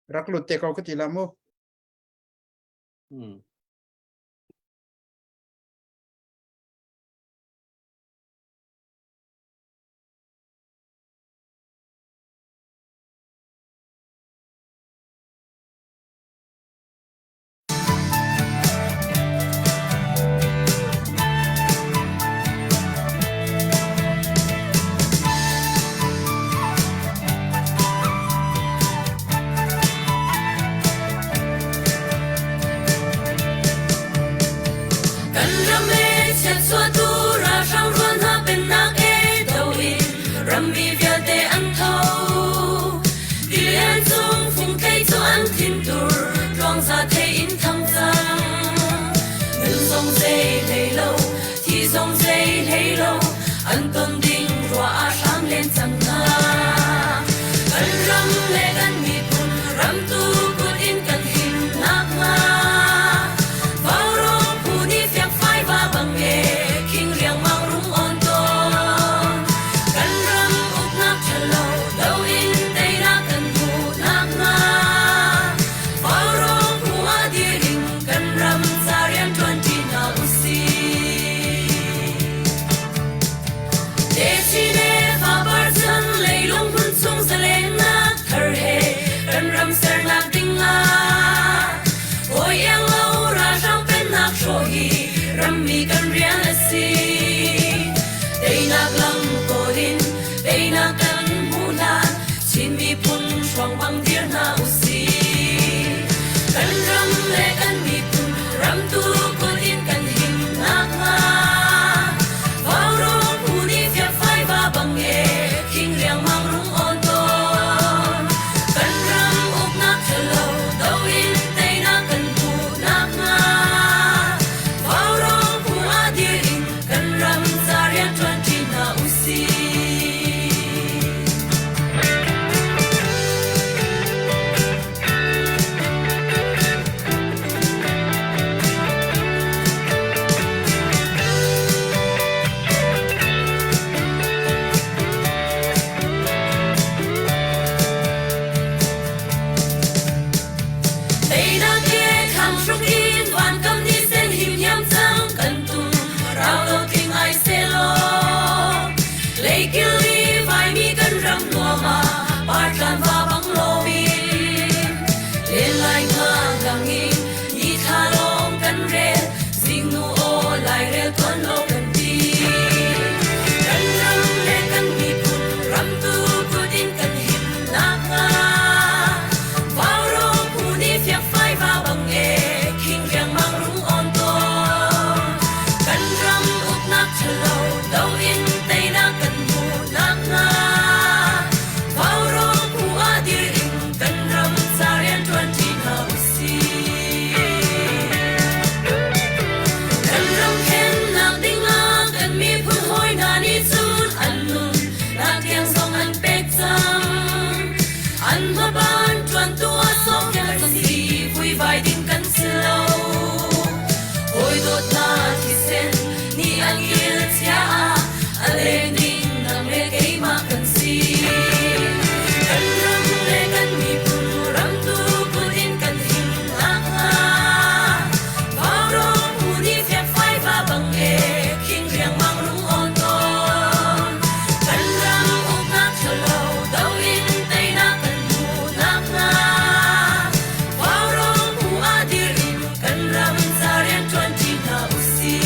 Rak lut te ko ka ti la mu. Hmm. Kan ram e chiatchuahtu ralhrang rual hna pennak e do in rammi vialte an tho. Tilian cung fungthei cu an thintur tluangza thei in thang cang. Nun zong zei hlei lo, thi zong zei hlei lo, an ton ding ruah ah hram len cang hna. Kan ram le kan miphun ramtu kut in kan him nakhnga Vaurawng phu nih fiangfai va bang e khing riangmang rung on tawn. Kan ram uknak ṭhalo do in teinak kan hmuh nakhnga Vaurawng phu ah dir in kan ram ca rian ṭuanṭi hna usih. Techin le fapar chan leilung hmun chung zalennak thar he kan ram sernak ding ah hawi iang lo ralhrang pennak hrawh hi rammi kan rian a si. Teinak lam kawl in teinak kan hmuh hlan Chin miphun hruang bang dir hna usih. Kan ram le kan miphun ramtu kut in kan him nakhnga Vaurawng phu nih fiakfai va bang e khing riangmang rung awn tawn. Kan ram uknak ṭhalo do in teinak kan hmuh nakhnga Vaurawng phu ah dir in kan ram ca rian ṭuanṭi hna usih. Teinak he thlang hruk in vankam ni sen him hiam cang kan tum rau lo tling ai selaw Leikil i vaimi kan ram nuam ah partlan va bang loin len lai nga lang in ni thla lawng kan rel zingnu aw lairel tuan lo kan ti kan ram le kan miphun ramtu kut in kan him nakhnga Vaurawng phu nih fiakfai va bang e khing riangmang rung awn tawn kan ram uknak ṭhalo do in teinak kan hmuh nakhnga Vaurawng phu ah dir in kan ram ca rian ṭuanṭi hna usih. Kan ram khennak dingah kan miphun hawi hna nih cun an nun nak tiang zong an pek cang. An hmaban ṭuantu ah sawmfial kan si vuivai ding kan si lo. Hawi dawt hna thisen nih an kil chia ah a leng ding nang le keimah kan si. Kan ram le kan miphun ramtu kut in kan him nakhnga Vaurawng phu nih fiakfai va bang e khing riangmang rung awn tawn. Kan ram uknak ṭhalo do in teinak kan hmuh nakhnga Vaurawng phu ah dir in kan ram ca rian ṭuanṭi hna usih.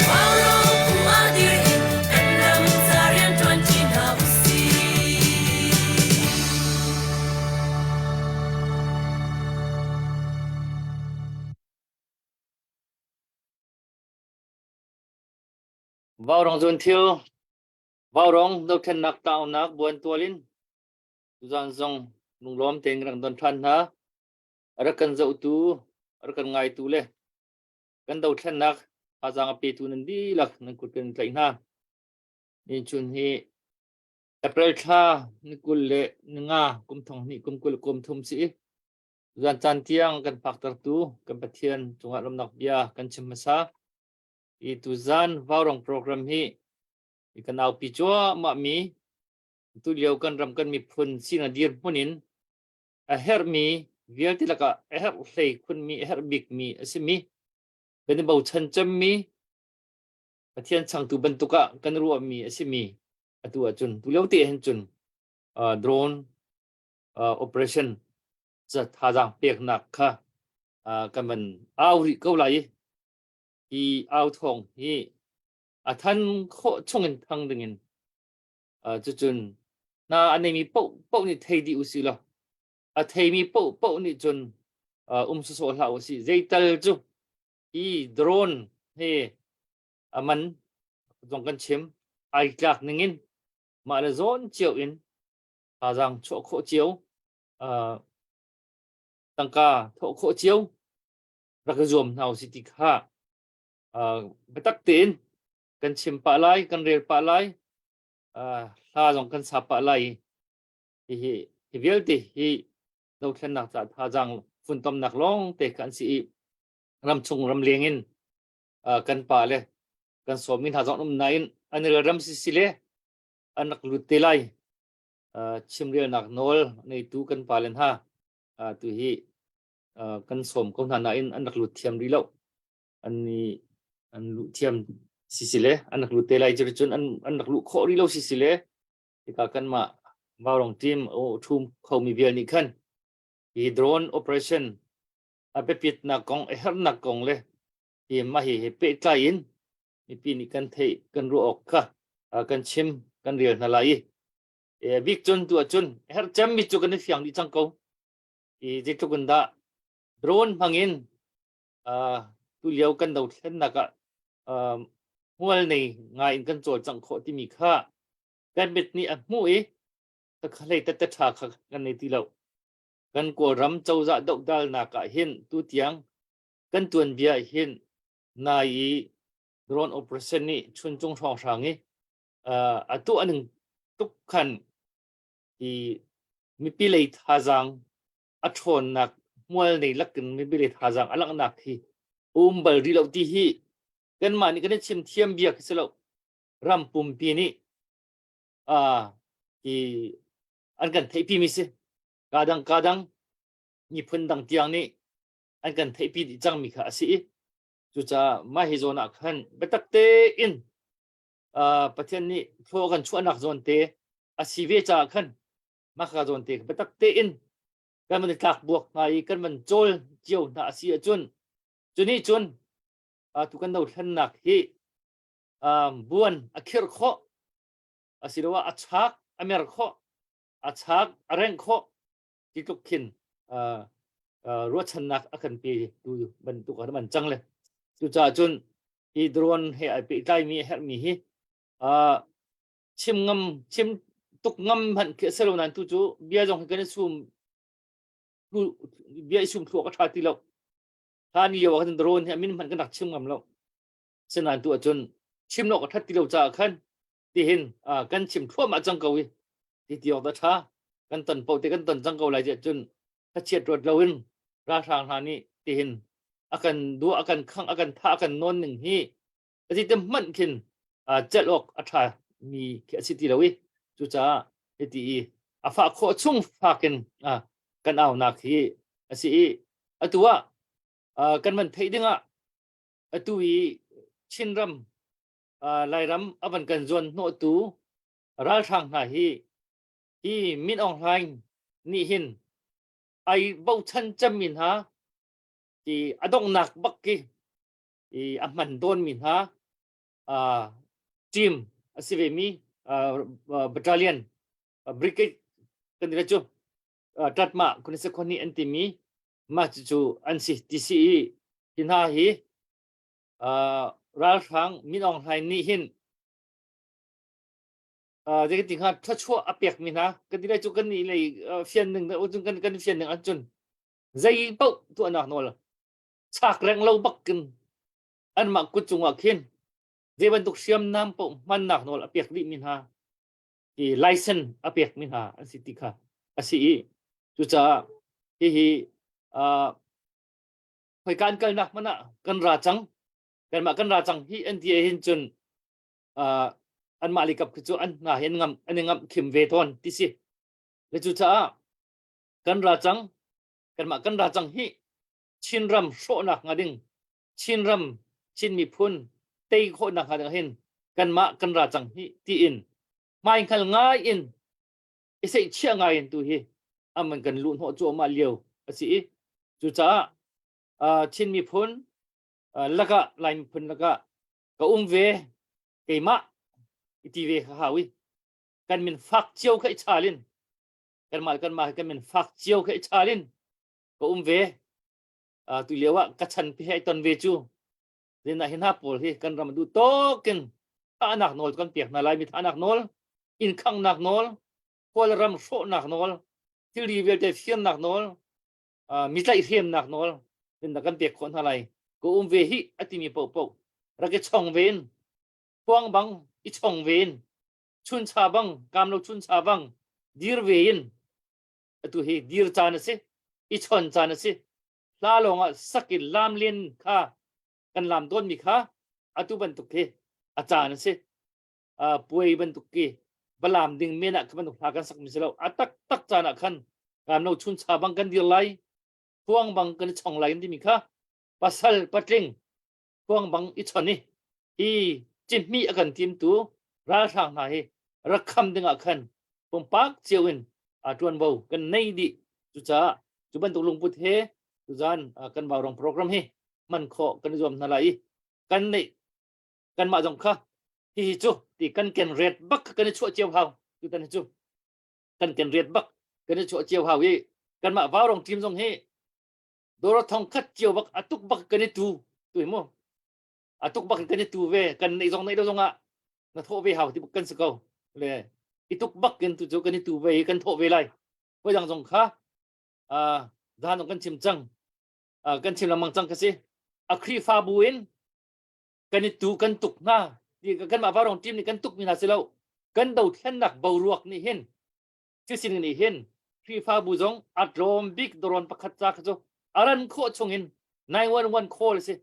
Vaurawng phu ah dir in kan ram ca rian ṭuanṭi hna usih. Vaurawng zun thil Vaurawng dothlennak tlaunak buantual in tuzaan zong lunglawm tein kan rak don ṭhan hna. A rak kan zohtu, a rak kan ngaitu le kan dothlennak thazaang a petu nan dihlak nan kut kan tlaih hna. Ni chun hi April thla ni 20 le ni nga kum thong hnih kum 20 kum thum si i zan caan tiang kan phaktertu kan Pathian cungah lawmnak bia kan chim hmasa. I tuzan Vaurawng program hi i kan aupi cuahmah mi Tulio kan ram kan miphun sinak dirhmun in a herhmi vialte lakah a herh hlei khunmi a herh bikmi a simi kan i bochan cemmi Pathian changtu bantuk ah kan ruahmi a simi atu ahcun tulio te hin cun drone operation ca thazaang peknak kha kan van au rih ko lai i hi au thawng hi a than khawh chungin thang dingin cucun hna a neimi paoh paoh nih thei dih usih law a theimi paoh paoh nih cun um sawsawh hlah usih. Zeital cu hi drone he a man zong kan chim ai tlak ningin mah le zawn cio in thazaang chuah khawh cio, tangka thawh khawh cio rak i zuam hna usih ti kha biatak tein kan chim pah lai, kan rel pah lai, hla zong kan sa pah lai. Hihi hi vialte hi dothlennak ca thazaang funtomnak lawng te kha an si i ramchung ramleng in kan pa le kan sawmmi hna zong um nain an i ram sisi le an rak lut te lai. Chimrelnak nawl neitu kan pa le hna tu hi kan sawm ko hna nain an rak lut thiam rih lo. An ni an luh thiam sisi le an rak lut te lai cun an rak luh khawh rih lo sisi le hika kanmah Vaurong team o ṭhum khomi vial nih khan hi drone operation a biapitnak kong a herhnak kong le hi mah hi he pehtlai in mipi nih kan theih kan ruah awk kha kan chim kan rel hna lai i bik cun tu ahcun herh cemmi cu kan i fiang dih cang ko i zeitluk in dah drone hmangin tulio kan dothlennak ah hmual nei ngai in kan cawlcangh khawh timi kha kan mit nih a hmuh i ka hlei tete ṭha kha kan nei ti lo. Kan Kawlram cozah dohdalnak ah hin tutiang kan tuanbia hin nai i drone operation nih chuncung hrawnghrang i a tuah ning tuk khan i mipi lei thazaang a ṭhawnnak hmual nei lakin mipi lei thazaang a langhnak hi um bal rih lo ti hi kanmah nih kan i chim thiam bia khi si lo. Ram pumpi nih hi an kan theihpi mi si. Kadang kadang miphun dang tiang nih an kan theihpi dih cang mi kha a si i cucaah mah hi zawn ah khan biatak tein Pathian nih thlua kan chuahnak zawn te a si ve caah khan mah ka zawn te biatak tein kan van i tlak buak hna i kan van cawl cio hna a si ahcun cu nih cun tu kan dothlennak hi buan a khirh khawh asiloah a chak a mer khawh, a chak a rengh khawh ti tluk khin ruahchannak a kan pe tu bantuk ah man cang le. Cucaah cun hi drone he ai pehtlaimi a herhmi hi chim ngam chim tuk ngam hmanh khi a si lo nain tu cu bia zong hi kan i sum bia i sum thluak a ṭha ti lo. Hlan lio ah khan drone hi a min hmanh kan rak chim ngam lo. Sinain tu ahcun chim awk a ṭhat ti lo caah khan tihin kan chim thluahmah cang ko i ti ti awk dah ṭha kan ton paoh te kan ton cang ko lai tiah cun thlachiat ruat loin ralhrang hna nih tihin a kan duah, a kan khangh, a kan thah, a kan nawn ning hi a ti te hmanh khin celh awk a ṭha mi khi a si ti lo i cucaah hiti i a fah khawh chung fak in kan aunak hi a si i atu ah kan van theih ding ah atu i Chinram Lairam a van kan zuan hnawhtu ralhrang hna hi hi Min Aung Hlaing nih hin ai bochan cemmi hna ti a donghnak bak khi i a hman dawnmi hna team a si ve mi battalion brigade kan ti cu tatma kunisakhoni an timi mah cucu an si ti si i hi hna hi ralhrang Min Aung Hlaing nih hin zei ti hnga thluachuah a pek mi hna kan ti lai cu kan nih lei fian ning kan kan fian ning ahcun zei paoh tuahnak nawl chak reng lo bak in anmah kut cungah khin zei bantuk hriamnam paoh hmannak nawl a pek dih mi hna i license a pek mi hna an si ti kha a si i cucaah hihi khoika an kalnak hmanh ah kan ra cang kanmah kan ra cang hi an ti hin cun. Anmah likap khi cu an hna hi an ngam an i ngamh khim ve tawn ti si. Le cucaah kan ra cang kanmah kan ra cang hi Chinram hrawhnak hnga ding Chinram Chin miphun tei khawhnak hnga ding hin kanmah kan ra cang hi tiin hmaihngal ngai in i seihchiah ngai in tu hi aman kan luh hnawh cuahmah lio a si i cucaah Chin miphun lakah Lai miphun lakah ka um ve keimah i ti ve kha hau i kan min fak cio kha i chalin kanmah kanmah kan min fak cio kha i chalin ka um ve. Tu lio ah ka chan pi hai ton ve cu zina hi hna pawl hi kan ram du tokin thahnak nawl kan pek hna lai mi thahnak nawl inn khanghnak nawl kawlram hrawhnak nawl thilri vialte firnak nawl mi tlaihhremnak nawl in kan pek khawh hna lai. Ka um ve hi atimi paohpaoh rak i chong ven khuang bang i chong ven chuncha bang kam lo chuncha bang dir ve in atu hi dir caan a si, i chon caan a si. Hla lawng ah sak in lam len kha kan lam tawn mi kha atu bantuk hi a caan a si. Puai bantuk ki balam ding men ah kha bantuk hla kan sak mi si lo. A tak tak caan ah khan kan lo chuncha bang kan dir lai, khuang bang kan i chong lai kan timi kha pasal patling khuang bang i chon i hi cihmih a kan timtu ralhrang hna hi rak kham ding ah khan pumpak cio in ṭuanvo kan nei dih. Cucaah cu bantuk lungput he tuzan kan vaurong program hi hman khawh kan i zuam hna lai i kan neih kanmah zong kha hihi cu ti kan ken ret bak kan i chuah cio hau. Tutan hi cu kan ken ret bak kan i chuah cio hau i kanmah vaurong team zong hi dora thong khat cio bak atuk bak kan i tu tu hi mu atuk bak kan i tu ve. Kan neih zong neih lo zong ah na thawh ve hau ti kan si ko le i tuk bak in tu cu kan i tu ve i kan thawh ve lai. Hoi dang zong kha zan kan chim cang, kan chim lengmang cang ka si. A Khrihfabu in kan i tu kan tuk hna kan mah varong team nih kan tuk mi hna si lo. Kan dothlennak boruak nih hin thil nih hin Khrihfabu zong a tlawm bik doron pakhat ca kha cu a ran khawh chung in 911 call si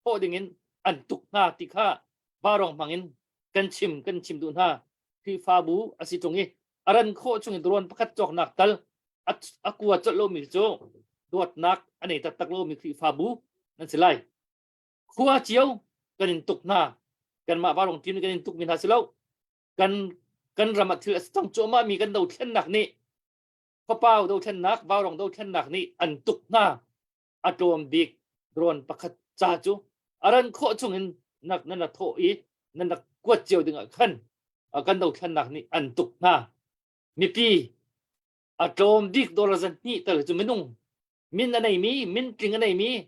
khawh ding in an tuk hna ti kha varong hmang in kan chim duh hna. Khrihfabu a si tung i a ran khawh chung in drone pakhat cawknak tal a kua colh lomi cu dawtnak a nei taktak lomi Khrihfabu nan si lai. Khua cio kan in tuk hna. Kanmah varong team kan in tuk mi hna si lo. Kan ram ah thil a cang cuahmah mi kan dothlennak nih, khuapau dothlennak, vaurong dothlennak nih an tuk hna. A tlawm bik drone pakhat ca cu a ran khawh chung in nak nan rak thawh i nan rak kuat cio ding ah khan kan dothlennak nih an tuk hna. Mipi a tlawm bik dollar zan hnih tal cu minung min a neimi, min tling a neimi,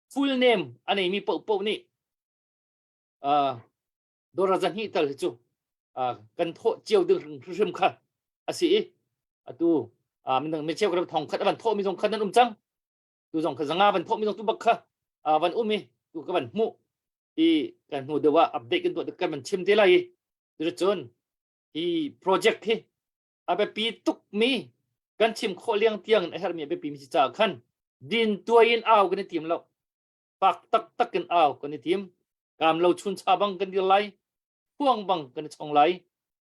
full name a neimi paohpaoh nih dollar zan hnih tal hi cu kan thawh cio ding hrimhrim kha a si i atu minung mi cheu thong khat van thawh mi zong khan nan um cang. Tu zong kha zanga van thawh mi zong tu bak kha van um i tu ka van hmuh i kan hnu deuh ah update kan tuah kan van chim te lai i cun hi project hi a biapi tuk mi kan chim khawh liang tiang in a herhmi a biapi mi si caah khan din tuai in au kan i tim lo, pak tak tak in au kan i tim. Kam lo chun cha bang kan dir lai, khuang bang kan i chong lai.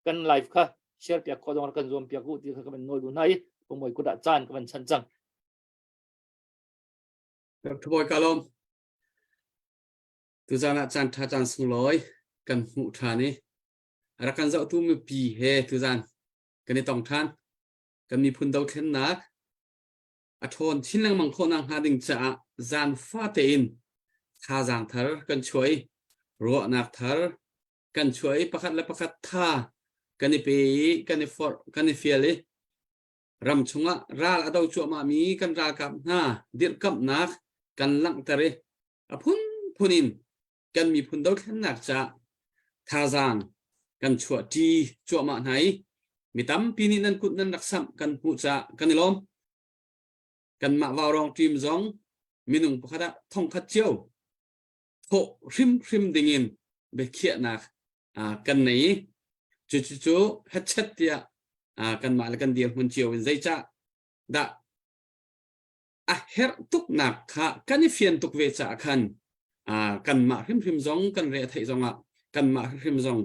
Kan live kha share piak khawh dong kan zuam piak u ti kha ka van nawl duh hna i pumoi kut ah caan ka van chan cang. Thubawi ka lawm. Tuzan ah caan ṭha caan sunglawi kan hmuh ṭhan i rak kan zohtu mipi he tuzan kan i tong ṭhan. Kan miphun dothlennak a ṭhawn chin lengmang khawhnak hnga ding caah zan fate in thazaang thar kan chuah i ruahnak thar kan chuah i pakhat le pakhat tha kan i pe i kan i forh kan i fial i ram chungah ral a do cuahmahmi kan ralkap hna dirhkamhnak kan langhter i a phunphun in kan miphun dothlennak caah thazaang kan chuahṭi cuahmah hna i mi tampi nih nan kut nan rak samh kan hmuh caah kan i lawm. Kanmah Vaurawng team zong minung pakhat ah thongkhat cio thawh hrimhrim dingin biakhiahnak kan nei i cucu hetchet tiah kanmah le kan dirhmun cio in zeicah dah a herh tuknak kha kan i fian tuk ve caah khan kanmah hrimhrim zong kan re a theih zongah kanmah hrimhrim zong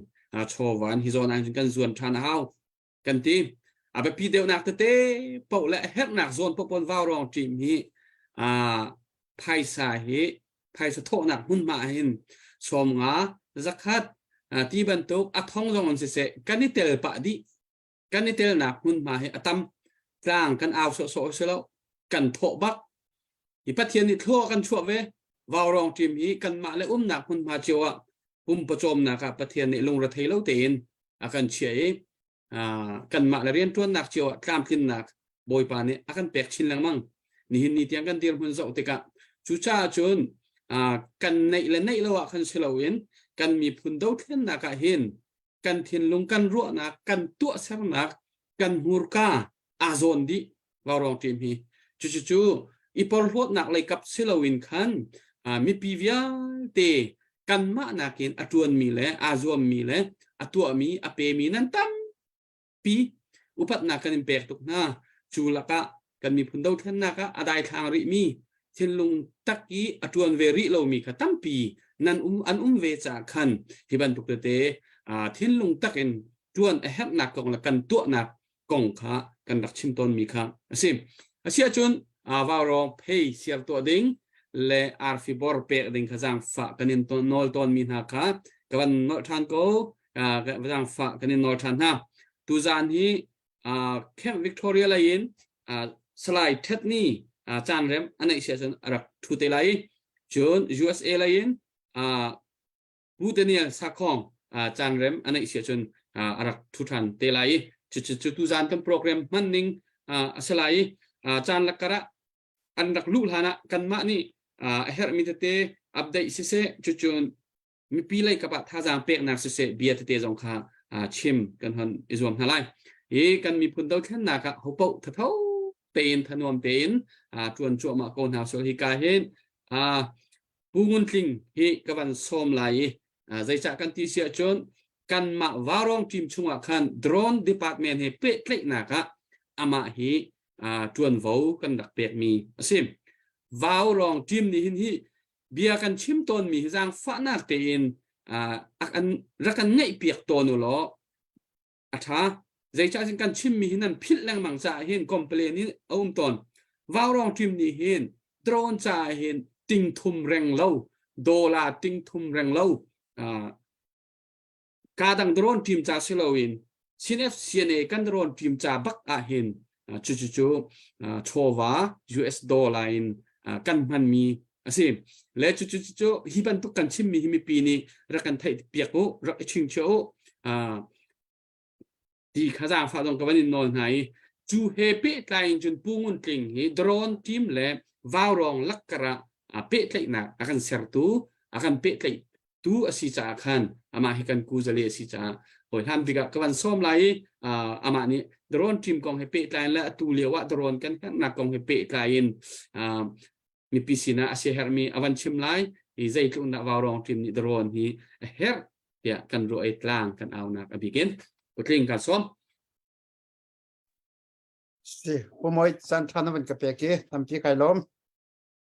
Chawva in hi zawn ah hin kan zuan ṭhan a hau kan ti. A biapi deuhnak tete paoh le a herhnak zawn paoh pawn vaurawng ṭim hi phaisa hi phaisa thawhnak hmunhma ah hin 50 zakhat ti bantuk a thong zong in siseh kan i tel pah dih. Kan i telnak hmunhma hi a tam. Tlang kan au sawhsawh si lo. Kan thawh bak. Hi Pathian nih thlua kan chuah ve. Vaurawng ṭim hi kanmah le umnak hmunhma cio ah pum pawcawmnak ah Pathian nih lungrethei lo tein a kan chiah i kanmah le rianṭuannak cio ah tlamtlinnak Bawipa nih a kan pek chin lengmang. Nihin ni tiang kan dirhmun zoh tikah cucaah cun kan neih le neih lo ah khan si loin kan miphun dothlennak ah hin kan thinlung kan ruahnak kan tuahsernak kan hmurka aa zawn dih vaurawng ṭim hi. Cucucu i porhlawtnak lei kap si loin khan mipi vialte kanmah nakin a ṭuanmi le aa zuammi le a tuahmi a pemi nan tampi upatnak kan in pek tuk hna. Cu lakah kan miphun dothlennak ah a daithlang rihmi thinlung tak i a ṭuan ve rih lomi kha tampi nan um an um ve caah khan hi bantuk tete thinlung tak in ṭuan a herhnak kong le kan tuahnak kong kha kan rak chim tawnmi kha a si. Asiahcun vaurawng phei siar tuah ding le arfi bor pek ding kha zaangfah kan in nawl tawnmi hna kha ka van nolh ṭhan ko zaangfah kan in nawl ṭhan hna. Tuzaan hi Camp Victoria lei in Salai Thet Ni caan rem a neih si ahcun a rak ṭhu te lai i cun USA lei in Pu Daniel Sakhong caan rem a neih si ahcun a rak ṭhu ṭhan te lai i cucu tuzaan kan program hman ning a si lai i caan lakkar ah an rak luh hlan ah kanmah nih a herhmi tete update siseh cucun mipi lei kap ah thazaang peknak siseh bia tete zong kha chim kan hon i zuam hna lai. Hi kan miphun dothlennak ah hopoh thatho tein thanuam tein ṭuan cuahmah ko hna sul hi ka hin Pu Ngun Tling hi ka van sawm lai i zeicah kan ti si ahcun kanmah Vaurawng team chungah khan drone department he pehtlaihnak ah amah hi ṭuanvo kan rak pekmi a si. Vaurawng team nih hin hi bia kan chim tawnmi hi zaangfahnak tein rak kan ngaihpiak tawn u law a ṭha. Zeicah kan chimmi hi nan philh lengmang caah hin complain in a um tawn. Vaurawng ṭim nih hin drone caah hin ting thum reng lo, dollar ting thum reng lo, ka dang drone ṭim ca si loin Chin FCNA kan drone ṭim ca bak ah hin cucu chawva US dollar in kan hmanmi a si. Le cucu cu hi bantuk kan chimmi hi mipi nih rak kan theih piak u, rak i chingchiah u. Ti kha zaangfah dong ka van in nawl hna i cu he pehtlai in cun Pu Ngun Tling hi drone team le vaurawng lakkar ah pehtlaihnak a kan sertu a kan pehtlaih tu a si caah khan amah hi kan kuzale a si caah hawi hlan bik ah ka van sawm lai i amah nih drone team kong he pehtlai in le atu lio ah drone kan herhnak kong he pehtlai in mipi sinah a siaherhmi a van chim lai i zeitluk dah vaurawng team nih drone hi a herh tiah kan ruah i tlang kan aunak a bik in putling kan sawm. Si, pumoi caan ṭha na van ka pek i tampi kai lawm.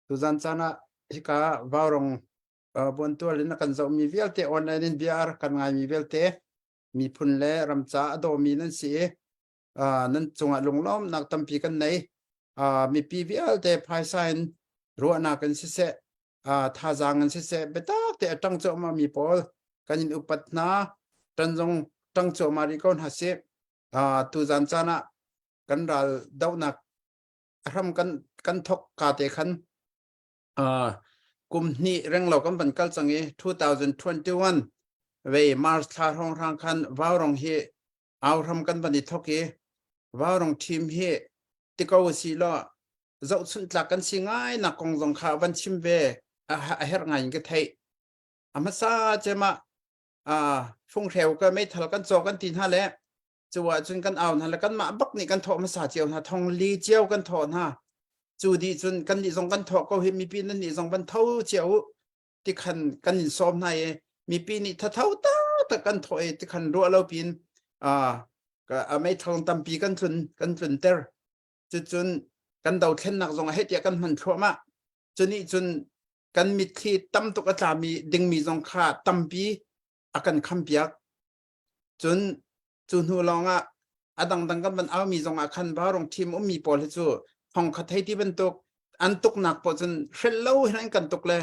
Tuzan caan ah hika vaurong buantual in a kan zohmi vialte online in bia kan ngaimi vialte miphun le ram ca a dawmi nan si i nan cungah lunglawmnak tampi kan nei. Mipi vialte phaisa in ruahnak in siseh thazaang in siseh biatak te a ṭang cuahmah mi pawl kan in upat hna ṭan zong ṭang cuahmah rih ko hna sih. Tuzan caan ah kan ral dohnak a hram kan kan thok ka te khan kum hnih renglo kan van kal cang i 2021 vei March thla hrawnghrang khan vaurong hi auhram kan van i thok i vaurong team hi tiko si law zohchunh tlak kan si ngai nak kong zong kha van chim ve a herh ngai in ka theih a hmasa cem ah funghreu ka meithal kan caw kan ti hna le cu ahcun kan au hna le kanmah bak nih kan thawh hmasa cio hna thong li cio kan thawh hna cu dih cun kan nih zong kan thawh ko hi mipi nan nih zong van tho cio u tikhan kan in sawm hna i mipi nih thatho tak kan thawh i tikhan ruah lo pin a meithal tampi kan tlun kan tlunter cucun kan dothlennak zong a heh tiah kan hman thluahmah cu nih cun kan mitthli tam tuk a tlami dingmi zong kha tampi a kan khampiak. Cun cu hnu lawngah a dangdang kan van aumi zongah khan Vaurong team ummi pawl hi cu thong kha thei ti bantuk an tuknak poh cun hrelh lo hin an kan tuk le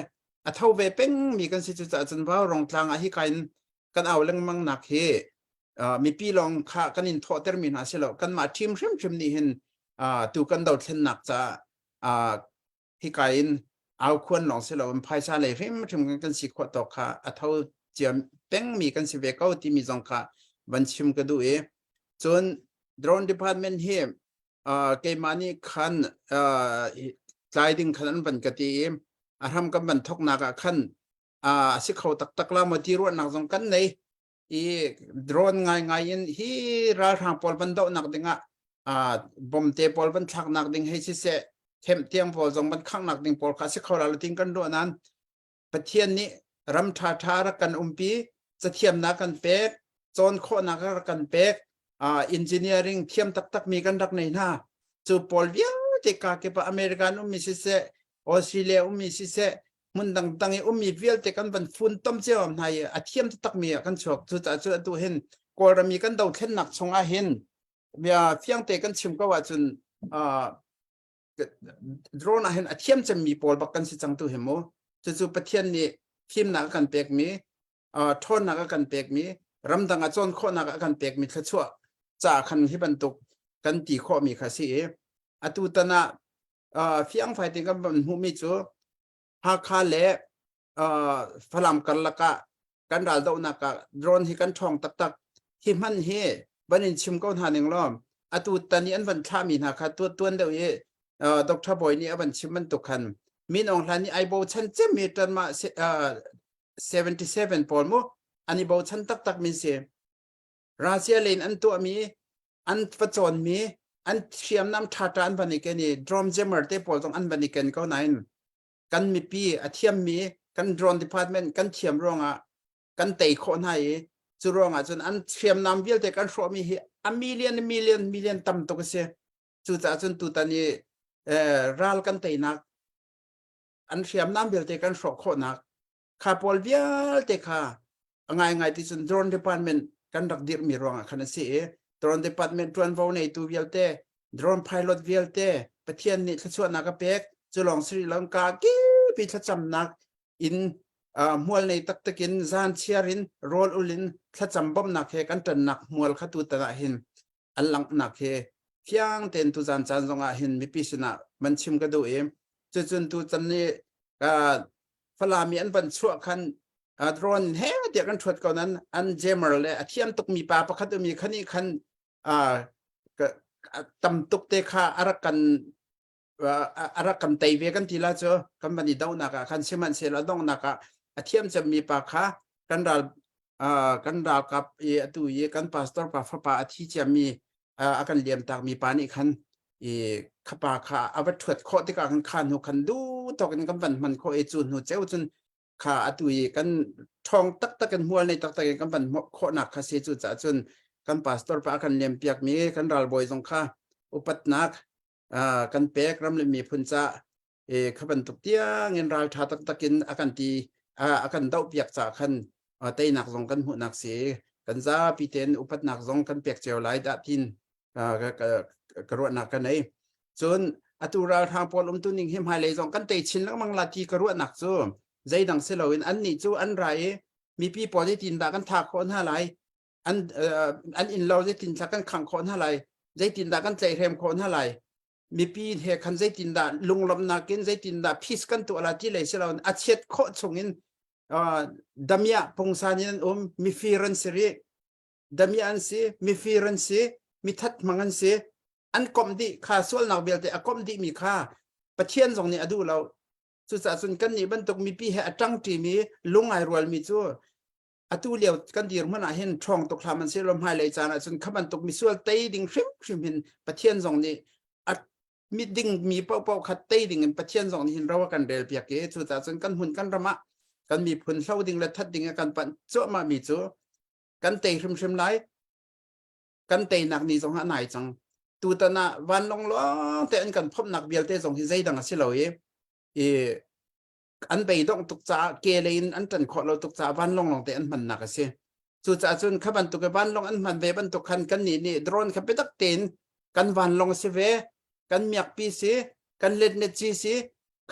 a tho ve pengmi kan si. Cucaah cun Vaurong tlang ah hi ka in kan au lengmang nak hi mipi lawng kha kan in thawhtermi hna si lo, kanmah team hrimhrim nih hin tu kan dothlennak caah hika in aukhuan lawng si loin phaisa lei hrimhrim kan si khawh tawk kha a tho cia pengmi kan si ve ko timi zong kha van chim ka duh i, cun drone department hi keimah nih khan tlai ding khan an van ka ti i, a hram kan van thoknak ah khan a si kho taktak la maw ti ruahnak zong kan nei i, drone ngaingai in hi ralhrang pawl van dohnak dingah bomte pawl van thlaknak ding hei siseh, themh tiang pawl zong van khanghnak ding pawl kha si kho la lo ting kan ruah nain, Pathian nih ram ṭha ṭha rak kan umpi, cathiamnak kan pek, cawn khawhnak rak kan pek, engineering thiam taktak mi kan rak nei hna. Cu pawl vialte ka kip ah American ummi siseh, Australia ummi siseh, hmun dangdang i ummi vialte kan van fun tom cio hna i a thiam taktak mi ah kan chuak. Cucaah cu atu hin Kawlram i kan dothlennak chung ah hin bia fiangte kan chim ko ahcun drone ah hin a thiam cemmi pawl bak kan si cang tu hi mu. Cucu Pathian nih fimnak a kan pekmi, ṭhawnnak a kan pekmi, ramdang ah cawn khawhnak a kan pekmi thluachuah ca khan hi bantuk kan ti khawhmi kha si i, atu tan ah fiangfai tein kan van hmuhmi cu Hakha le Falam karlak ah kan raldohnak ah drone hi kan ṭhawng taktak. Hi hman hi van in chim ko hna ning law, atu tan i an van thlahmi hna kha tuan deuh i Dr. Boy nih a van chim bantuk khan Min Aung Hlaing nih ai bochan cemmi ṭanmah 77 pawl mu an i bochan taktak min si. Russia len an tuahmi, an va cawnmi, an hriamnam ṭhaṭa an van i ken i drone jammer te pawl zong an van i ken ko nain, kan mipi a thiammi kan drone department kan thiam ruangah kan tei khawh hna i, cu ruangah cun an hriamnam vialte kan hrawhmi hi a million, million, million tam tuk a si. Cucaah cun tutan i ral kan teinak, an hriamnam vialte kan hrawh khawhnak kha pawl vialte kha a ngaingai ti cun drone department kan rak dirhmi ruangah khan a si i, drone department ṭuanvo neitu vialte, drone pilot vialte Pathian nih thluachuahnak a pek. Cu lawng Sri Lanka kipi thlacamnak in hmual nei taktak in zan chiar in rawl ul in thlacam bawmhnak he kan ṭannak hmual kha tu tan ah hin an langhnak he fiang tein tu zan caan zongah hin mipi sinah man chim ka duh i, cucun tu chan nih Falam i an van chuah khan drone he tiah kan ṭhuat ko nan an jammer le a thiam tukmi pa pakhat umi khan nih khan tam tuk te kha a rak kan a rak kan tei ve kan ti la cu kan van i donak ah khan. Sihmanhsehlaw donghnak ah a thiam cemmi pa kha kan ral kan ralkap i atu i kan pastor pa fapa a thi ciami a kan liam takmi pa nih khan i khapa kha a va ṭhuat khawh tikah khan, kha hnu khan du tawk in kan van hman khawh i, cu hnu ceu cun kha atu i kan ṭhawng taktak in, hmual nei taktak in kan van khawhnak kha si. Cu caah cun kan pastor pa a kan liam piakmi kan ralbawi zong kha upatnak kan pek. Ram le miphun ca e kha bantuk tiang in ral ṭha taktak in a kan ti a kan doh piak ca khan teinak zong kan hmuhnak si. Kan zapi tein upatnak zong kan pek cio lai dah tin ka ruahnak ka nei. Cun atu ralhrang pawl umtu ning hi hmailei zong kan tei chin lengmang la ti ka ruahnak cu zeidang si loin, an nih cu an ra i mipi pawl zeitin dah kan thah khawh hna lai, an an inn lo zeitin thla kan khangh khawh hna lai, zeitin dah kan tlaihhrem khawh hna lai, mipi he khan zeitindah lunglawmhnak in zeitindah peace kan tuah la ti lei si loin, a chiat khawh chung in damiah pungsan in an um. Mifir an si rih, damiah an si, mifir an si, mithat hmang an si. An komh dih kha, sualnak vialte a komh dih mi kha Pathian zong nih a duh lo. Cucaah cun kan nih bantuk mipi he a ṭangṭimi lungai rualmi cu atu lio kan dirhmun ah hin ṭhawng tuk hlah man seh law, hmailei caan ah cun kha bantuk misual tei ding hrimhrim hin Pathian zong nih a miding mi paohpaoh kha tei ding in Pathian zong nih hin ro a kan rel piak i, cucaah cun kan hmun kan ram ah kan miphun hlo ding le that ding a kan panh cuahmah mi cu kan tei hrimhrim lai. Kan teinak ni zong a nai cang. Tutan ah vanlawng lawng te an kan phomhnak vialte zong hi zeidang a si lo i, i an beidongh tuk caah, ke lei in an ṭan khawh lo tuk caah vanlawng lawng te an hmannak a si. Cucaah cun kha bantuk i vanlawng an hman ve bantuk khan kan nih nih drone kha biatak tein kan vanlawng si ve, kan miakpi si, kan letnet ci si,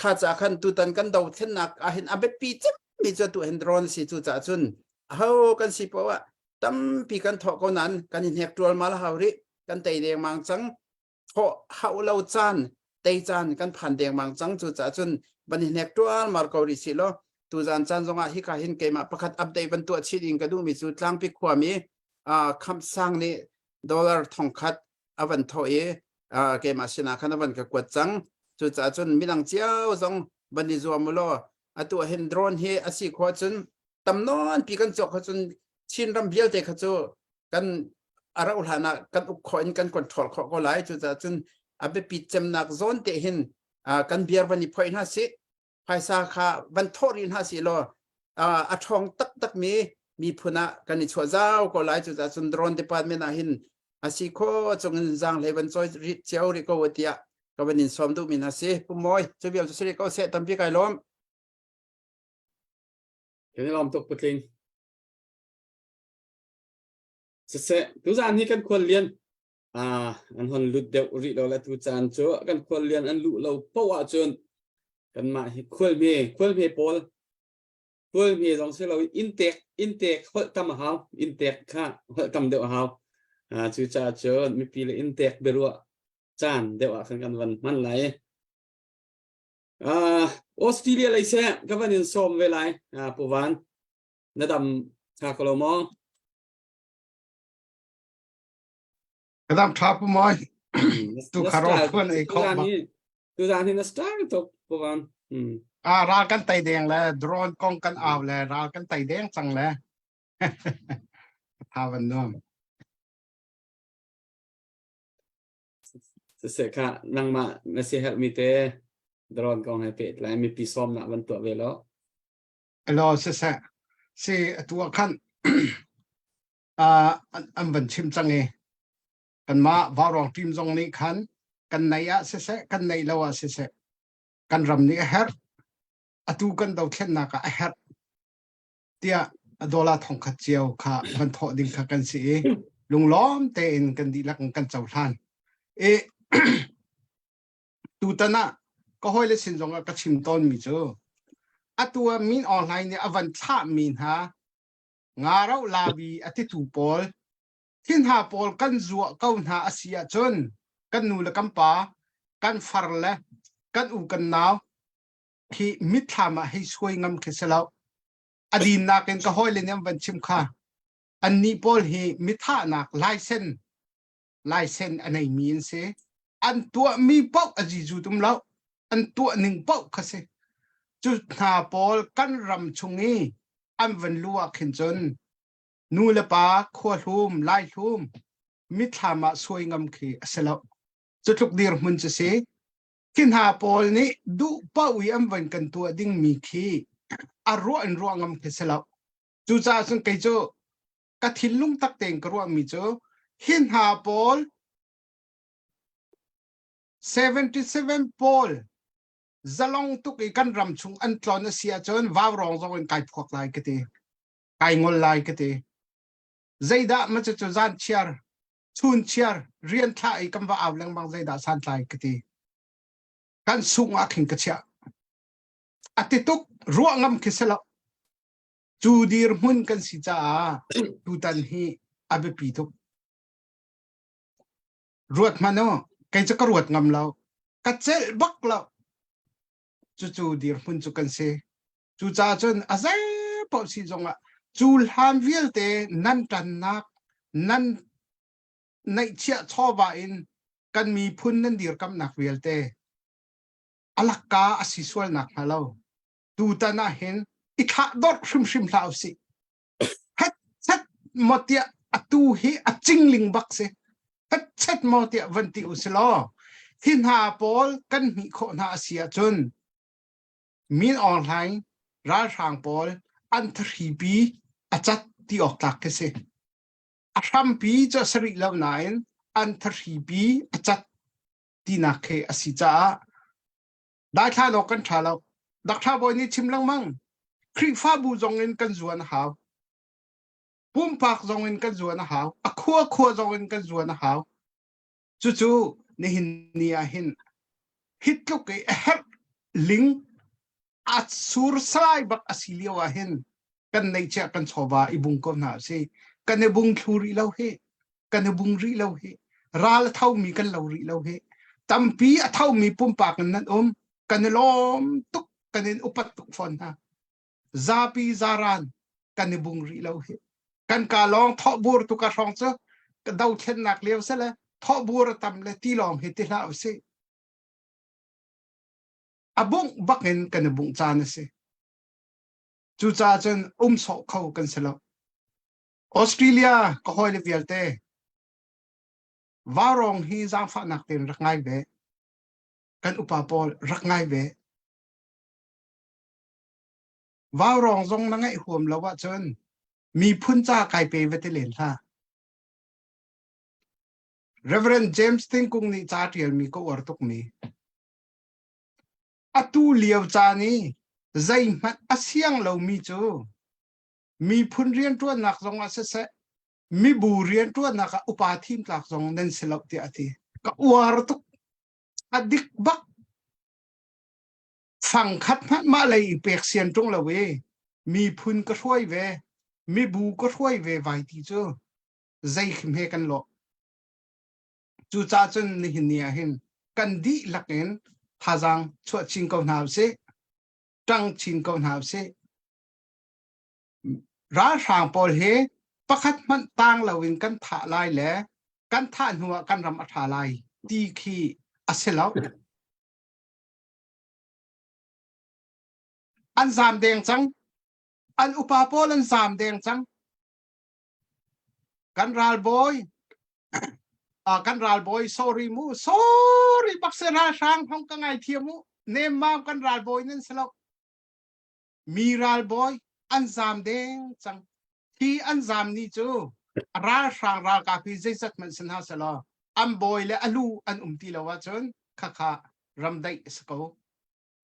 kha ca khan tutan kan dothlennak ahhin a biapi cemmi cu atu hin drone si. Cucaah cun aho kan si poah ah tampi kan thawh ko nain kan i hnek ṭualmal a hau rih, kan tei dengmang cang. Thawh hauh lo caan tei caan kan phan dengmang cang. Cucaah cun van i hnek ṭualmal ko rih sih law tuzan caan zongah hika hin keimah pakhat update van tuah chih ding ka duhmi cu Tlangpi khuami Khamh Sang nih dollar 1000 a van thawh i keimah sinah khan a van ka kuat cang. Cucaah cun midang cio zong van i zuam u law atu ah hin drone hi a si khawh cun tam nawn pi kan cawk kha cun Chin ram vialte kha cu kan a rauh hlan ah kan uk khawh in kan control khawh ko lai. Cucaah cun a biapit cemnak zawn te hin kan biar van i phoih hna sih, phaisa kha van thawh rih hna sih law a ṭhawng taktak mi miphun ah kan i chuah zau ko lai. Cucaah cun drone department ah hin a si kho chung in zaang hlei van cawi rih cio rih ko tiah ka van in sawm duhmi hna si. Pumawi cu vial cu si rih ko seh. Tampi kai lawm. Kan i lawm tuk Putling. Siseh, tuzaan hi kan khual lian an hon lut deuh rih lo le tu caan cu kan khual lian an luh lo poh ahcun kanmah hi khualhme khualhme pawl khualhme zong si lo inntek inntek holh tam a hau inntek kha holh tam deuh a hau. Cucaah cun mipi le inntek biaruah caan deuh ah khan kan van hman lai. Australia lei seh ka van in sawm ve lai. Pu Van na dam tha ko lo maw? Ka dam tha pu moi. Tu kharo thuan ei kho bak. Tu zan hi na star tuk pu Van. Ah ral kan tai deng le drone kong kan au le ral kan tai deng cang le. Tha van nuam. Siseh kha nangmah na si herh mi te drone kong he pehtlai mipi sawm nak van tuah ve lo. Elo siseh si atu ah khan an van chim cang i kanmah Vaurawng team zong nih khan kan nei ah siseh kan neih lo ah siseh kan ram nih a herh atu kan dothlennak ah a herh tiah dollar 1000 cio kha van thawh ding kha kan si i lunglawm tein kan dihlak in kan cohlan i tutan ah ka hawile sin zong ah ka chim tawnmi cu atu ah min online nih a van thlahmi hna nga ro labi a titu pawl thin hna pawl kan zuah ko hna a si ahcun kan nu le kan pa kan far le kan u kan nau khi mitthlam ah hei suai ngam khi si lo. A dinnak in ka hawile nih an van chim kha annih pawl hi mithahnak laisen laisen a neimi an si. An tuahmi paoh a zizu tum lo. An tuah ning paoh kha si. Cu hna pawl kan ram chung i an van lu ah khin cun nu le pa khua hlum lai hlum mitthlam ah suai ngam khi a si lo. Cu tluk dirhmun cu si. Khi hna pawl nih duh paoh i an van kan tuah dingmi khi a ruah in ruah ngam khi si lo. Cucaah cun kei cu ka thinlung tak tein ka ruahmi cu hi hna pawl 77 pawl zalong tuk i kan ram chung an tlon a si ahcun vaurawng zong in kai phuak lai ka ti. Kai ngol lai ka ti. Zeidah ma cu zan chiar chun chiar rian thlah i kan va au lengmang zeidah santlai ka ti. Kan sung ah khin ka chiah. A ti tuk ruah ngam khi si lo. Cu dirhmun kan si caah tutan hi a biapi tuk. Ruat hmanh u, kei cu ka ruat ngam lo. Ka celh bak lo. Cucu dirhmun cu kan si. Cucaah cun a zei paoh si zongah cu hlan vialte nan ṭannak, nan neihchiah chawva in kan miphun nan dirkamnak vialte a lakka a si sual nakhnga lo tutan ah hin i thlah dawrh hrimhrim hlah usih. Het chet maw tiah atu hi a cingling bak si. Het chet maw tiah van ti usih law hi hna pawl kan hmih khawh hna a si ahcun Min Aung Hlaing ralhrang pawl an thahripi a cat ti awk tlak khi si. A hrampi cu a si rih lo nain an thahripi a cat tinak khi a si caah daithlan awk kan ṭha lo. Dakṭha bawi nih chim lengmang. Khrihfabu zong in kan zuan a hau. Pumpak zong in kan zuan a hau. A khua khua zong in kan zuan a hau. Cucu nihin ni ah hin hi tluk i a herh ling a sur salai bak a si lio ah hin kan neihchiah kan chawva i bung ko hna si. Kan i bung thlu rih lo hi. Kan i bung rih lo hi. Ral a thomi kan lo rih lo hi. Tampi a thomi pumpak in nan um. Kan i lawm tuk. Kan in upat tuk fawn hna. Zapi zaran kan i bung rih lo hi. Kan ka lawng thawhbur tu ka hrawng cu ka dothlennak lio se le thawhbur a tam le ti lawng hi ti hlah usih. A bungh bak in kan i bungh caan a si. Cucaah cun um sawh kho kan si lo. Australia ka hawile vialte vaurawng hi zaangfahnak tein rak ngai ve. Kan upa pawl rak ngai ve. Vaurawng zong na ngaih huam lo ahcun miphun ca kai pe va ti len hlah. Reverend James Tingkung nih ca ṭialmi ka uar tukmi. Atu lio caan i zeihmanh a siang lomi cu miphun rianṭuannak zong ah siseh, mibu rianṭuannak ah upa thim tlak zong nan si lo tiah a ti. Ka uar tuk. A dik bak. Fangkhat hmanh mah lei i pek sian ṭung lo i miphun ka hruai ve, mibu ka hruai ve vai ti cu zei khi hme kan lawh. Cucaah cun nihin ni ah hin kan dihlak in thazaang chuah chin ko hna usih, ṭang chin ko hna usih. Ralhrang pawl hi pakhat hmanh tang loin kan thah lai le kan thah hnu ah kan ram a ṭha lai ti khi a si lo. An zaam deng cang. An upa pawl an zaam deng cang. Kan ralbawi kan ralbawi sorry mu sorry bak se ralhrang hong ka ngai thiam mu nemmam kan ralbawi nan si lo mi ralbawi an zaam deng cang hi an zaam ni cu ralhrang ralkap hi zeizat hmanh si hna selaw an bawi le a lu an um ti lo ahcun khakha ramdaih a si ko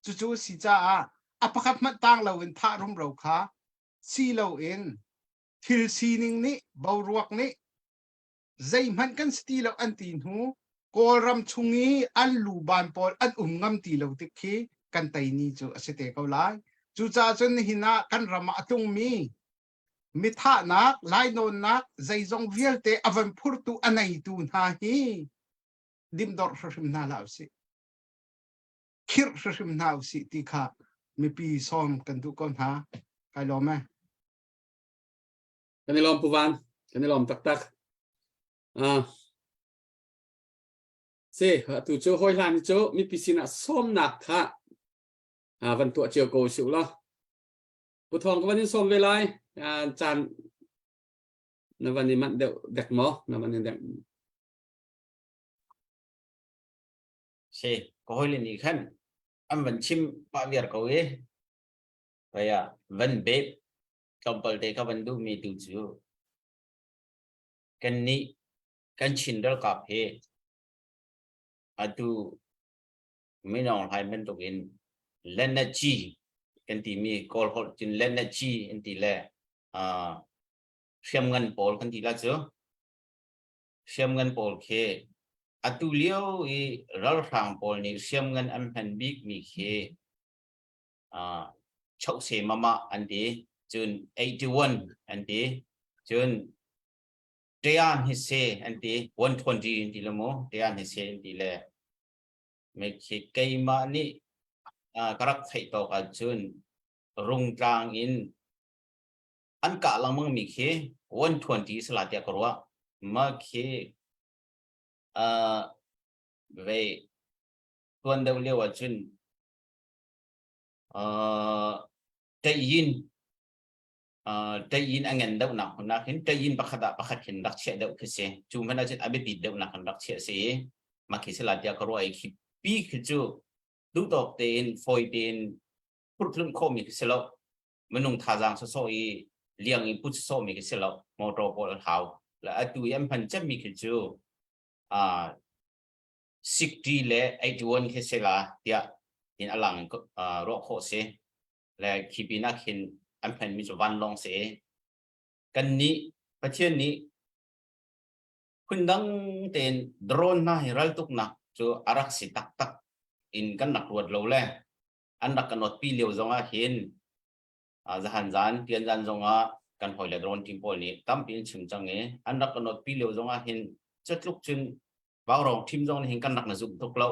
cucu a si caah a pakhat hmanh tang loin thah rumro kha si loin thil sining nih boruak nih zeihmanh kan si ti lo an ti hnu Kawlram chung i an luban pawl an um ngam ti lo tik khi kan tei ni cu a si te ko lai. Cucaah cun nihin ah kan ram ah a tlungmi mithahnak, lainawnnak, zeizong vialte a van phurtu a neitu hna hi dimdorh hrimhrim hna hlah usih. Khirh hrimhrim hna usih ti kha mipi sawm kan duh ko hna. Kai lawm e. Kan i lawm Pu Van, kan i lawm taktak. Uh, si, tu cu hawi hlan cu mipi sinah sawmnak kha uh, van tuah cio ko usih law. Pu Thawng ka van in sawm ve lai. Uh, caan na van i manh deuh dek maw? Na van in dek. Si, ka hawile nih khan an van chim pah viar ko i Kaya van bep tlawmpal te ka van duhmi tu cu kannih kan Chin ralkap hi atu Min Aung Hlaing bantukin Lenachi kan timi Kawl holh cun Lenachi an ti le uh, hriamngan pawl kan ti la cu hriamngan pawl khi atu lio i ralhrang pawl nih hriamngan an hman bikmi khi uh, chokse mama an ti cun 81 an ti cun ṭean hi se an ti 120 an ti le mu ṭean hi se an ti le me khi keimah nih uh, ka rak theih tawk ahcun rungtlang in an kah lengmang mi khi 120 sala tiah ka ruah ma khi uh, ve tuan deuh lio ahcun Ṭeih-yin ṭeih-yin a ngen deuhnak hmun ah khin ṭeih-yin pakhat ah pakhat khin rak chiah deuh khi si. Cu hmanh ahcun a biapit deuhnak kan rak chiah si i mah khi si la tiah ka ruah i khi pi khi cu duhtawk tein fawi tein phurhtlunh khawhmi khi si lo. Minung thazaang sawsawh i liang i put sawsawhmi khi si lo. Motor pawl a hau. Le atu i an hman cemmi khi cu 60 le 81 khi si la tiah in a lang in ruah khawh si le khi pin ah khin an phenmi cu vanlawng si kan nih Pathian nih phundang tein drone hna hi raltuknak cu a rak si taktak in kan rak ruat lo le an rak kan pi lio zong ah hin zahan zan pian zan zong ah kan hawile drone team pawl nih tampi in chim cang i an rak kan pi lio zong ah hin cutluk cun Vaurawng team zong nih hin kan rak na zum tuk lo.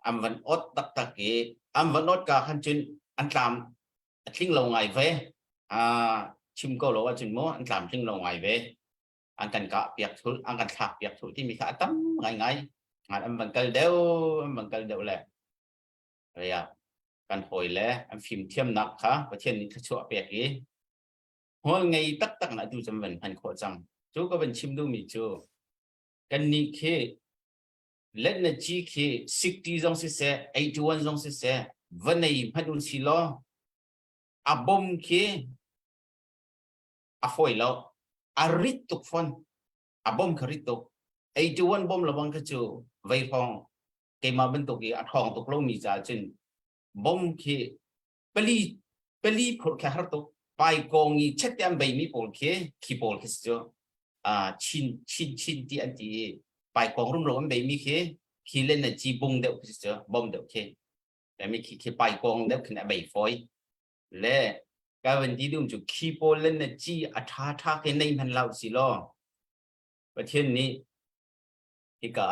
An van ot taktak i an van ot ka khan cun an tlam a tling lo ngai ve. Chim ko lo ahcun mu an tlam tling lo ngai ve. An kan kah piak thul, an kan thlak piak thul timi kha a tam ngai ngai. An van kal deuh, an van kal deuh le ria kan hawi le an fim thiamnak kha Pathian nih thluachuah pek i hmual ngei taktak na tu cam van hman khawh cang. Cu ka van chim duhmi cu kan nih khi let na ci khi 60 zong siseh 81 zong siseh va nei hmanh u si law a bom khi a fawi lo a rit tuk fawn a bom kha rit tuk 81 bom lawang kha cu vei hrawng keimah bantuk i a ṭhawng tuk lomi caah cun bom khi pali pali phurh khi har tuk paikawng i chet te an beimi pawl khi khi pawl khi si cu chin chin chin ti an ti i paikawng rumro an beimi khi khi len na ci bung deuh khi si cu bom deuh khi mi khi khi paikawng deuh khin a bei fawi le ka van ti dum cu khi pawl len na ci a ṭha ṭha khi nei hman lo si law Pathian nih hika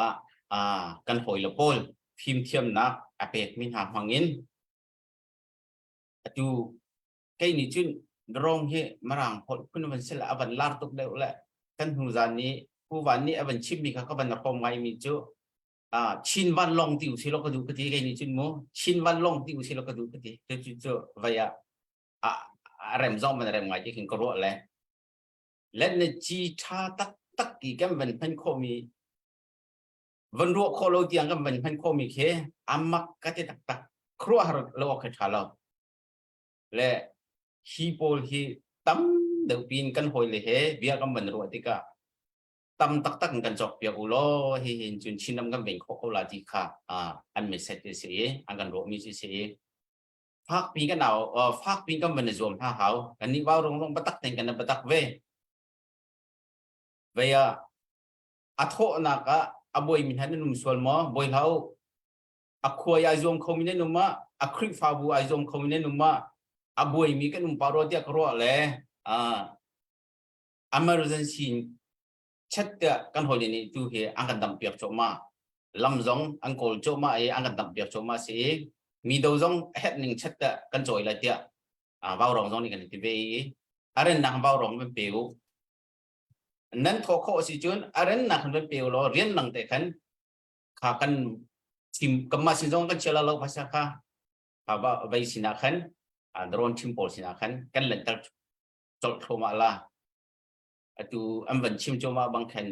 ah kan hawile pawl fimthiamnak a pekmi hna hmangin atu kei nih cun drone hi mirang holh phun van sila a van lar tuk deuh le kan hnu zan nih Pu Van nih a van chimmi kha ka van hrawm ngaimi cu Chin vanlawng ti usih law ka duh ka ti kei nih cun mu Chin vanlawng ti usih law ka duh ka ti cu cu cu vai ah a rem zong van rem ngai ti khin ka ruah le let na ci ṭha taktak ti kan van hman khawhmi van ruah khawh lo tiang kan van hman khawhmi khi amak ka ti taktak khuaruahhar lo awk khi ṭha lo le hi pawl hi tam deuh pin kan hawile he bia kan van ruah tikah tam taktak in kan cawk piak u law hi hin cun Chinram kan veng khawh ko la ti kha an message si i an kan ruahmi si si i fakpi kan au fakpi kan van i zuam hna hau kan nih vau rong rong batak ten kan batak ve ve ah a thawhnak ah a buai mi hna nan um sual maw buai hlah u a khuai ai zuam kho mi nan um ah a Khrihfabu ai zuam kho mi nan um ah a buai mi kan um pa rua tiah ka ruah le emergency chat tiah kan hawi nih tu hi an kan dam piak cuahmah lam zong an kawl cuahmah i an kan dam piak cuahmah si i mi do zong a herh ning chat tiah kan cawi lai tiah vaurawng zong nih kan ti ve i a rennak vaurawng van pe u nan thawh khawh si cun a rennak van pe u law rian lang te khan kha kan chim kanmah sin zong kan chia la lo phaisa kha kha va vei sinah khan drone chim pawl sinah khan kan lanter colh thluahmah la atu an van chim cuahmah bang khan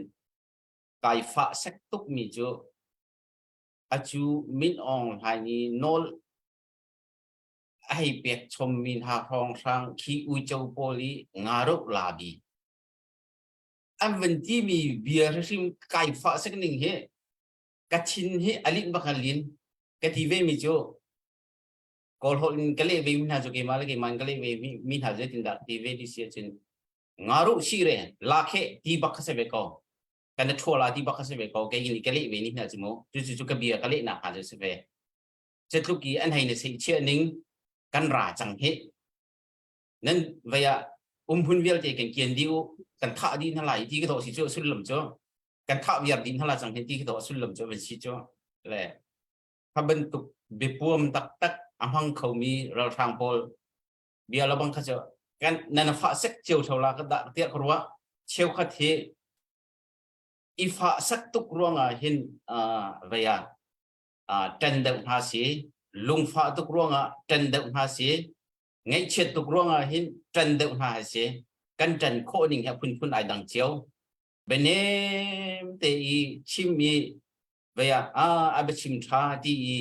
kai fah sek tuk mi cu acu Min Aung Hlaing i nawl a hei pek chom mi hna hrawng hrang khi uico pawl i nga ruh la bi an van ti mi bia hrim kai fah sek ning hi ka thin hi alin bak lin ka ti ve mi cu Kawl holh in ka leh ve mi hna cu keimah le keimah in ka leh ve mi hna zeitindah ti ve ti si ahcun ngaruh si re la khe ti bak kha si ve ko kan na ṭhua la ti bak kha si ve ko kei in ka leh ve ni hna cu mu cu cu cu ka bia ka leh nak hnga cu si ve cetluk i an hei na sei chiah ning kan ra cang hi nan vei ah umhun vialte kan kian dih u kan thah dih hna lai ti ka dawh si cu sullam cu kan thah viar dih hna la cang hi ti ka dawh sullam cu van si cu le kha bantuk biapuam taktak a hmang khomi ralhrang pawl bia lo bang kha cu kan nan fah sek cio tho la ka dah tiah ka ruah cheukhat hi i fah sak tuk ruangah hin vei ah ṭan deuh hna si lungfah tuk ruangah ṭan deuh hna si ngaihchiat tuk ruangah hin ṭan deuh hna si kan ṭan khawh ning he phunphun ai dang cio benem te i chim i vei ah ah a biachim ṭha ti i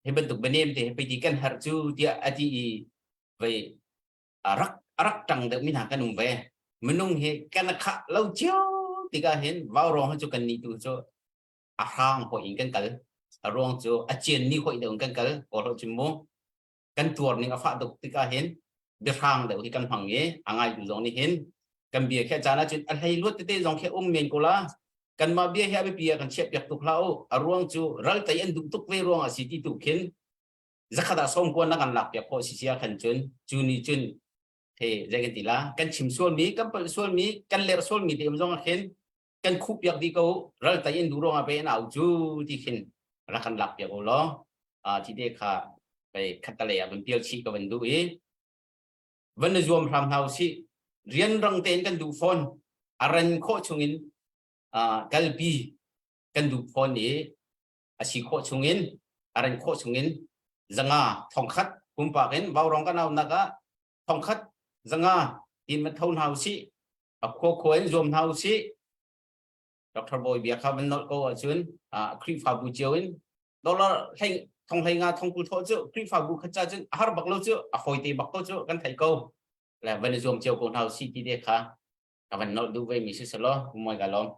hi bantuk bianem te pei ti kan herh cu tiah a ti i vei a rak a rak ṭang deuh mi hna kan um ve minung hi kan khah lo cio tikah hin vaurawng hi cu kan nih tu cu a hrang hoi in kan kal a ruang cu a cian ni hoi deuh in kan kal kawl cu mu kan tuar ning a fah tuk tikah hin biahrang deuh hi kan hmang i a ngaitu zong nih hin Kan bia khi a caan ahcun a hlei luat tete zong khi um men ko la. Kanmah bia hi a biapi ah kan chiah piak tuk hlah u. A ruang cu ral tei an duh tuk ve ruang a si ti tu khin zakhat ah sawm kuan na kan lak piak khawh si sia khan cun cu nih cun he zei kan ti la kan chim sualmi kan palh sualmi kan lerh sualmi te um zong ah khin kan khuh piak dih ko ral tei in duh ruang ah pe an au cu ti khin rak kan lak piak u law thi te kha pei khattalei ah van pial chih ka van duh i van na zuam hram hna usih rian rang tein kan duh fawn a ran khawh chungin kalpi kan duh fawn i a si khawh chungin a ran khawh chungin zanga thongkhat pumpak in vaurong kan au nak ah thongkhat zanga tin ma tho hna usih a khua khua in zuam hna usih Dr. Bawi bia kha van nolh ko ahcun Khrihfabu cio in dollar hlei thong hlei nga thong kul thawh cu Khrihfabu khat ca cun a har bak lo cu a fawi te bak ko cu kan theih ko le van i zuam cio ko hna usih ti te kha ka van nolh duh ve mi si selaw moi ka lawm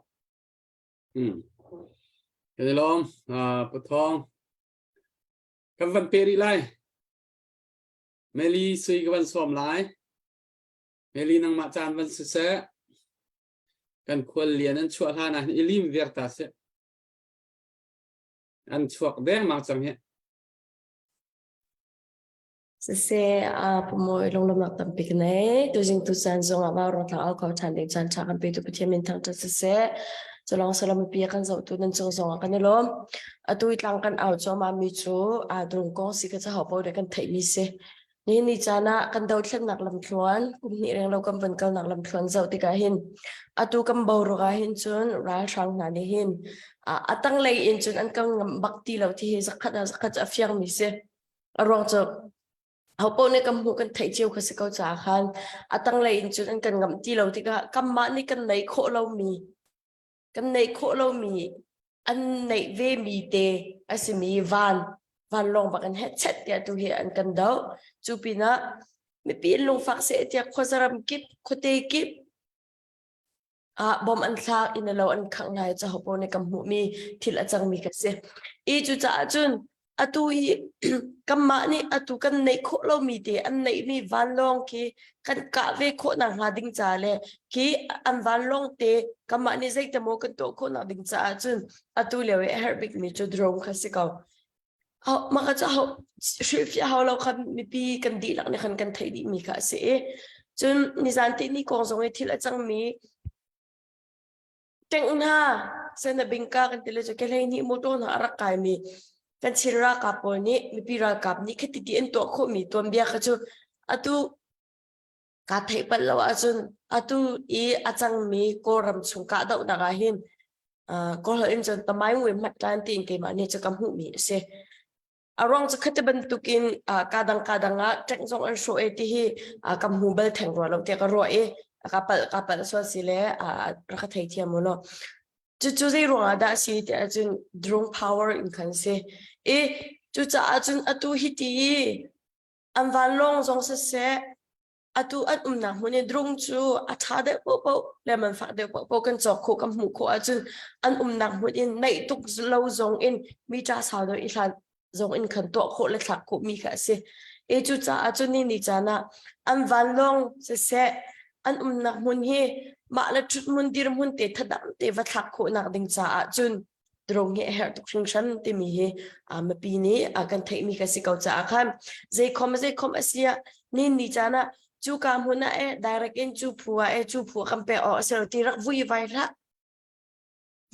Hmm. Kan i lawm pathawng kan van pe rih lai Meli sui ka van sawm lai Meli nangmah caan van siseh kan khual lian an chuah hlan ah i lim viar ta seh an chuak dengmang cang hi Siseh, a pumawi lunglawmhnak tampi ka nei. Tuzing tu caan zong ah vaurawng thlang au kho ṭhan ding caan ṭha kan petu Pathian min thangṭhat siseh. Culawng salam mipi a kan zohtu nan cung zong ah kan i lawm. Atu i tlang kan au cuahmah mi cu aa dung kong si ka caho paoh le kan theihmi si. Nihin ni caan ah kan dothlennak lamthluan, kum hnih renglo kan van kalnak lamthluan zoh tikah hin atu kan boruak ah hin cun ralhrang hna nih hin a tanglei in cun an kan ngam bak ti lo ti hi zakhat ah zakhat cu a fiangmi si. A ruang cu hopaoh nih kan hmuh kan theih cio kha si ko caah khan a tanglei in cun an kan ngamh ti lo tikah kanmah nih kan neih khawh lomi kan neih khawh lomi an neih ve mi te a simi van vanlawng bak in hechet tiah tu hi an kan doh. Cu pinah mipi in lungfak seh tiah khuazaram kip khuate kip ah bom an thlak in lo an khangh hna i cahopo nih kan hmuhmi thil a cangmi ka si. I cucaah cun atu hi kanmah nih atu kan neih khawh lomi te an neihmi vanlawng khi kan kah ve khawh nak hnga ding ca le khi an vanlawng te kanmah nih zeite maw kan tuah khawh nak ding caah cun atu lio i a herh bikmi cu drone kha si ko. Mah kha cu hrilhfiah hau lo kha mipi kan dihlak nih khan kan theih dihmi kha a si i cun nizan tihni kong zong i thil a cangmi teng hna sen a bingka kan ti le cu kehlei nih motor hna a rak kaimi kan Chin ralkap pawl nih mipi ralkap nih khati ti an tuah khawhmi tuanbia kha cu atu kaa theih palh lo ahcun atu i a cangmi Kawlram chung kahdohnak ah hin Kawl holh in cun tamai ngui hmat tlan tiin keimah nih cu ka hmuhmi a si. A ruang cu khati bantukin kadang kadang ah ṭek zong an hrawh e ti hi ka hmu bal theng rua lo tiah ka ruah i ka palh ka palh sual si le rak ka theithiam u law. Cucu zei ruangah dah a si tiah cun drone power in khan si. I cucaah cun atu hi ti i an vanlawng zong siseh atu an umnak hmun i drung cu a ṭha deuh paohpaoh le man fak deuh paohpaoh kan cawk khawh kan hmuh khawh ahcun an umnak hmun in naih tuk lo zong in mi ṭa sau deuh i hlan zong in khan tuah khawh le thlak khawh mi kha a si. E cucaah cun ni ni caan ah an vanlawng siseh an umnak hmun hi mah le ṭhut hmun dirhmun te thadam te va thlak khawhnak ding caah cun drone hi a herh tuk hringhran timi hi mipi nih kan theihmi ka si ko caah khan zeikhom zeikhom a si ah nin ni caan ah cu ka hmun ah e direct in cu phu ah e cu phu kan pek awk a si lo ti rak vui vai hlah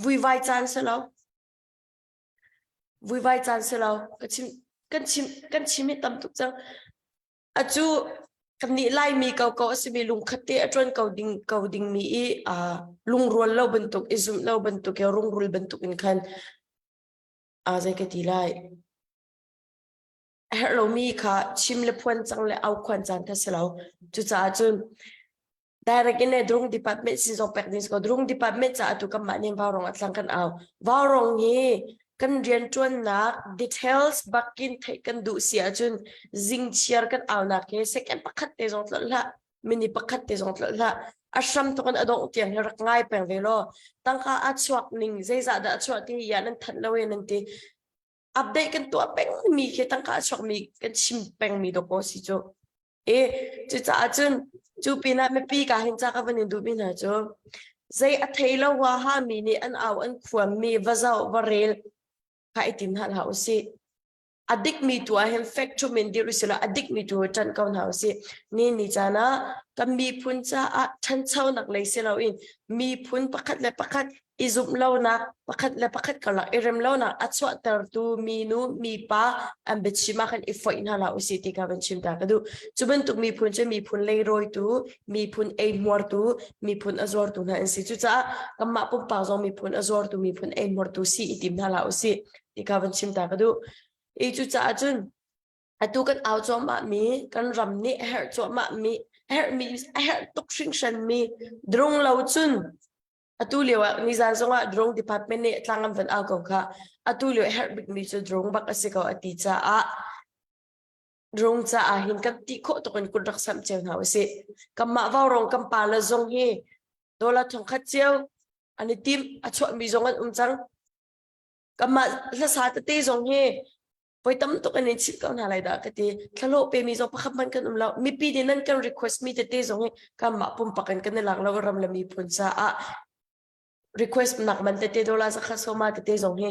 vui vai caan si lo vui vai caan si lo ka chim kan chim kan chim hi tam tuk cang Acu kannih Laimi koko a simi lungkhat te a ṭuan ko ding ko dingmi i uh, lungrual lo bantuk i zumh lo bantuk i rungrul bantuk in khan uh, zei ka ti lai a herh lomi kha chim le phuan cang le au khuan caan kha si lo cucaah cun Direct in drung department sin zong pek ding ko drung department ca atu kan mah nih vaurong atlang kan au vaurong hi kan rian tuannak details bakin theih kan duh si ahcun zing chiar kan au nak hi second pakhat te zong tlolh hlah mini pakhat te zong tlolh hlah a hram tuk in a dongh tiang hi rak ngai peng ve law tangka a chuak ning zeizah dah a chuah ti ya nan thanh lo e nan ti update kan tuah peng mi khi tangka a chuak mi kan chim peng mi dawkaw si cu. I cucaah cun cu pinah mipi ka hin ca ka van in duhmi hna cu zei a thei lo huaha mi nih an au an khuam mi va zoh va rel kha i tim hna hlah usih. A dikmi tu ah hin fek ṭhum in dir usih law a dikmi tu ṭanh ko hna usih. Ni ni caan ah kan miphun caah ṭhanchonak lei si loin miphun pakhat le pakhat i zumh lonak pakhat le pakhat karlak i rem lonak a chuahtertu minu mipa an biachim ah khan i foih hna hlah usih ti kha van chim ta ka duh. Cu bantuk miphun cu miphun leirawitu, miphun eihmuartu, miphun a zuartu hna an si. Cucaah kanmah pumpak zong miphun a zuartu, miphun eihmuartu si i tim hna hlah usih ti kha van chim ta ka duh. I cucaah cun atu kan au cuahmah mi kan ram nih a herh cuahmah mi a herhmi a herh tuk hringhran mi drung lo cun atu lio ah nizan zong ah drone department nih tlang an van au ko kha atu lio a herh bikmi cu drone bak a si ko a ti caah drone caah hin kan ti khawh tuk in kut rak samh cio hna usih kanmah vaurawng kan pa le zong hi dollar thongkhat cio an i tim a chuahmi zong an um cang kanmah hlasa tete zong hi voi tam tuk an in chimh ko hna lai dah ka ti thlalo pe mi zong pakhat hmanh kan um lo mipi nih nan kan request mi tete zong hi kanmah pumpak in kan i lak lo ram le miphun caah request nak man tete dollar zakhat soma tete zong hi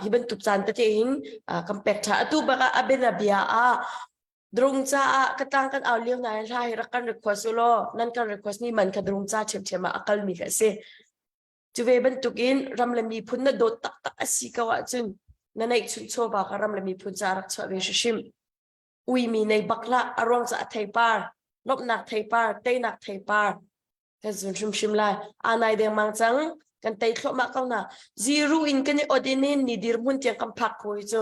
hi bantuk caan tete hin kan pek tha atu bak ah abena bia ah drung caah ka tlang kan au lio na hla hi rak kan request u law nan kan request mi man kha drung ca ṭhiamṭhiam ah a kal mi kha si Cu ve bantukin ram le miphun na dawt taktak a si ko ahcun na neihchunh chawva kha ram le miphun caah rak chuah ve hrimhrim. Uimi nei bak hlah, a ruang cu a theipar, lawmhnak theipar, teinak theipar kan zun hrimhrim lai. Aa nai dengmang cang, kan tei thluahmah ko hna. Zero in kan i ot in ni dirhmun tiang kan phak ko hi cu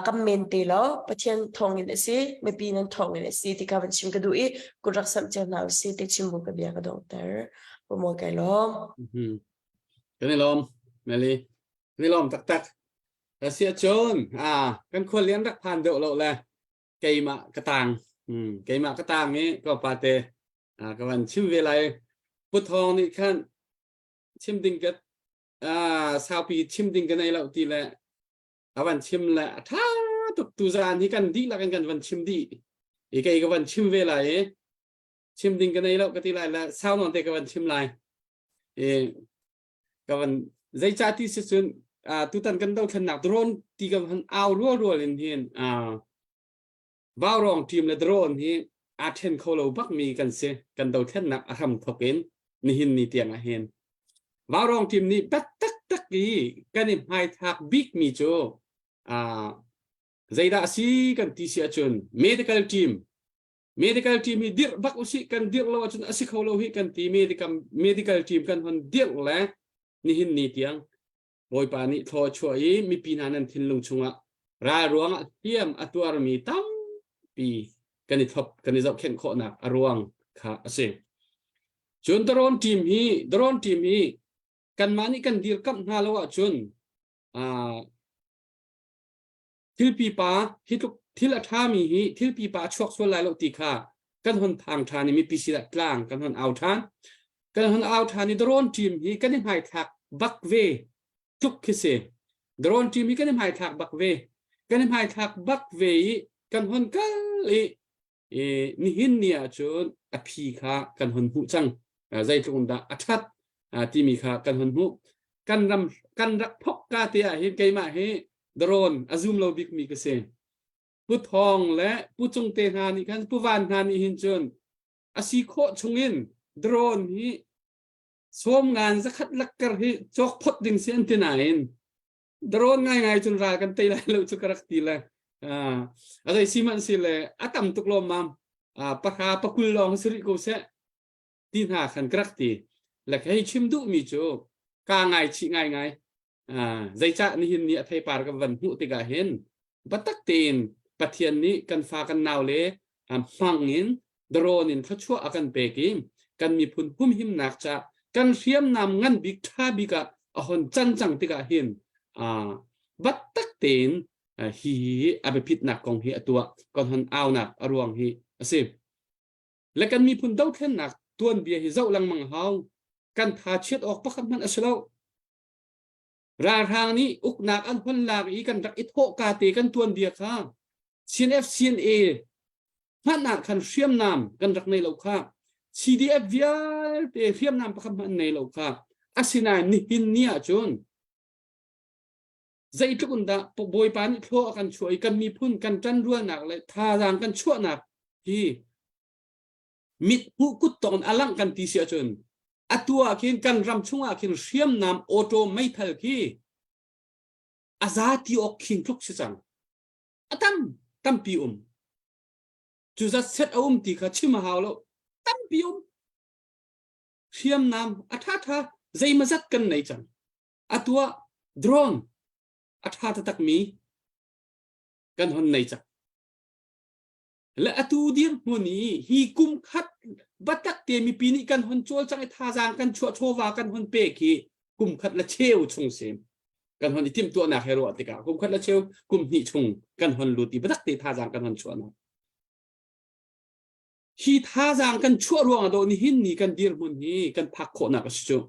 kan men te lo Pathian thawngin a si mipi nan thawngin a si ti kha van chim ka duh i kut rak samh cio hna usih ti chim bu ka bia ka donghter Pumaw kai lawm Kan i lawm Meli kan i lawm taktak Asia cun a kan khual lian rak phan deuh lo le keimah ka tang keimah ka tang i ka pa te ka van chim ve lai Pu Thawng nih khan chim ding ka saupi chim ding ka nei lo ti le a van chim le a ṭha tuk tuzaan hi kan dihlak in kan van chim dih i kei ka van chim ve lai i chim ding ka nei lo ka ti lai le sau nawn te ka van chim lai i ka van zeicah ti si cun tutan kan dothlennak drone ti ka van au rual rual in hin Vaurawng team le drone hi aa ṭhen kho lo bakmi kan si. Kan dothlennak a hram thawk in nihin ni tiang ah hin. Vaurawng team nih bat taktak i kan i hmaithak bikmi cu uh, zeidah a si kan ti si ahcun medical team medical team hi dirh bak usih kan dirh lo ahcun a si kho lo hi kan ti medical medical team kan hon dirh le nihin ni tiang Bawipa nih thlaw a chuah i mipi hna nan thinlung chungah ral ruangah hliam a tuarmi tampi kan i thlop kan i zohkhenh khawhnak a ruang kha a si. Cun drone team hi drone team hi kanmah nih kan dirkamh hna lo ahcun thil pipa hi tluk thil a ṭhami hi thil pipa a chuak sual lai lo ti kha kan hon phang ṭhan i mipi sinah tlang kan hon au ṭhan kan hon au ṭhan i drone team hi kan i hmaithlak bak ve tluk khi si drone team hi kan i hmaithlak bak ve kan i hmaithlak bak ve i kan hon kal i i nihin ni ahcun a phi kha kan hun hmuh cang zeitluk in dah a ṭhat timi kha kan hun hmuh kan ram kan rak phok ka te ah hin keimah hi drone a zoom lo bikmi ka si pu thawng le pu cung te hna nih khan pu van hna nih hin cun a si khawh chungin drone hi sawm ngan zakhat lakkar hi cawk phot ding si an ti nain drone ngaingai cun ral kan tei lai lo cu ka rak ti le a zei si hmanh si le a tam tuk lawm mam pakha pakul lawng si rih ko seh ti hna khan ka rak ti le hei chim duh mi cu ka ngai chih ngai ngai zeicah nihin ni a theipar kan van hmuh tikah hin biatak tein Pathian nih kan fa kan nau le hmang in drone in thluachuah a kan pek i kan miphun humhimnak ca kan hriamnam ngan bik ṭha bik ah a hon can cang tikah hin biatak tein hi a biapitnak kong hi a tuah kan hon aunak a ruang hi a si. Le kan miphun dothlennak tuanbia hi zoh lengmang hau kan tha chiat awk pakhat hmanh a si lo. Ralhrang nih uknak an hon lak i kan rak i thawhka te kan tuanbia kha CNF CNA. Hmanh ah khan hriamnam kan rak nei lo kha. CDF vialte hriamnam pakhat hmanh an nei lo kha. Asinain nihin ni ahcun zeitluk in dah Bawipa nih thlaw a kan chuah i kan miphun kan ṭanrualnak le thazaang kan chuahnak hi mit hmuh kut tong in a langh kan ti si ahcun atu ah khin kan ram chungah khin hriamnam auto meithal khi a za ti awk khing tluk si cang. A tam tampi um. Cu zat set a um ti kha chim a hau lo. Tampi um. Hriamnam a ṭhaṭha zeimazat kan nei cang. Atu ah drone a ṭha taktakmi kan hon nei cang. Le atu dirhmun i hi kum khat batak te mipi nih kan hon cawlcang i thazaang kan chuah chawva kan hon pek hi kum khat le cheu chung si kan hon i timhtuahnak he ruah tikah kum khat le cheu kum hnih chung kan hon lut i batak te thazaang kan hon chuahnak hi thazaang kan chuah ruangah dawh nihin ni kan dirhmun hi kan phak khawhnak a si cu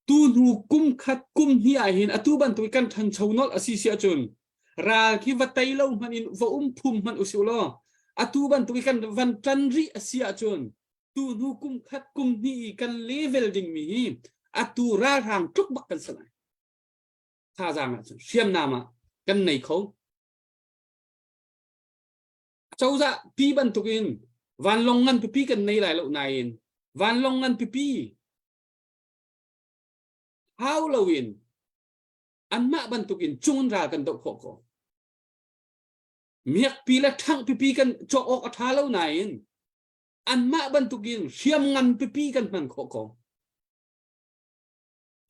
Tu hnu kum khat kum hnih ah hin atu bantuk kan ṭhancho nolh a si si ahcun ral khi va tei lo hmanh in va um phum hmanh usih law atu bantuk i kan van ṭan rih a si ahcun tu hnu kum khat kum hnih i kan level dingmi hi atu ralhrang tluk bak kan si lai. Thazaang ahcun hriamnam ah kan nei kho. Cozah pi bantukin vanlawng ngan pipi kan nei lai lo nain vanlawng ngan pipi hau loin anmah bantukin cung in ral kan doh khawh ko. Miakpi le ṭhangh pipi kan cawk awk a ṭha lo nain anmah bantukin hriam ngan pipi kan hman khawh ko.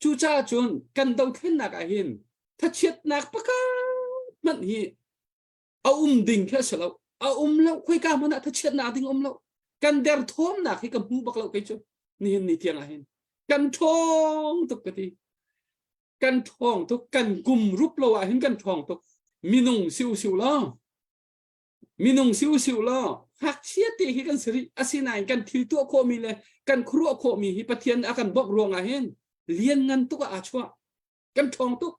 Cucaah cun kan dothlennak ah hin thachiatnak pakhat hmanh hi a um ding khi a si lo. A um lo khoika hmanh ah thachiatnak ding um lo. Kan derthawmnak hi ka hmu bak lo kei cu nihin ni tiang ah hin. Kan ṭhawng tuk ka ti. Kan ṭhawng tuk. Kan kum rup lo ah hin kan ṭhawng tuk. Minung si u siu law. Minung si u siu law. Ngakchia te hi kan si rih. Asinain kan thil tuah khawhmi le kan khuaruah khawhmi hi Pathian a kan bawmh ruang ah hin lian ngan tuk ah aa chuah. Kan ṭhawng tuk.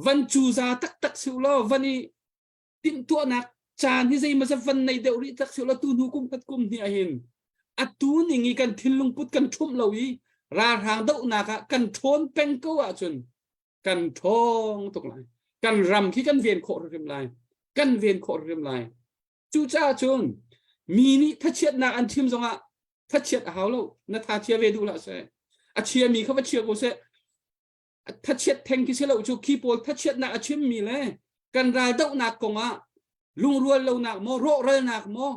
Van cuza taktak si u law van i timhtuahnak caan hi zeimawzat van nei deuh rih tak si u law tu hnu kum khat kum hnih ah hin atu ning i kan thinlung put kan ṭhumh lo i ralhrang dohnak ah kan ṭhawn peng ko ahcun kan ṭhawng tuk lai. Kan ram khi kan ven khawh hrim lai. Kan ven khawh hrim lai. Cucaah cun mi nih thachiatnak an chim zongah thachiat a hau lo. Na tha chia ve duh hlah seh. A chiami kha va chia ko seh. Thachiat theng khi si lo cu khi pawl thachiatnak a chimmi le kan raldohnak kongah lungrual lonak maw rawhralnak maw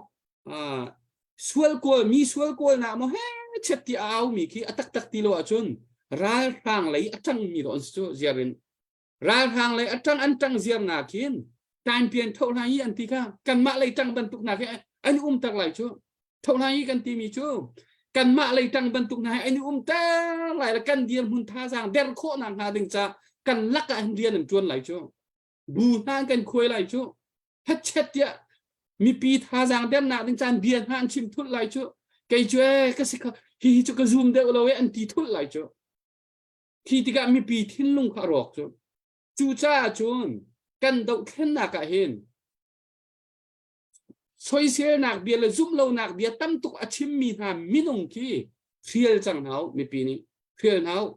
sual kawl mi sual kawlnak maw he chet ti a aumi khi a taktak ti lo ahcun ralhrang lei a ṭangmi dawh an si cu ziar in ralhrang lei a ṭang an ṭang ziar na khin taimpian thohla hi an ti kha kanmah lei ṭang bantuk hna khi an um tak lai cu thohla hi kan timi cu kanmah lei ṭang bantuk hna hi an um ter lai le kan dirhmun thazaang der khawh nak hnga ding ca kan lak ah hin rian an ṭuan lai cu bu hna an kan khuai lai cu hetchet tiah mipi thazaang dernak ding caan bia hna an chim thulh lai cu kei cu ee ka si kha hi hi cu ka zum deuh lo e an ti thulh lai cu Khi tikah mipi thinlung kha a rawk cu. Cucaah cun kan dohthlennak ah hin soiselnak bia le zumhlonak bia tam tuk a chimmi hna minung khi hrial cang hna u mipi nih hrial hna u.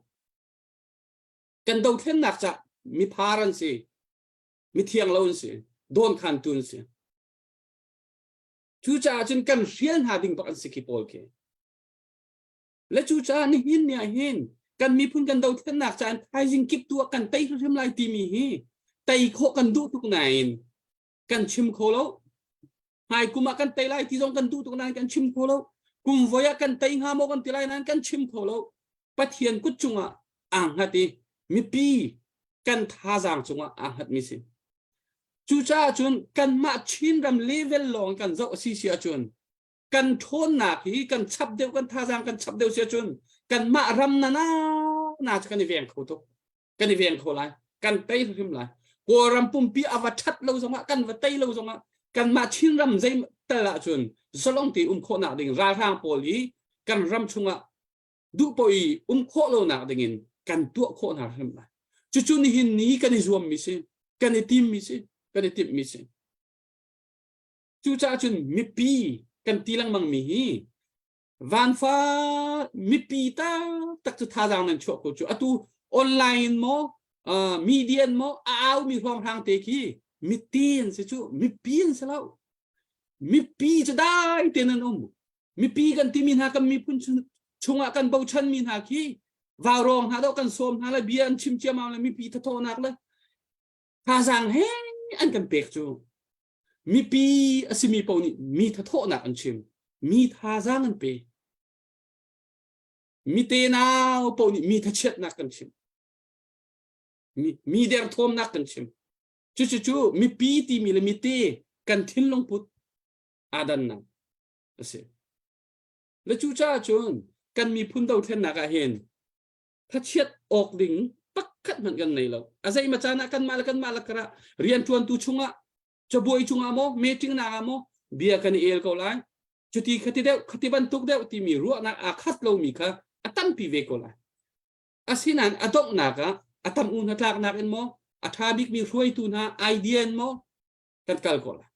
Kan dothlennak cah miphar an si, mithiang lo an si, dawnkhantu an si. Cucaah cun kan hrial hna ding bak an si khi pawl khi. Le cucaah nihin ni ah hin kan miphun kan dothlennak caan thaizing kip tu ah kan tei hrimhrim lai timi hi tei khawh kan duh tuk nain kan chim kho lo. Hmai kum ah kan tei lai ti zong kan duh tuk nain kan chim kho lo. Kum voi ah kan tei hnga maw kan ti lai nain kan chim kho lo. Pathian kut cungah aa hngat i mipi kan thazaang cungah aa hngatmi si. Cucaah cun kanmah Chinram level lawng kan zoh a si si ahcun kan ṭhawnnak hi kan chap deuh kan thazaang kan chap deuh si ahcun kanmah ram na na na cu kan i veng kho tuk kan i veng kho lai kan tei hrim lai Kawlram pumpi a va ṭhat lo zongah kan va tei lo zongah kanmah Chinram zei tal ahcun zalong te um khawhnak ding ralhrang pawl hi kan ram chungah duh paoh i um khawh lonak dingin kan tuah khawh hna hrim lai cucu nihin ni kan i zuammi si kan i timmi si kan i timhmi si. Cucaah cun mipi kan ti lengmang mi hi vanfa mipi taktak cu thazaang nan chuah ko cu. Atu online maw uh, media maw a au mi hrawnghrang te khi mipi an si cu mipi an si lo. Mipi cu dai te nan um. Mipi kan timi hna kan miphun chungah kan bochan mi hna khi vaurawng hna do kan sawm hna le bia an chim ciamam le mipi thathawnak le thazaang he an kan pek cu mipi a simi paoh nih mi thathawhnak an chim mi thazaang an pe mi tenau paoh nih mi thachiatnak kan chim mi, mi derthawmnak kan chim cucu cu mipi timi le mite kan thinlung put aa dannak a si le cucaah cun kan miphun dothlennak ah hin thachiat awk ding pakhat hmanh kan nei lo a zeima caan ah kanmah le kanmah lakar ah rianṭuantu chungah cabuai cungah maw meeting nak ah maw bia kan i el ko lai cuti khati deuh khati bantuk deuh timi ruahnak aa khat lomi kha a tampi ve ko lai asinain a donghnak ah a tam u hna tlaknak in maw a ṭha bikmi hruaitu hna idea in maw kan kal ko lai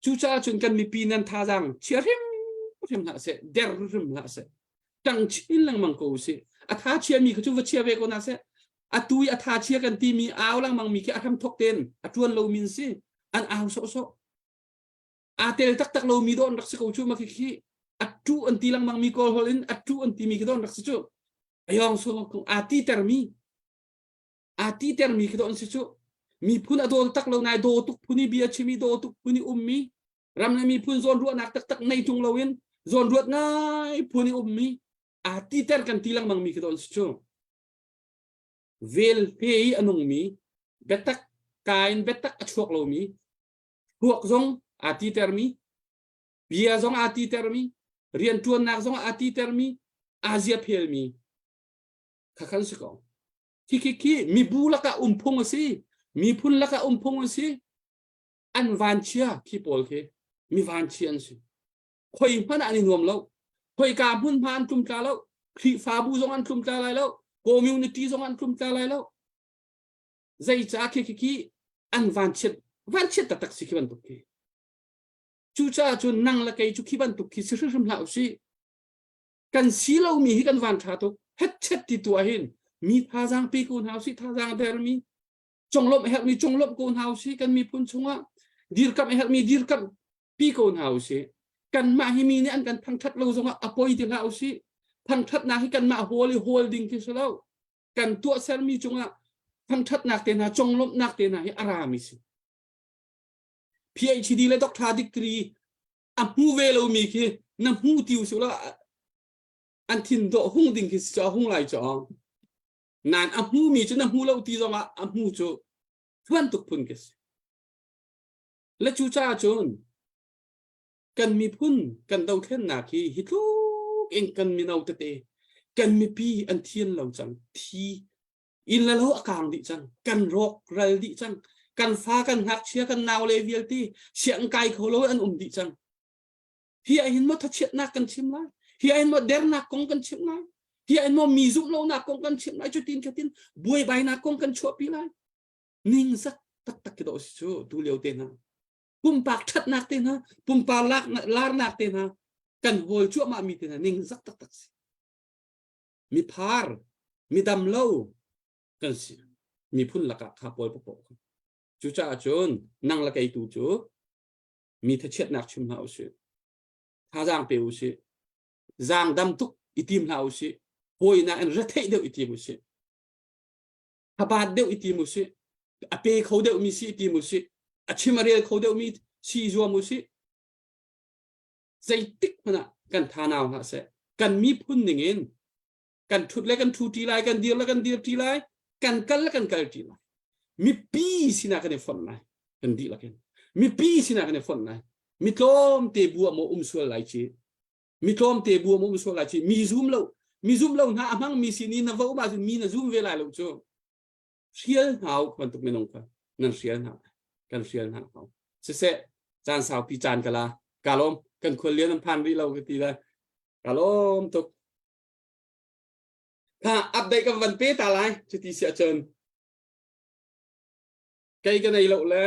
Cucaah cun kan mipi nan thazaang chia hrimhrim hlah seh, der hrim hlah seh. Ṭang chin lengmang ko usih. A tha chiami kha cu va chia ve ko hna seh. Atu i a tha chia kan timi au lengmang mi khi a hramthok tein a ṭuan lomi an si. An au sawhsawh. Aa tel taktak lomi dawh an rak si ko cu ma khi khi a ṭu an ti lengmang mi kawl holh in a ṭu an timi khi dawh an rak si cu. Ayong sung aa titermi aa titermi khi dawh an si cu miphun a daw tak lo nai daw tuk phun i bia chimi daw tuk phun i ummi ram le miphun zawn ruahnak taktak nei tung loin zawn ruat ngai phun i ummi aa titer kan ti lengmang mi khi dawh an si cu vel he i a nungmi biatak ka in biatak a chuak lomi thluak zong aa titermi bia zong aa titermi rianṭuannak zong aa titermi aa ziaphelmi kha khan si ko khi khi khi mibu lakah um phung a si miphun lakah um phung a si an vanchia khi pawl khi mi vanchia an si khoi hmanh an i nuam lo khoika hmun hma an tlum tla lo Khrihfabu zong an tlum tla lai lo community zong an tlum tla lai lo zeicah khi khi khi an vanchiat vanchiat taktak si khi bantuk khi cucaah cun nang le kei cu khi bantuk khi si hrimhrim hlah usih kan si lomi hi kan van ṭha tuk hetchet ti tu ah hin mi thazaang pe ko hna usih thazaang dermi conglawmh a herhmi conglawmh ko hna usih kan miphun chungah dirkamh a herhmi dirkamh pi ko hna usih kanmah hi mi nih an kan thangṭhat lo zongah a poi ti hlah usih thangṭhatnak hi kanmah hawl i hawl ding khi si lo kan tuahsermi cungah thangṭhatnak te hna conglawmhnak te hna hi a rami si PhD le doctor degree a hmu ve lomi khi na hmu ti usih law an thin dawh hung ding khi si cu a hung lai cu nan a hmumi cu na hmu lo ti zongah a hmu cu bantuk phun khi si le cu caah cun kan miphun kan dothlennak hi hi tluk in kan mino tete kan mipi an thian lo cang thi inn le lo a kang dih cang kan rawk ral dih cang kan fa kan ngakchia kan nau le vialte siang kai kho lo an um dih cang hi ah hin maw thachiatnak kan chim lai hi ah hin maw dernak kong kan chim lai hi ah hin maw mi zumh lonak kong kan chim lai cutin khatin buaibainak kong kan chuahpi lai ningzak taktak ki do si cu tu lio te hna pumpak thatnak te hna pumpak larnak te hna kan hawl cuahmah mi te hna ningzak taktak si miphar midam lo kan si miphun lakah kha pawl paoh kha cucaah cun nang le kei tu cu mi thachiatnak chim hlah usih thazaang pe usih zaang dam tuk i tim hlah usih hawinak in retheih deuh i tim usih thabat deuh i tim usih a pe kho deuh mi si i tim usih a chim a rel kho deuh mi si i zuam usih zeitik hmanh ah kan thanau hlah seh kan miphun ning in kan ṭhut le kan ṭhu ṭi lai kan dir le kan dir ṭi lai kan kal le kan kal ṭi lai mipi sinah kan i fonh lai kan dihlak in mipi sinah kan i fonh lai mi tlawmte bu ah maw um sual lai ci mi tlawmte bu ah maw um sual lai ci mi zum lo mi zum lo hna a hmang mi sin i na va um ahcun mi na zum ve lai lo cu hrial hna u bantuk minung kha nan hrial hna kan hrial hna ko siseh caan saupi caan ka la ka lawm kan khual lian an phan rih lo ka ti le ka lawm tuk ha update kan van pe ta lai cuti si ahcun kei ka nei lo le.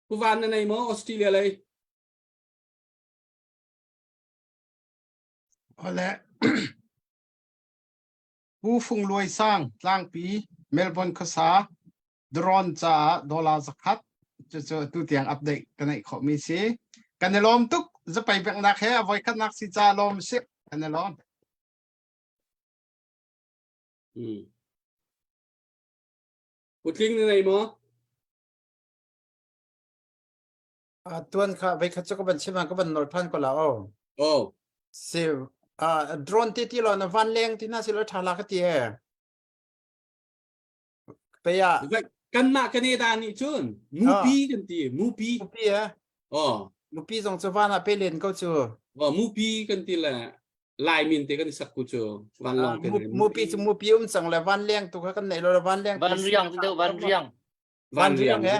Pu Van na nei maw Australia lei? Ole. Pu Fung Luai Sang tlangpi Melbourne khuasa drone caah dollar zakhat cucu tu tiang update ka neih khawhmi si. Kan i lawm tuk zapai peknak he a voikhatnak si ca lawm si kan i lawm. Hmm. Putling na nei maw? Uh, tuan kha vei khat cu ka van chim ah ka van nawl phan ko la o. Oh. Si uh, drone ti ti lo na van leng ti na si lo tha la ka ti e. Pe ya. Kanmah Canada nih cun mupi kan ti mupi. Mupi e. Oh. Mupi zong cu van ah pe len ko cu. Oh mupi kan ti le Lai min te kan i sak ku cu vanlawng te. Mupi cu mupi um cang le van leng tu kha kan nei lo le van leng. Van riang ti deuh van riang. Van riang he.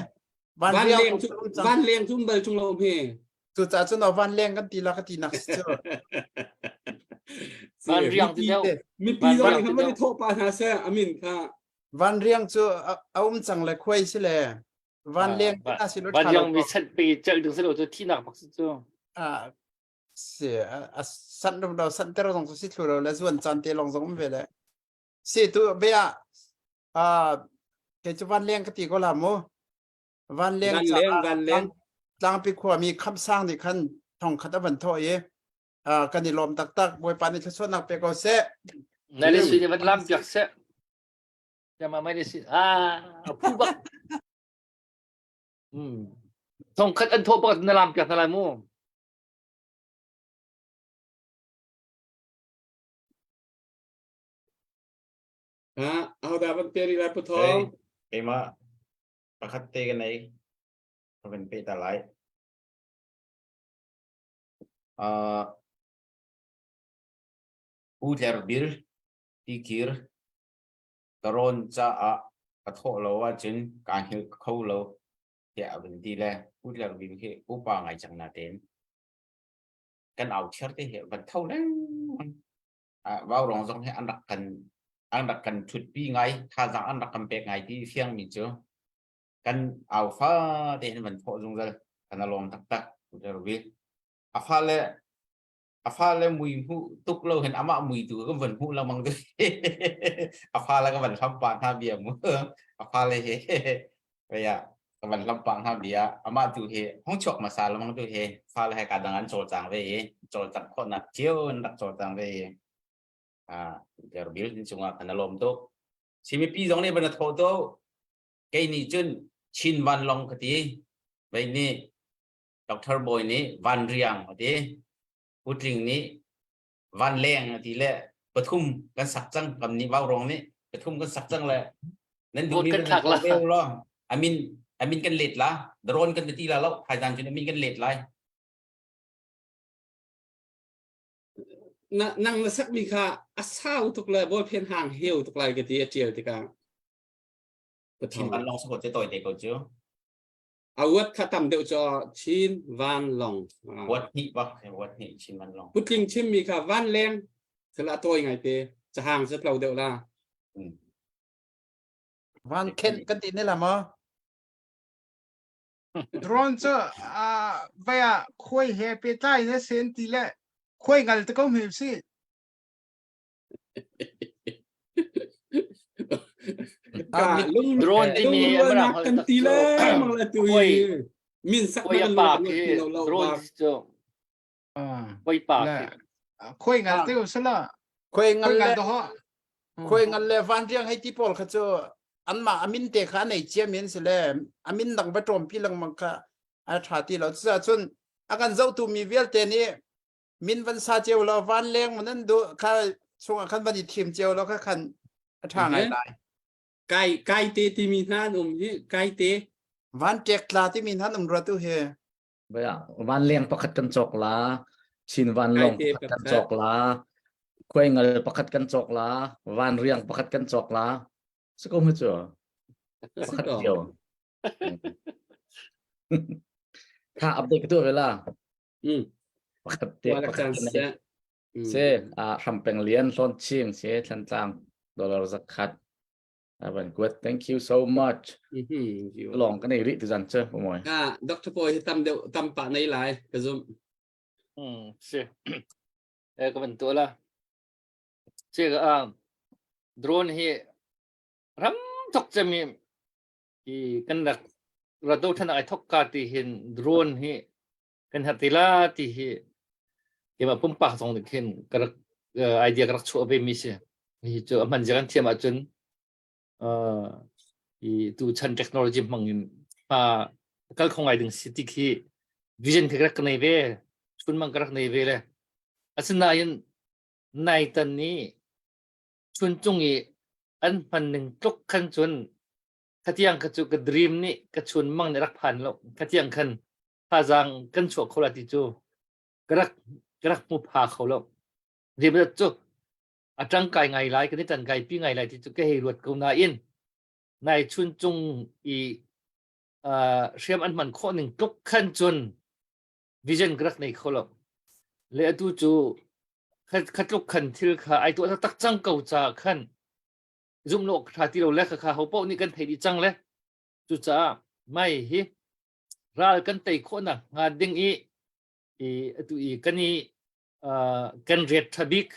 Van leng cu van leng cu um bal chung lo um he. Cu ca cu no van leng kan ti la ka ti nak si cu. Van riang ti deuh. Mipi zong nih khan van i thawh pa hna seh amin kha. Van riang cu a um cang le khuai si le. Van leng na si lo Van riang mi chat pe cel ding si lo cu thinak bak si cu. Ah si a san rum lo san ter zong cu si thlu lo le zuan caan te long zong um ve le. Si tu bia ah kei cu van leng ka ti ko la mu. Van leng Van leng van leng tlangpi khuami khamsang nih khan thong khat a van thawh i kan i lawm taktak Bawipa nih thluachuahnak pe ko seh. Na le sui nih van lam piak seh. Jama mai le si ah a phu bak. Hmm. Thong khat an thawh bak na lam piak na lai mu. Ha, ahodah van pe rih lai Pu Thawng? Keimah pakhat te ka nei. Ka van pe ta lai. Uh, U Tler Bil tikir ka rawn caah ka thawh lo ahcun kaa hngilh kho lo tiah a vun ti le U Tler Bil hi upa ngai cang natein kan au thiar te hi van tho lengmang. Vaurawng zong hi an rak kan an rak kan ṭhutpi ngai thazaang an rak kan pek ngai ti fiangmi cu kan au fa te hin van thawh zungzal kan a lawm taktak Wi a fale a fale mui hmuh tuk lo hin amah mui tu kan van hmuh lengmang tu a fale ka van hlam pah hna bia mu a fale he ya ka van hlam pah hna bia amah tu hi hong chuak hmasa lengmang tu hi fale he ka dang an cawlcang ve i cawlcang khawhnak cio an rak cawlcang ve i a bil cungah kan a lawm tuk simipi zong nih van a thawh to kei nih cun Chin vanlawng ka ti vei nih Dr. Bawi nih van riang a ti Putling nih van leng a ti le pathum kan sak cang kam nih vaurawng nih pathum kan sak cang le nan duhmi kan thlak la lo amin amin kan let la drone kan ti la lo thaizang cun amin kan let lai na nang na sak mi kha a sau tuk le bawlphen hang heu tuk lai ka ti a tial tikah Chin van long sa te toi te ko cu. A wat kha tam deuh cho Chin van long. Wat hnih bak wat hnih Chin van long. Putling chim mi kha van leng sala toi ngai te chahang zat lo deuh la. Van khen kan ti ne la ma? Drone cu vai ah khuai he pehtlai na sen ti le khuai ngal te ko hme si. Drone timi lungrualnak kan ti le mang le tu hi min sak na kan pa khi drone cu koi pa khi khoi ngal te usala khoi ngal le khoi ngal le van riang hei ti pawl kha cu anmah amin te kha nei cia men si le amin dang va ṭawm pi lengmang kha a ṭha ti lo cucaah cun a kan zohtu mi vialte nih min van sa cio lo van leng man nan duh kha chungah khan van i thim cio lo kha khan a ṭha ngai lai kai kai te timi hna an um hi kai te van tek tla timi hna an um rua tu hi Baya van leng pakhat kan cawk la chin van long pakhat kan cawk la khuai ngal pakhat kan cawk la van riang pakhat kan cawk la siko mu cu pakhat cio Kha update ka tuah ve la. Mm. Pakhat te pakhat te. Se a hrampeng lian hlawn ching se thlantlang dollar zakhat. Avan kuat. Thank you so much. Long kan ei rih tu zan che pomoi. Ka Dr. Poi hi tam deuh tam pa nei lai ka zum. Hmm, si. Eh ka van tu la. Si ka um, drone hi ram thok chemi i kan rak rado than ai thok ka ti hin drone hi kan har ti la ti hi keimah pumpak zong nih khin ka rak idea ka rak chuah ve mi si hi cu a hman zia kan thiam ahcun i tu chan technology hmang in hma kal kho ngai ding si ti khi vision khi ka rak nei ve chunmang ka rak nei ve le asinain nai tan ni chuncung i an hman ning tluk khan cun khatiang kha cu ka dream nih ka chunmang nih rak phan lo khatiang khan thazaang kan chuah kho la ti cu ka rak ka rak hmu pha kho lo zeibata cu a ṭangkai ngai lai kan i ṭangkai pi ngai lai ti cu ka hei ruat ko nain nai chun cung i uh, hriam an hman khawh ning tluk khan cun vision ka rak nei kho lo le atu cu khatluk khan thil kha ai tuah tak cang ko ca khan zumh lo tha ti lo le kha kha ho paoh nih kan thei dih cang le cucaah mai hi ral kan tei khawhnak hnga ding i i atu i kan i kan riat tha bik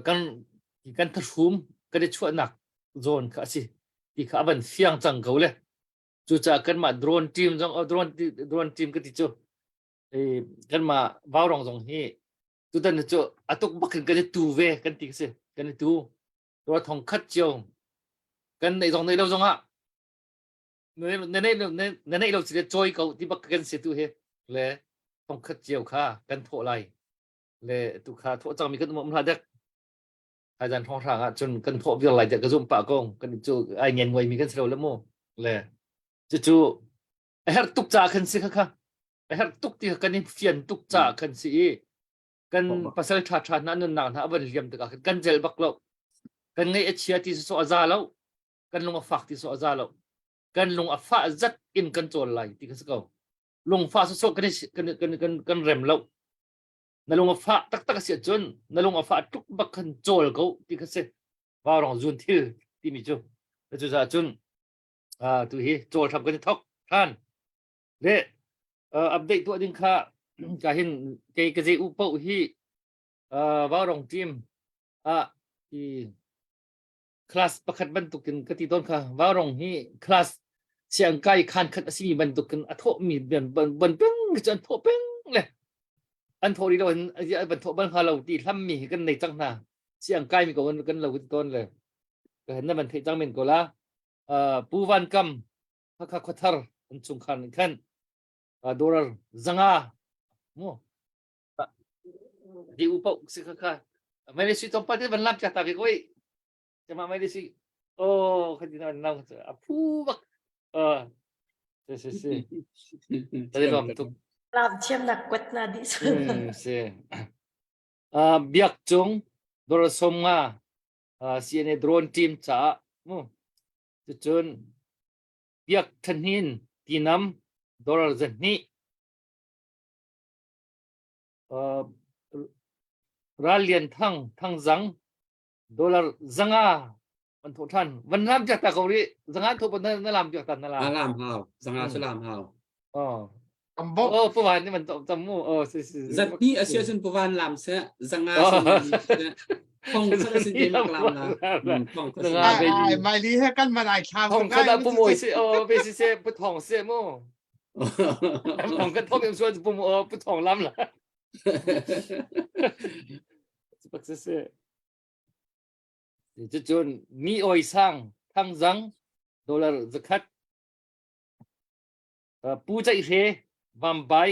kan kan thahrum kan i chuahnak zawn kha a si ti kha a van fiang cang ko le cucaah kanmah drone team zong drone drone team ka ti cu kanmah vaurong zong hi tutan cu atuk bak in kan i tu ve kan ti si kan i tu to thong khat cio kan nei zong nei lo zong ah na neih lo na neih lo si le cawi ko ti bak kan si tu hi le thong khat cio kha kan thawh lai le tu kha thawh cangmi kan um hlah dek haizan thong hrang ah cun kan thawh vial lai tiah ka zum pah ko kan cu ai ngen ngoi mi kan si lo le mu le cucu a herh tuk ca khan si kha kha a herh tuk ti kan in fian tuk ca khan si i kan pasal tha tha hna nunnak hna a van liam tikah kan zel bak lo kan ngaih a chia ti so a za lo kan lung a fak ti so a za lo kan lung a fah zat in kan cawl lai ti ka si ko lungfah so kan kan kan kan kan rem lo na lung a fah taktak a si ahcun na lung a fah tuk bak khan cawl ko ti ka si vaurong zun thil timi cu cu caah cun tu hi cawl hram kan i thok than le update tuah ding kha ka hin kei ka zei u poh hi vaurong team ah i class pakhat bantukin ka ti tawn kha vaurong hi class siangkai khan khat a simi bantukin a thawhmi ban ban peng cu an thawh peng le an thawh rih lo in ban thawh bal hnga lo ti hlammi hi kan nei cang hna siangkai mi ko kan lo ti tawn le ka hen na ban theih cang men ko la pu van kam hakha khuathar an chungkhar nih khan dollar zanga mu Di upa si kha kha. Mai si tlawmpal te van lam piak ta ve ko i. Cama mai si oh kha ti na nam a phu bak. Uh si si si. Tadi lom tuk. Lam thiam nak kwat na di Hmm si. Uh, biak cung dor som nga uh, CNA drone team caah mu cucun biak thanin tinam dollar zahnih Uh, Ral Lian Thang Thangzang dollar zanga van thawh than van lam piak ta ko rih zanga tho na na lam piak ta na lam lam hau zanga cu lam hau oh Kambo oh puvan ni man to tam mu oh si si zat ni asia cun puvan lam se zanga se thong khat sin te mak lam la thong khat ai mai li he kan man ai thla thong khat pu moi se oh be si se pu thong se mu Thong kan thong em suan pum o pu thong lam la. Pak se se. Cucun mi oi sang thang zang dollar zakhat pu chai hre vam bai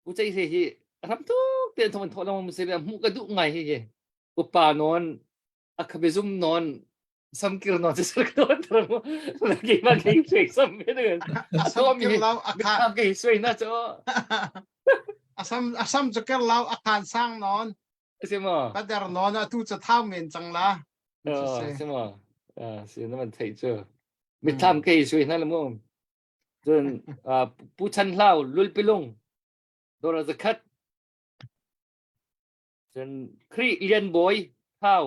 pu chai hre hi ram tuk ten thong tho long se mu ka du ngai hi hi upa non akhabe zum non samkir no che sar ko tar mo lagi ma ke sui sam me de asam kir lau akha ke sui na cho asam asam cho ker lau akhan sang non si mo pader non atu cha thau men chang la si mo si na man thei chu mi tham ke sui na le mo cun pu chan hlau lul pilung dora zakhat cun khri lian boy thau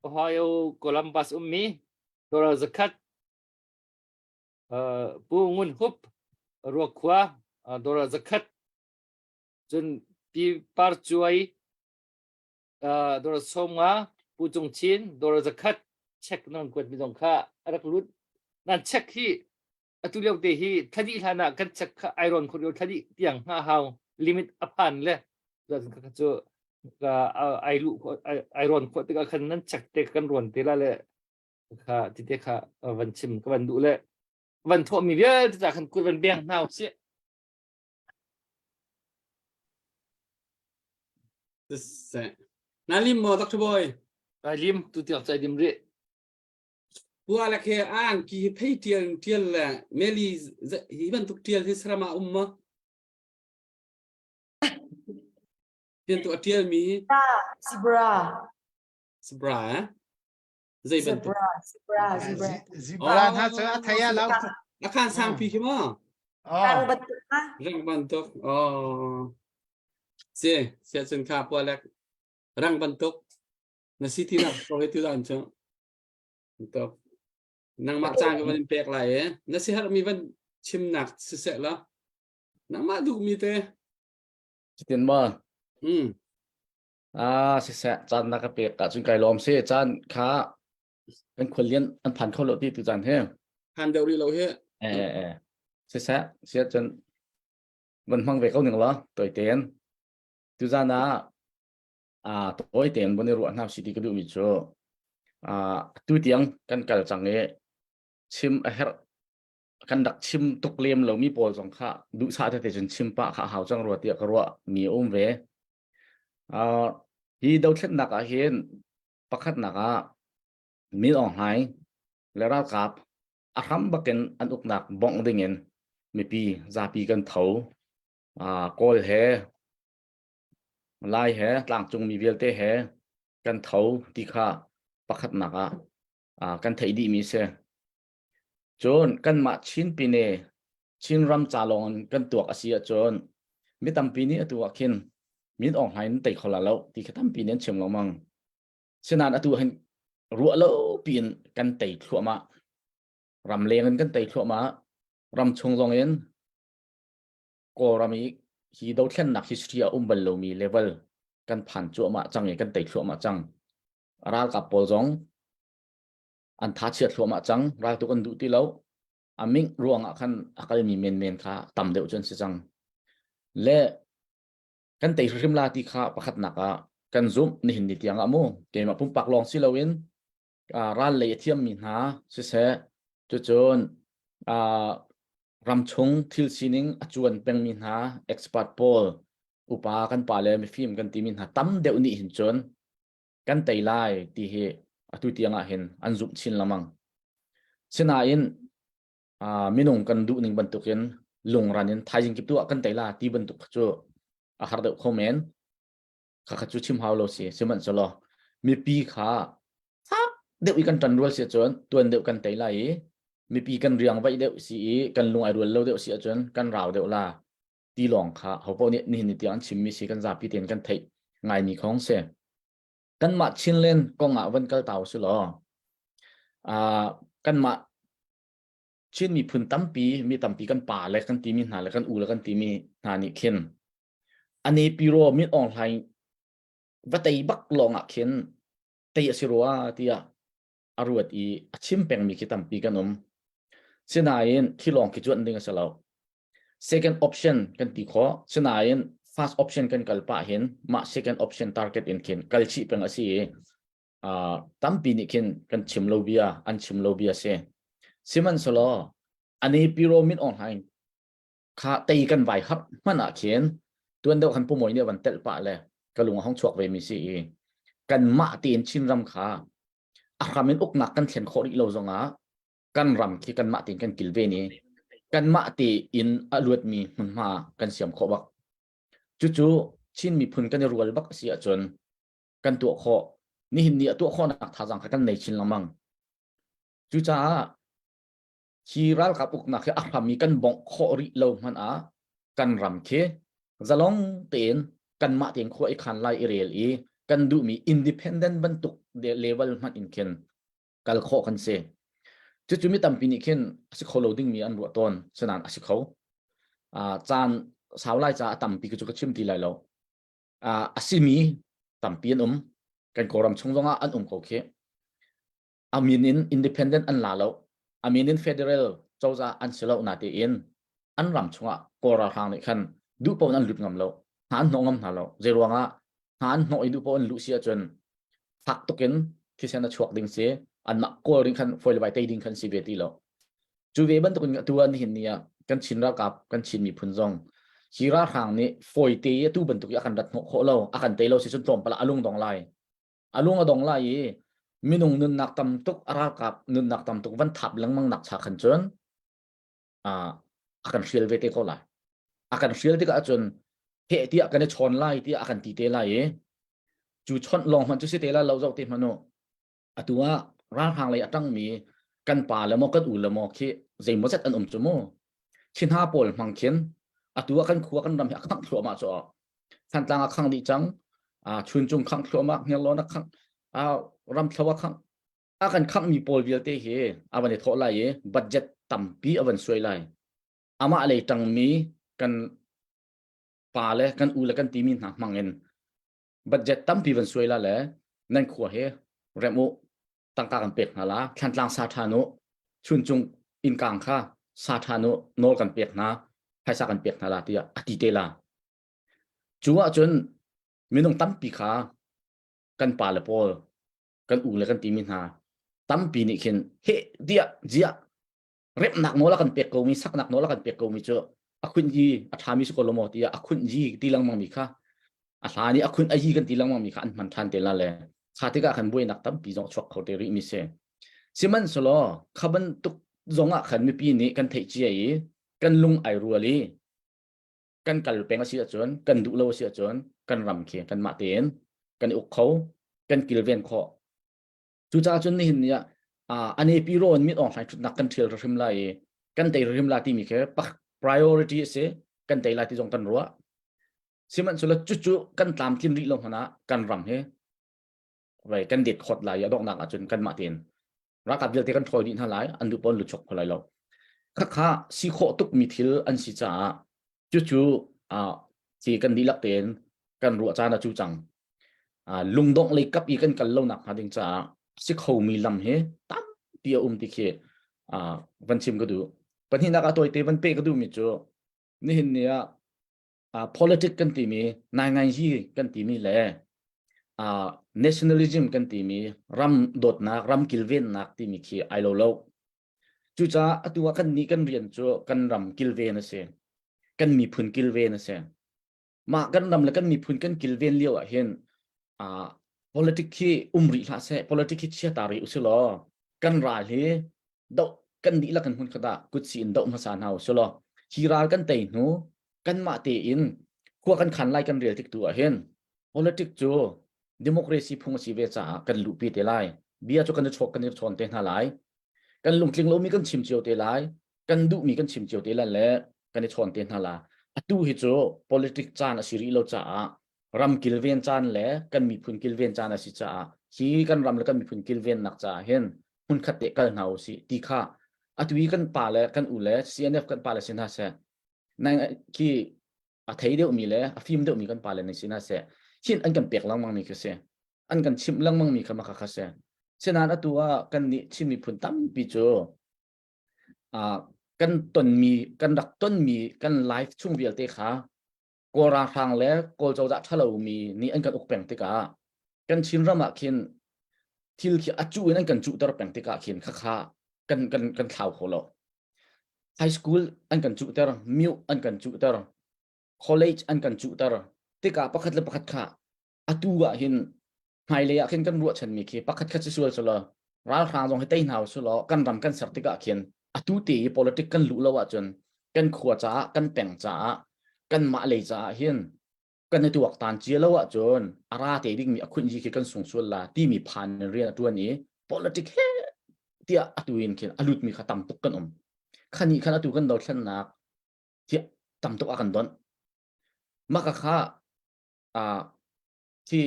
Ohio Columbus ummi. Dollar zakhat uh, Pu Ngun Hup Ruakhua uh, dollar zakhat cun Pi Par Cuai uh, dollar 50 Pu Cung Chin dollar zakhat check nan kuat mi zong kha a rak lut nan check hi atu lio te hi thadi hlan ah kan check kha iron khur lio thadi tiang nga hau limit a phan le kha cu ai lu ai ron khawh tikah khan nan check te kan ruan te la le kha ti te kha van chim ka van duh le van thawh mi vialte ta khan kut van beng hna usih Na lim maw Dr. Boy? Ai lim tu tiak chai dim ri. Pu Alek he ang ki hi phei tial tial le meli hi bantuk tial hi saram ah um ma? Tian tu a tial mi hi. Zebra. Zebra eh? Zei bantuk? Zebra, zebra. Zebra hna cu a thei a lo. A khan sang pi khi ma? Rang bantuk ha? Rang bantuk. Oh. Si, sia cun kha pu Alek. Rang bantuk. Na si ti nak ko he tu dan cu. Tok. Nangmah caan ka van in pek lai e. Na si harmi van chimnak siseh la. Nangmah duhmi te. Cutin ma? Mm. Ah, siseh caan na ka pek ah cun kai lawm si. Caan kha kan khualian an phan kho lo ti tu caan he. Phan deuh rih lo hi. Eh eh eh. Siseh, sia cun van hmang ve ko ning la toi ten. Tu zan ah ah tawi tein von i ruah hna si ti ka duhmi cu ah tu tiang kan kal cang i chim a herh kan rak chim tuk lem lomi pawl zong kha duhsah tete cun chim pah kha hau cang rua tiah ka ruah mi a um ve. Uh, hi dothlennak ah hin pakhatnak ah Min Aung Hlaing le ralkap a hram bakin an uknak bongh dingin mipi zapi kan tho. Uh, Kawl he Lai he tlangcungmi vialte he kan tho ti kha pakhatnak ah kan theih dihmi si. Cun kanmah Chin pine Chinram ca lawng in kan tuak a si ahcun mi tampi nih atu ah khin Min Aung Hlaing in tei kho la lo ti kha tampi nih an chim lengmang. Sinain atu hin ruah lo piin kan tei thluahmah. Ramleng in kan tei thluahmah. Ramchung zong in Kawlram i hi dothlennak history ah um bal lomi level kan phan cuahmah cang i kan tei thluahmah cang. Ralkap pawl zong an tha chia thluahmah cang. Raltuk an duh ti lo. A ming ruangah khan a kalmi menmen kha tam deuh cu an si cang. Le kan tei hrimhrim la ti kha pakhatnak ah kan zumh nihin ni tiang ah mu keimah pumpak lawng si loin ral lei a thiammi hna siseh cucun ramchung thil sining a cuan pengmi hna expert pawl upa kan pa le mifim kan timi hna tam deuh nih hin cun kan tei lai ti hi atu tiang ah hin an zumh chin lengmang. Sinain minung kan duh ning bantukin lungran in thaizing kip tu ah kan tei la ti bantuk cu a har deuh kho men. Khakha cu chim hau lo si sihmanhsehlaw mipi kha fak deuh i kan ṭan rual si ahcun tuan deuh kan tei lai i mipi kan riang vaih deuh si i kan lung ai rual lo deuh si ahcun kan rau deuh la ti lawng kha hopoh nih nihin ni tiang an chimmi si kan zapi tein kan theih ngaimi khong si kanmah Chinland kong ah van kal tau si law uh, kanmah Chin miphun tampi mi tampi kan pa le kan timi hna le kan u le kan timi hna nih khin ane piro Min Aung Hlaing va tei bak lawng ah khin tei a si rua tiah a ruat i a chim pengmi khi tampi kan um. Sinain khi lawng khi cuanh ding a si lo. Second option kan ti khawh. Sinain first option kan kal pah hin mah second option target in khin kal chih peng a si i uh, tampi nih khin kan chim lo bia an chim lo bia si. Sihmanhsehlaw ane piro Min Aung Hlaing kha tei kan vai hap hman ah khin tuan deuh khan pumawi nih van telh pah le ka lung a hong chuak ve mi si i kan mah tein Chinram kha a hram in uknak kan thlen khawh rih lo zongah kan ram khi kan mah tein kan kilven i kan mah tein a luatmi hmunhma kan siam khawh bak cucu Chin miphun kan i rual bak a si ahcun kan tuah khawh nihin ni a tuah khawhnak thazaang kha kan nei chin lengmang cucaah Hi ralkap uknak hi a hram i kan bongh khawh rih lo hmanh ah kan ram khi zalong tein kanmah tein khua i khan lai i rel i kan duhmi independent bantuk level hmanh in khin kal khawh kan si. Cucu mi tampi nih khin a si kho lo dingmi an ruah tawn. Sinain a si kho. Uh, caan sau lai caah a tampi cu ka chim ti lai lo. Uh, a simi tampi an um. Kan Kawlram chung zongah an um ko khi. A min in independent an la lo. A min in federal cozah an si lo natein an ram chungah Kawl ralhrang nih khan duh paoh in an lut ngam lo. Hna an hnawh ngam hna lo. Zei ruangah hna an hnawh i duh paoh an luh si ahcun fak tuk in thisen a chuak ding si anmah kawl ding khan foi le bai tei ding khan si ve ti lo cu ve bantuk in atu an hin ni ah kan Chin ralkap kan Chin miphun zong hi ralhrang nih foi te i atu bantuk i a kan rat hnawh khawh lo a kan tei lo si cun tlawmpal ah a lung dong lai a lung a dong lai i minung nunnak tam tuk a ralkap nunnak tam tuk van thap lengmang nak cha khan cun a kan hrial ve te ko lai a kan hrial tikah cun heh tiah kan i chawn lai tiah a kan ti te lai i cu chawnh lawng hmanh cu si te lai lo zoh te hmanh u atu ah ralhrang lei a ṭangmi kan pa le maw kan u le maw khi zeimawzet an um cu mu khi hna pawl hmang khin atu ah kan khua kan ram hi a khangh thluahmah cu Thantlang a khang dih cang Chuncung khangh thluahmah Hniarlawn a khangh Ramthlo a khangh a kan khanghmi pawl vialte hi a van i thawh lai i budget tampi a van suai lai amah lei ṭangmi kan pa le kan u le kan timi hna hmang in budget tampi van suai la le nan khua hi rem u tangka kan pek hna la thlantlang sa ṭhan u chuncung innkang kha sa ṭhan u nawl kan pek hna phaisa kan pek hna la tiah a ti te la cu ahcun minung tampi kha kan pa le pawl kan u le kan timi hna tampi nih khin he diah ziah remnak nawl a kan pek komi saknak nawl a kan pek komi cu a khunh yi a ṭhami si ko lo maw tiah a khunh yi ti lengmang mi kha a hlan i a khunh a yi kan ti lengmang mi kha an hman ṭhan te la le kha tikah khan buainak tampi zong chuak kho te rih mi si sihmanhsehlaw kha bantuk zong ah khan mipi nih kan theih cia i kan lung ai rual i kan kal peng a si ahcun kan duh lo a si ahcun kan ram khi kanmah tein kan i uk kho kan kilven khawh cucaah cun nihin ni ah a nepi rawn mit awng hlai thutnak kan ṭhial hrim lai i kan tei hrim la timi khi priority a si kan tei lai ti zong kan ruah sihmanhsehlaw cucu kan tlamtlin rih lo hmanh ah kan ram hi vai kan det khot lai i a donghnak ahcun kanmah tein ralkap vialte kan ṭhawi dih hna lai an duh pawn luchok kho lai lo khakha si khawh tukmi thil an si caah cucu khi kan dihlak tein kan ruah caan a cu cang lungdongh lei kap i kan kal lo nak hnga ding caah si khomi lam hi tampi a um ti khi van chim ka duh pahnihnak ah tawite van pe ka duhmi cu nihin ni ah politic kan timi nainganyi kan timi le nationalism kan timi ram dawtnak ram kilvennak timi khi ai lo lo cucaah atu ah kan nih kan rian cu kan ram kilven a si kan miphun kilven a si mah kan ram le kan miphun kan kilven lio ah hin politic hi um rih hlah seh politic hi chia ta rih usih law kan ral hi doh kan dihlak in hmun khat ah kutsi in doh hmasa hna usih law hi ral kan tei hnu kanmah tein khua kan khan lai kan rel tik tu ah hin politic cu democracy phung a si ve caah kan luhpi te lai bia cu kan i chawk kan i chawn te hna lai kan lungtling lomi kan chim cio te lai kan duhmi kan chim cio te lai le kan i chawn te hna la atu hi cu politic caan a si rih lo caah ram kilven caan le kan miphun kilven caan a si caah hi kan ram le kan miphun kilvennak caah hin hmunkhat te kal hna usih ti kha atu i kan pa le kan u le CNF kan pa le si hna seh khi a thei deuhmi le a fim deuhmi kan pa le nih si hna seh hin an kan pek lengmang mi khi si an kan chimh lengmang mi kha maka kha si sinain atu ah kan nih Chin miphun tampi cu kan tonmi kan rak tonmi kan life chung vialte kha Kawl ralhrang le Kawl cozah ṭhalomi nih an kan uk peng tikah kan Chinram ah khin thil khi a cuh in an kan cuhter peng tikah khin khakha kan kan kan thlau kho lo. High school an kan cuhter, myu an kan cuhter, college an kan cuhter tikah pakhat le pakhat kha atu ah hin hmailei ah khin kan ruahchanmi khi pakhat khat si sual selaw ralhrang zong hi tei hna usulaw kan ram kan ser tikah khin atu te i politic kan luh lo ahcun kan khua caah kan peng caah kan mah lei caah hin kan i tuaktan cia lo ahcun a ra te dingmi a khunh khi kan sung sual la timi phan in rian a tuan i politic he tiah atu in khin a lutmi kha tam tuk kan um khani khan atu kan dothlennak tiah tam tuk a kan donh maka kha a khi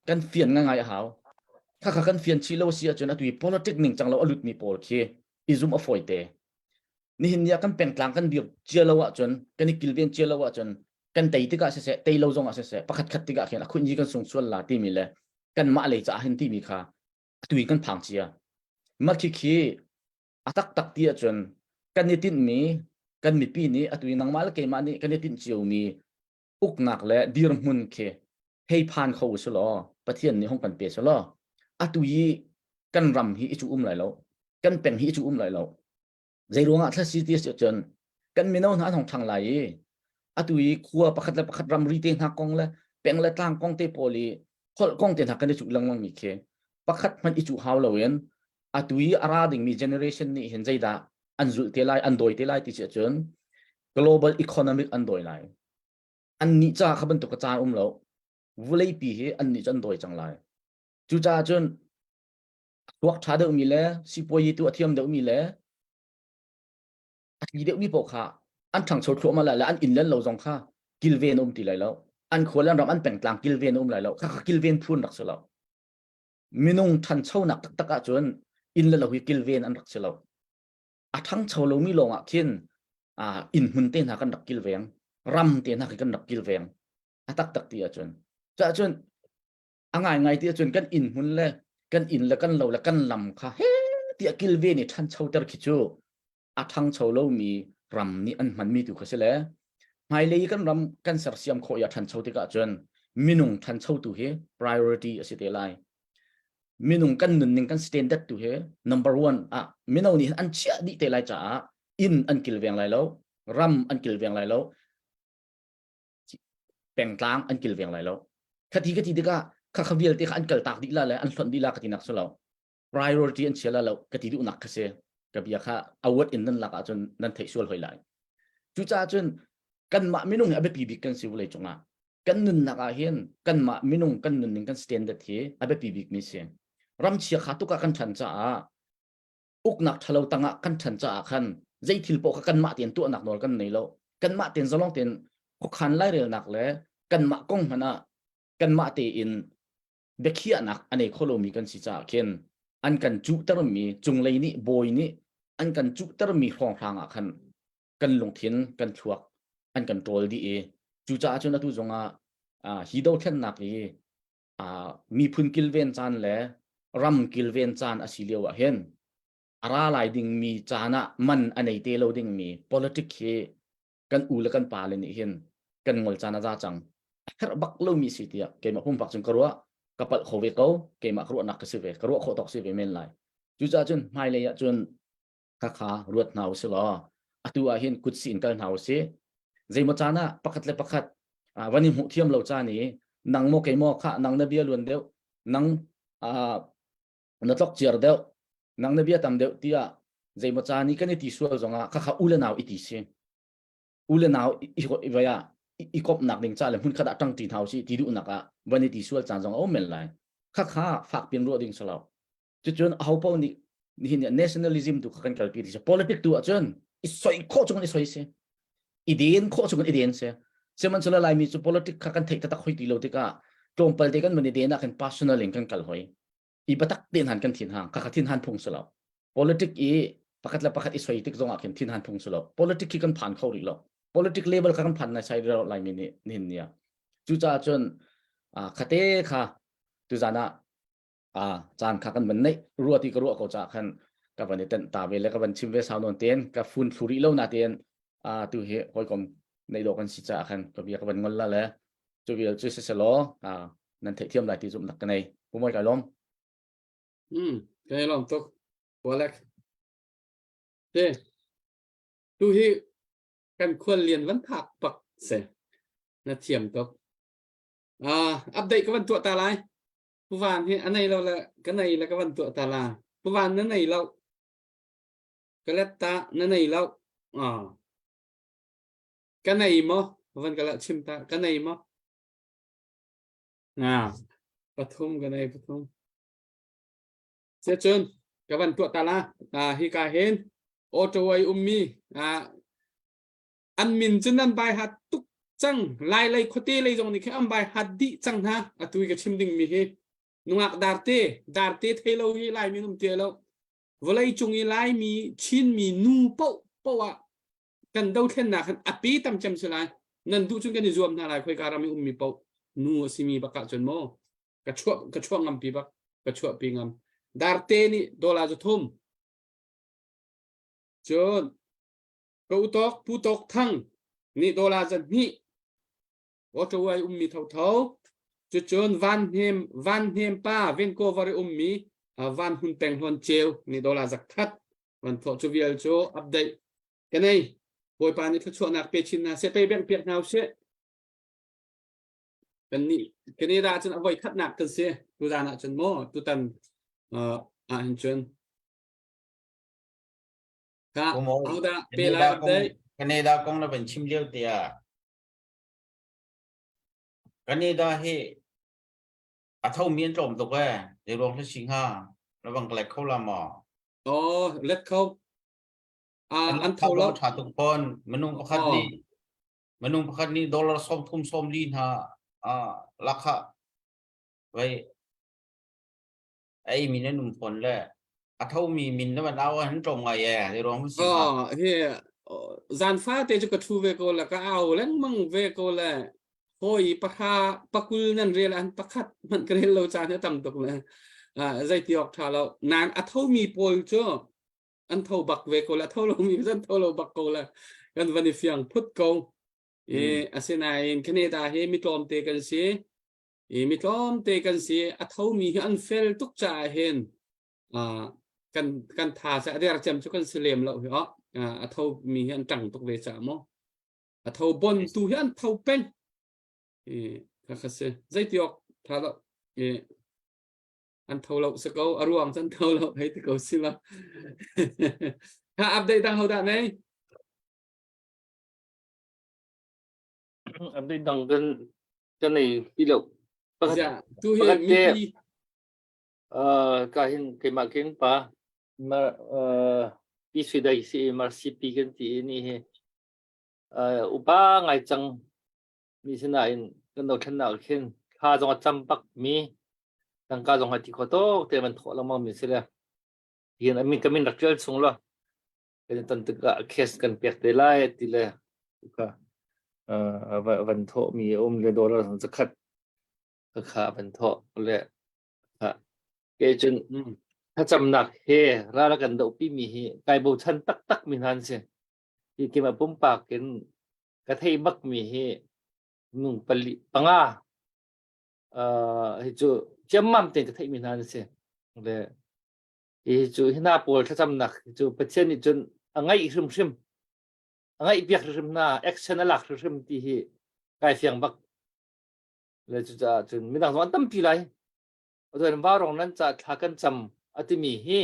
kan fian ngai a hau. Khakha kan fian chih lo si ahcun atu i politic ning cang lo a lutmi pawl khi i zum a fawi te. Nihin ni ah kan pengtlang kan dir cia lo ahcun kan i kilven cia lo ahcun kan tei tikah siseh tei lo zongah siseh pakhat khat tikah khin a khunyi kan sung sual la timi le kanmah lei caah hin timi kha atu in kan phang cia. Mah khi khi a taktak ti ahcun kan i tinhmi kan mipi nih atu i nangmah le keimah nih kan i tinh ciomi uknak le dirhmun khi hei phan kho u law Pathian nih hong kan pe selaw atu i kan ram hi i cu um lai lo kan peng hi i cu um lai lo zei ruangah thla si ti si cun kan mino hna an hong ṭhang lai i atu i khua pakhat le pakhat ramri te hna kong le peng le tlang kong te pawl i holh kong te hna kan i cuh lengmang mi khi pakhat hmanh i cuh hau loin atu i a ra dingmi generation nih hin zeidah an zulh te lai an dawi te lai ti si ahcun global economic an dawi lai an nih ca kha bantuk ka caan um lo vuleipi hi an nih cu an dawi cang lai cucaah cun tuak ṭha deuhmi le sipuayi tu a thiam deuhmi le a tli deuhmi paoh kha an ṭhangcho thluahmah lai le an inn le lo zong kha kilven um ti lai lo an khua le an ram an pengtlang kilven um lai lo kha kha kilven phun rak si lo minung ṭhanchonak taktak ahcun inn le lo hi kilven an rak si lo a ṭhangcho lomi lawng ah khin inn hmun te hna kan rak kilveng ram te hna khi kan rak kilveng a taktak ti ahcun cuahcun a ngaingai ti ahcun kan inn hmun le kan inn le kan lo le kan lam kha he tiah kilven i ṭhanchoter khi cu a ṭhangcho lomi ram nih an hmanmi tu kha si le hmailei kan ram kan sersiam khawh i a ṭhancho tikah cun minung ṭhancho tu hi priority a si te lai minung kan nunning kan standard tu hi number one ah mino nih an chiah dih te lai caah inn an kilveng lai lo ram an kilveng lai lo pengtlang an kilveng lai lo khati ka ti tikah kha kha vialte kha an kaltak dih la le an hlonh dih la ka ti nak si lo priority an chia la lo ka ti duhnak kha si ka bia kha award in nan lak ahcun nan theih sual hoi lai cucaah cun kanmah minung hi a biapi bik kan si vawlei cungah kan nunnak ah hin kanmah minung kan nunning kan standard hi a biapi bik mi si ramchia kha tuk ah kan ṭhan caah uknak ṭhalo tangah kan ṭhan caah khan zei thil paoh kha kanmah tein tuahnak nawl kan nei lo kanmah tein zalong tein khuakhan lairelnak le kanmah kong hmanh ah kanmah tein biakhiahnak a nei kho lomi kan si caah khin an kan cuhtermi cunglei nih bawi nih an kan cuhtermi hrawnghrang ah khan kan lungthin kan thluak an kan ṭawl dih i cucaah cun atu zongah hi dothlennak i miphun kilven caan le ram kilven caan a si lio ah hin a ra lai dingmi caan ah man a nei te lo dingmi politic hi kan u le kan pa le nih hin kan ngol caan a za cang a herh bak lomi si tiah keimah pumpak cun ka ruah ka palh kho ve ko keimah ka ruahnak ka si ve ka ruah khawh tawk si ve men lai cucaah cun hmailei ah cun khakha ruat hna usih law atu ah hin kut si in kal hna usih zeimaw caan ah pakhat le pakhat van i hmuh thiam lo caan i nang maw kei maw kha nang na bia luan deuh nang na tlok ciar deuh nang na bia tam deuh tiah zeimaw caan i kan i ti sual zongah khakha u le nau i ti si u le nau i vai ah i komhnak ding ca le hmun khat ah ṭangṭi hna usih ti duhnak ah van i ti sual caan zong a um men lai khakha fak piin ruah ding si lo cucun aho paoh nih nihin nationalism tu kha kan kalpi ti si politic tu ahcun i soi khawh chung in i soi si i den khawh chung in i den si sihmanhsehlaw laimi cu politic kha kan theih taktak hoi ti lo tikah tlawmpal te kan van i den ah khan personal in kan kal hoi i batak te han kan thin hang kha thin han phung si lo politic i pakhat le pakhat i soi tik zong ah khin thin han phung si lo politic khi kan phan kho rih lo politic level kha kan phan nai sai ro laimi nih nihin ni ah cucaah cun khate kha tuzan ah caan kha kan van neih rua ti ka ruah ko caah khan ka van i tenh ta ve le ka van chim ve sau nawn tein ka fun thlu rih lo na tein tu hi hawikom neih dawh kan si caah khan ka bia ka van ngol la le cu vial cu siselaw nan theihthiam lai ti zumhnak ka nei pumoi kai lawm mm kai lawm tuk walek te tu hi kan khual lian van thak pak se na thiam tuk ah update ka van tuah ta lai puvan hi a nei lo le ka nei le ka van tuah ta la puvan na nei lo ka let ta na nei lo ah Ka nei maw? Van ka la chim ta. Ka nei maw? Na, pathum ka nei pathum. Cun ka van tuah ta la. Ah, hi ka hin Ottawa i ummi ah an min cu nan bai hat tuk cang. Lai lei khuate lei zong nih khin an bai hat dih cang hna. Atu i ka chim ding mi hi. Nungak darte darte thei lo hi Laimi um ti lo. Vawlei cung i Laimi Chinmi nu paoh paoh ah kan dothlennak hin a pe tam cem si lai. Nan duh cun kan i zuam hna lai khoika ram i ummi paoh nu a simi bak ah cun maw ka chuah ka chuah ngam pi bak ka chuah pi ngam. Darte nih dollar zu thum. Cun ka utawk Pu Tawk Thang nih dollar za hnih Ottawa i ummi thotho. Cucun Van Hnem Van Hnem pa Vancouver i ummi Van Hun Peng Hlawn Ceu nih dollar zakhat van thawh cu vial cu update ka nei. Bawipa nih thluachuahnak pe chin hna seh, pe bengh piak hna usih. Kan nih Canada cun a voi khatnak kan si. Tuzan ah cun maw tutan uh, ah hin cun ka ahodah pe lai update Canada kong na van chim lio te ah Canada hi a thomi an tlawm tuk ee. Zeiruang hla si hnga? Na bang ka let kho la maw? Oh, let kho. Ah, an tho lo. Tha tuk fawn. Minung pakhat nih minung pakhat nih dollar 30 sawmli hna ah lakha vai ei mi nan um fawn le a tho mi min na van au an tlawm ngai e zeiruang si hnga? Oh, hi zan fate cu ka thu ve ko la ka au lengmang ve ko le hoi pakha pakul nan rel an pakhat hmanh ka rel lo caan a tam tuk le zei ti awk tha lo nan a tho mi pawl cu an tho bak ve ko le tho lo mi an tho lo bak ko le kan van i fiang phut ko i asinain Canada hi mi tlawmte kan si i mi tlawmte kan si a tho mi hi an fel tuk caah hin kan kan tha sa der cem cu kan si lem lo hi a tho mi hi an tang tuk ve ca mo a tho bon tu hi an tho peng i kha kha si zei ti ok tha lo i an tho lo si ko a ruang can tho lo hei ti ko si la ha update dang ho dah nei update dang kan kan nei ti lo pakhat tu hi mipi ka hin keimah king pa mar pi sui dai si mar cp kan ti ni hi upa ngai cang mi sinain kan dothlennak khin thla zong a cam bak mi tangka zong a ti kho tok te man thawh lengmang mi si le hin amin kamin rak tial chung lo kan ton tikah case kan pek te lai ti le ka van thawh mi um le dollar zakhat kha van thawh le ke cun thlacamnak he ral kan dohpi mi hi kai bochan taktak mi hna an si. Hi keimah pumpak in ka thei bak mi hi nung pali panga uh, hi cu ciammam tein ka theih mi hna an si. Le hi cu hi hna pawl thlacamnak hi cu Pathian nih cun a ngaih hrimhrim a ngaih piak hrimhrim hna action a lak hrimhrim ti hi kai fiang bak. Le cucaah cun midang zong an tampi lai. Atuan vaurong nan ca thla kan cam a timi hi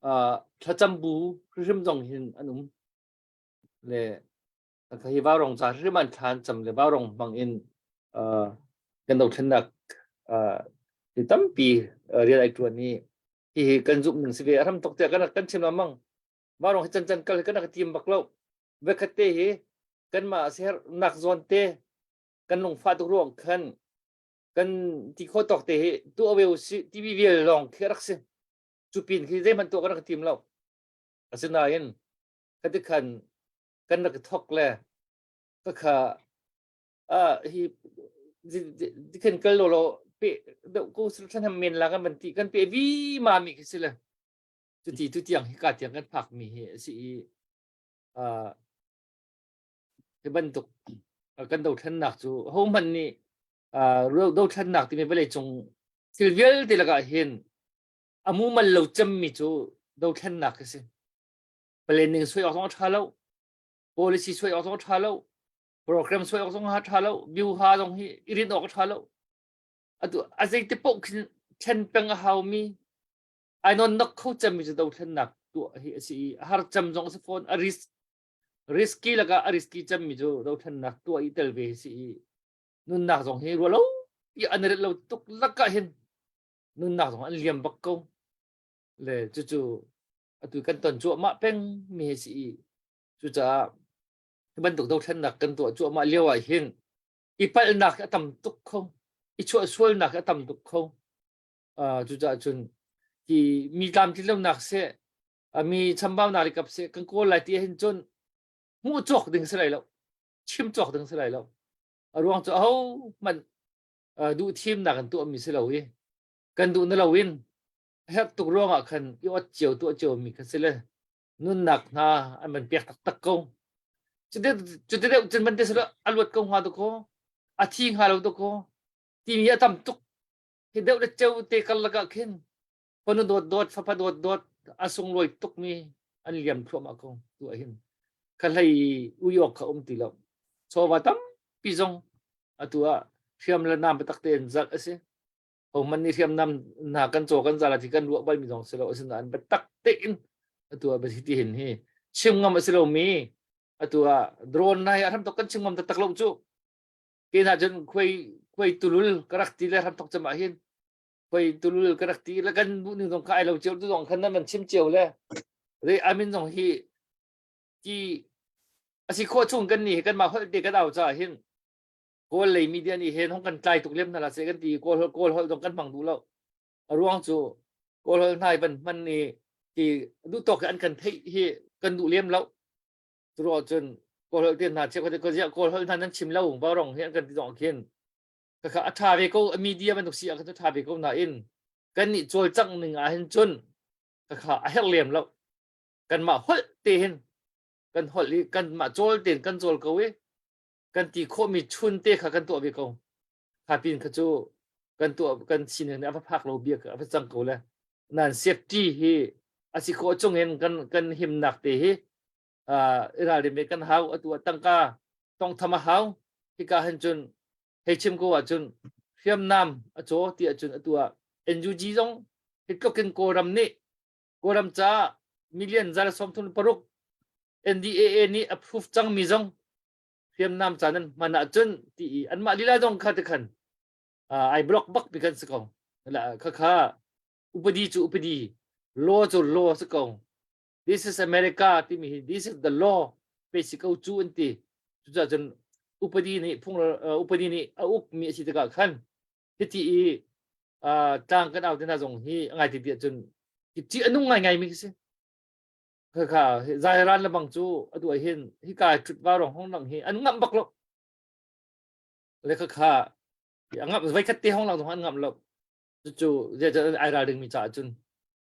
uh, thlacam bu hrimhrim zong hin an um. Le hi vaurong ca hrim an thla an cam le vaurong hmang in uh, kan dothlennak uh, ti tampi uh, rian ai tuan i hihi kan zumh ning si ve a ram tok tiah kan kan chim lengmang vaurong hi can can kal hi kan rak tim bak lo vekhat te hi kanmah ser nak zawn te kan lungfah tuk ruang khan kan ti kho tawk te hi tu awe si TV vial lawng khi rak si cu pin khi zeihmanh tuah kan rak tim lo asinain khati khan kan rak thok le ka kha a hi dikhen kal lo lo pe deuh ko sil thlan ham men la kan ban ti kan pe vi ma mi khi si le tu ti tu tiang hi ka tiang kan phak mi hi si i a Hi bantuk kan dothlennak cu hohmanh nih dothlennak timi vawleicung thil vialte lakah hin a mumal lo cemmi cu dothlennak a si. Planning suai awk zong a ṭha lo, policy suai awk zong a ṭha lo, program suai awk zong a ṭha lo, view-ha zong hi i rinh awk a ṭha lo. Atu a zeiti paoh khin thlen peng a haumi, ai nawn-nok kho cemmi cu dothlennak tuah hi a si i a har cem zong a si fawn, a risk risky lakah a risky cemmi cu dothlennak tuah i tel ve si i nunnak zong hi ruah lo i an ret lo tuk lakah hin nunnak zong an liam bak ko le cucu atu kan ton cuahmah peng mi hi si i cucaah hi bantuk dothlennak kan tuah cuahmah lio ah hin i palhnak a tam tuk kho. I chuah sualnak a tam tuk kho. Uh, cucaah cun hi mi tlamtlin lonak seh, mi chambaunak le kap seh kan kawl lai ti hin cun hmuh cawk ding si lai lo. Chim cawk ding si lai lo. A ruang cu aho hmanh duh thimnak an tuahmi si lo i kan duh na loin herh tuk ruangah khan i ot cio tuah cio mi kha si le nunnak hna an van pek taktak ko. Cuti cuti deuh cun van te silo a luat ko hnga dakaw a thi hnga lo dakaw timi a tam tuk. Hi deuh le ceu te karlak ah khin fanu dawt dawt fapa dawt dawt a sunglawi tukmi an liam thluahmah ko tu ah hin kha hlei uyawk kha um ti lo. Chawva tampi zong atu ah hriam le nam biatak tein zalh a si. Hohmanh nih hriamnam hna kan caw kan zal ti kan ruah balmi zong si lo asinain biatak tein atu ah ti hin hi chim ngam a si lomi atu ah drone na hi a hramthok kan chim ngam taktak lo cu ke hna cun khuai khuai tulul ka rak ti le hramthok cam ah hin khuai tulul ka rak ti le kan duh ning zong kha ai lo cio tu zong khan nan van chim cio le re amin zong hi ti asi khawh chung kan ni kan mah holh te kan au caah hin Kawl lei media nih hin hong kan tlai tuk lem hna la se kan ti Kawl holh Kawl holh zong kan hmang duh lo. A ruang cu Kawl holh hna i van hman i ti duh tawk an kan theih hi kan duh lem lo. Cu cun Kawl holh te hna cheu ko ziah Kawl holh hna nan chim lo vaurawng hi an kan ti zong khin khakha a ṭha ve ko a media bantuk si ah khan cu ṭha ve ko nain kan nih cawlcangh ning ah hin cun khakha a herh lem lo. Kanmah holh te hin kan holh i kanmah cawl tein kan cawl ko i kan ti khawhmi chun te kha kan tuah ve ko. Kha pin kha cu kan tuah kan sining nih a va phak lo bia a va cang ko le. Nan safety hi a si khawh chung in kan kan himnak te hi uh, i ralrin ve kan hau atu ah tangka tongtham a hau hika hin cun hei chim ko ahcun hriamnam a caw ti ahcun atu ah NUG zong hi tluk in Kawlram nih Kawlram caah million zal 36 NDAA nih approve cangmi zong hriamnam ca nan hman ahcun ti i anmah lila zong kha ti khan ai block bak mi kan si ko la kha kha upadi cu upadi law cu law si ko this is America timi hi this is the law pe si ko cu an ti cucaah cun upadi nih phung upadi nih a uk mi a si tikah khan hiti i tlang kan au te hna zong hi a ngai ti ti ahcun ti a nung ngaingai mi si Khakha zairan le bang cu atu ah hin hika ṭhut va rong hong lang hi an ngamh bak lo. Le khakha a ngamh voi khat te hong lang zong an ngamh lo. Cucu zeicah ai ral dingmi caah cun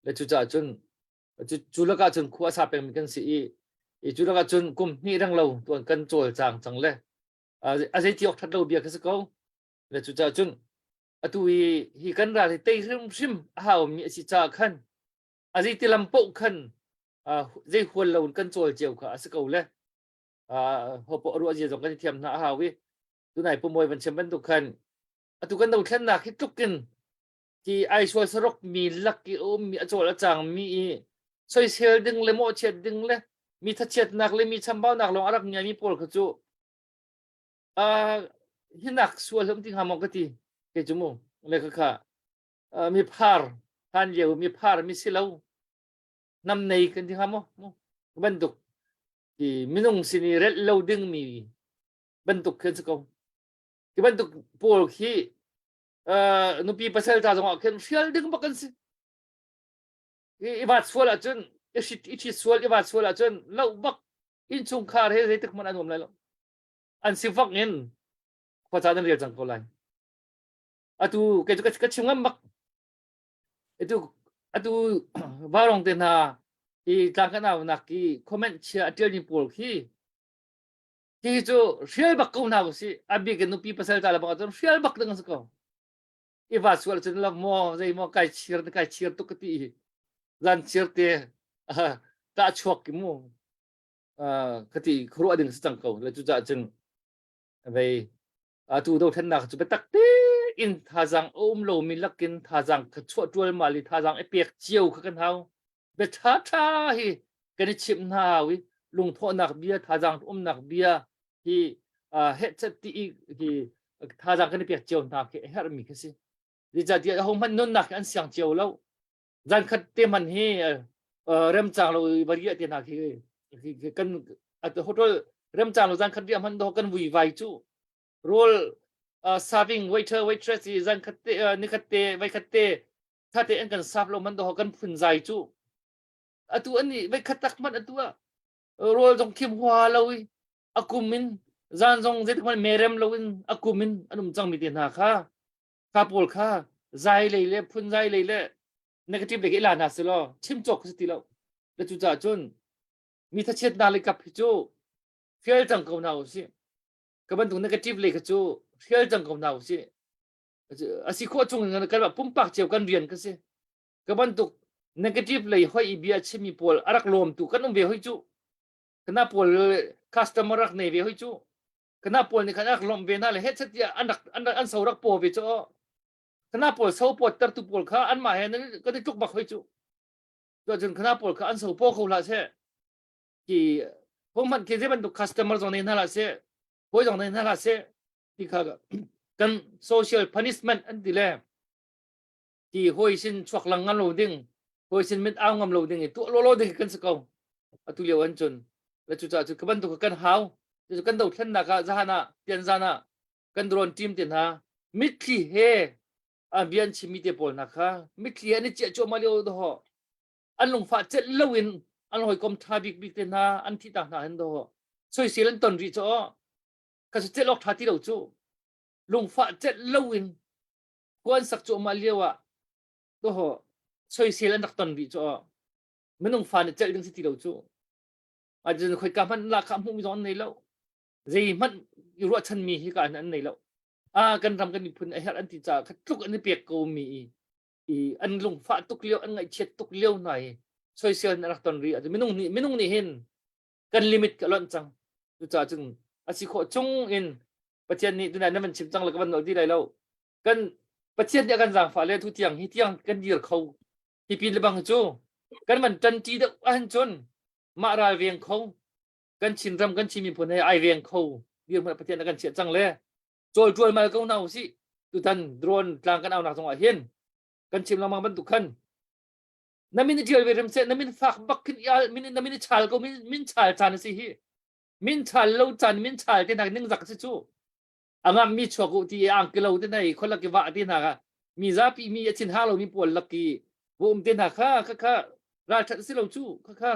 le cu caah cun cu cu lakah cun khua sa pengmi kan si i i cu lakah cun kum hnih reng lo tuan kan cawlcang cang le a zei ti awk ṭhat lo bia kha si ko. Le cu caah cun atu hi hi kan ral hi tei hrimhrim a haumi a si caah khan a zei ti lam paoh khan zei hual lo in kan cawl cio kha a si ko le ho poh ruah zia zong kan i thiam hna a hau i tunai pumawi van chim bantuk khan atu kan dothlennak hi tluk in ti ai sual sarok mi lak i a ummi a cawl a cang mi i soisel ding le mawhchiat ding le mi thachiatnak le mi chambaunak lawng a rak ngiami pawl kha cu hinak sual hum ti hnga maw ka ti kei cu mu le kha kha mi phar hlan lio mi phar mi si lo nam nei kan ti hnga maw bantuk ti minung sin i relh lo ding mi bantuk khin si ko ti bantuk pawl khi nupi pasal ta zongah khin hrial ding bak kan si i vat sual ahcun i hrit i ṭhit sual i vat sual ahcun loh bak innchungkhar he zeitik hmanh an um lai lo an sifak in khua caan an rel cang ko lai atu kei cu ka chim ngam bak atu atu varong te hna hi tlang kan au nak i comment chia a tial mi pawl khi hi cu hrial bak ko hna usih a bik in nupi pasal ta le bak ahcun hrial bak ding a si ko i va sual cun lo maw zei maw kai chir kai chir tuk ka ti hi zan chir te ta chuak ki mu ka ti khuaruah ding si cang ko le cu cah cun vei atu dothlennak cu biatak tein thazaang a um lomi lakin thazaang kha chuah ṭualmal i thazaang i pek cio kha kan hau. Bia ṭhaṭha hi kan i chimh hna hau i lungthawhnak bia, thazaang umnak bia hi hehchet ti i hi thazaang kan i pek cio hna khi a herhmi khi si. Zeicahtiah ahohmanh nunnak hi an siang cio lo. Zan khat te hmanh hi remcang lo i va riah te hna khi kan hotel remcang lo zan khat riah hmanh dawh kan vuivai cu. Rawl. Uh, serving waiter waitress i zan khat te uh, ni khat te vai khat te tha te an kan sap lo man do kan phun zai cu. Atu an ni vai khat tak man atu a rawl zong khim hua lo i a kum in zan zong zeitik hmanh merem lo in a kum in an um cangmi te hna kha kha pawl kha zai lei le phun zai lei le negative lei ke la hna si law chim cawk si ti lo le cu caah cun mi thachiat na le kap hi cu hrial cang ko hna usih ka bantuk negative lei kha cu hrial cang ko hna usih asi khawh chung in kan pumpak cio kan rian ka si ka bantuk negative lei hoi i bia chimmi pawl a rak lawm tu kan um ve hoi cu kana pawl customer rak nei ve hoi cu kana pawl nih khan rak lawmh ve hna le het tiah an rak an rak an so rak paw ve cu kana pawl so pawt ter tu pawl kha an mah he kan i tluk bak hoi cu cun kana pawl kha an so paw kho hlah seh ki hong hmanh khi zei bantuk customer zong nei hna hlah seh hawi zong nei hna hlah seh ti kha kan social punishment an ti le ti hawi sin chuak lang ngam lo ding hawi sin mit au ngam lo ding i tuah lawlaw ding kan si ko atu lio an cun le cu caah cu ka bantuk kan hau cu kan dothlennak ah zahan ah pian zan ah kan drone team te hna mitthli he a bian chimmi te pawl hna kha mitthli he an i ciah cuahmah lio do an lungfah celh lo in an hawikom ṭha bik bik te hna an thih tak hna hin do soisel an ton rih cu ka su celh awk ṭha ti lo cu lungfah celh lo in kuan sak cuahmah lio ah toho soisel an rak ton rih cu minung fa nih celh ding si ti lo cu ahcun khoika hmanh la kha hmuhmi zong an nei lo zei hmanh i ruahchanmi hi ka an nei lo a kan ram kan miphun a herh an ti caah kha tluk an i pek ko mi i i an lungfah tuk lio an ngaihchiat tuk lio hna i soisel na rak ton rih ahcun minung nih minung nih hin kan limit ka lonh cang cucaah cun a si khawh chung in Pathian nih tunai na van chim cang le ka van nolh ti lai lo kan Pathian nih a kan zaangfah le tu tiang hi tiang kan dir kho hi pin le bang cu kan van ṭanṭi deuh ahhin cun mah ral veng kho kan Chinram kan Chin miphun he ai veng kho dirhmun Pathian a kan chiah cang le cawl ṭual mal ko hna usih tutan drone tlang kan aunak zongah hin kan chim lengmang bantuk khan na min i ṭial ve rim seh na min fak bak khin i min na min i chal ko min min chal caan a si hi min chal lo caan min chal te nak ning zak si cu a ngam mi chuak u ti ang kilo te nei kholak ki wa ti hna kha mi zapi mi a chin ha lo mi pawl laki bu um te hna kha kha kha ral that si lo chu kha kha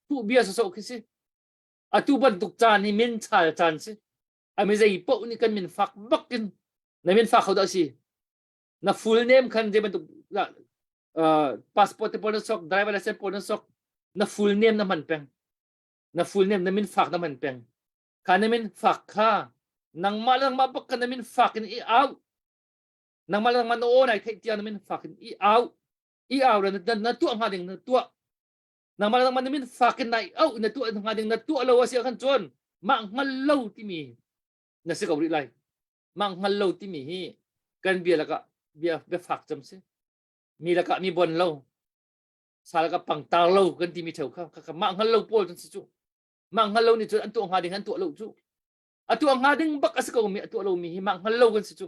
tu bia so so khi si atu bantuk caan hi min chal caan si a mi zei poh nih kan min fak bak in na min fak kho dah si na full name khan zei bantuk uh, passport te pawl na sok driver license pawl na sok na full name na hman peng na full name na min fak na hman peng kha na min fak kha nangmah le nangmah bak kha na min fak in i au nangmah le nangmah na aw nai theih tiang na min fak in i au i au le na, na tuah hnga ding na tuah nangmah le nangmah na min fak in nai au na tuah hnga ding na tuah lo a si khan cun mah hngal lo timi na si ko rih lai mah hngal lo timi hi kan bia lakah bia bia fak cem si mi lakah mi bon lo sal ka pangtar lo kan timi theu kha kha mah hngal lo pawl cun si cu mah hngal lo nih cun an tuah hnga ding an tuah lo cu a tuah hnga ding bak a si ko mi a tuah lo mi hi mah hngal lo kan si cu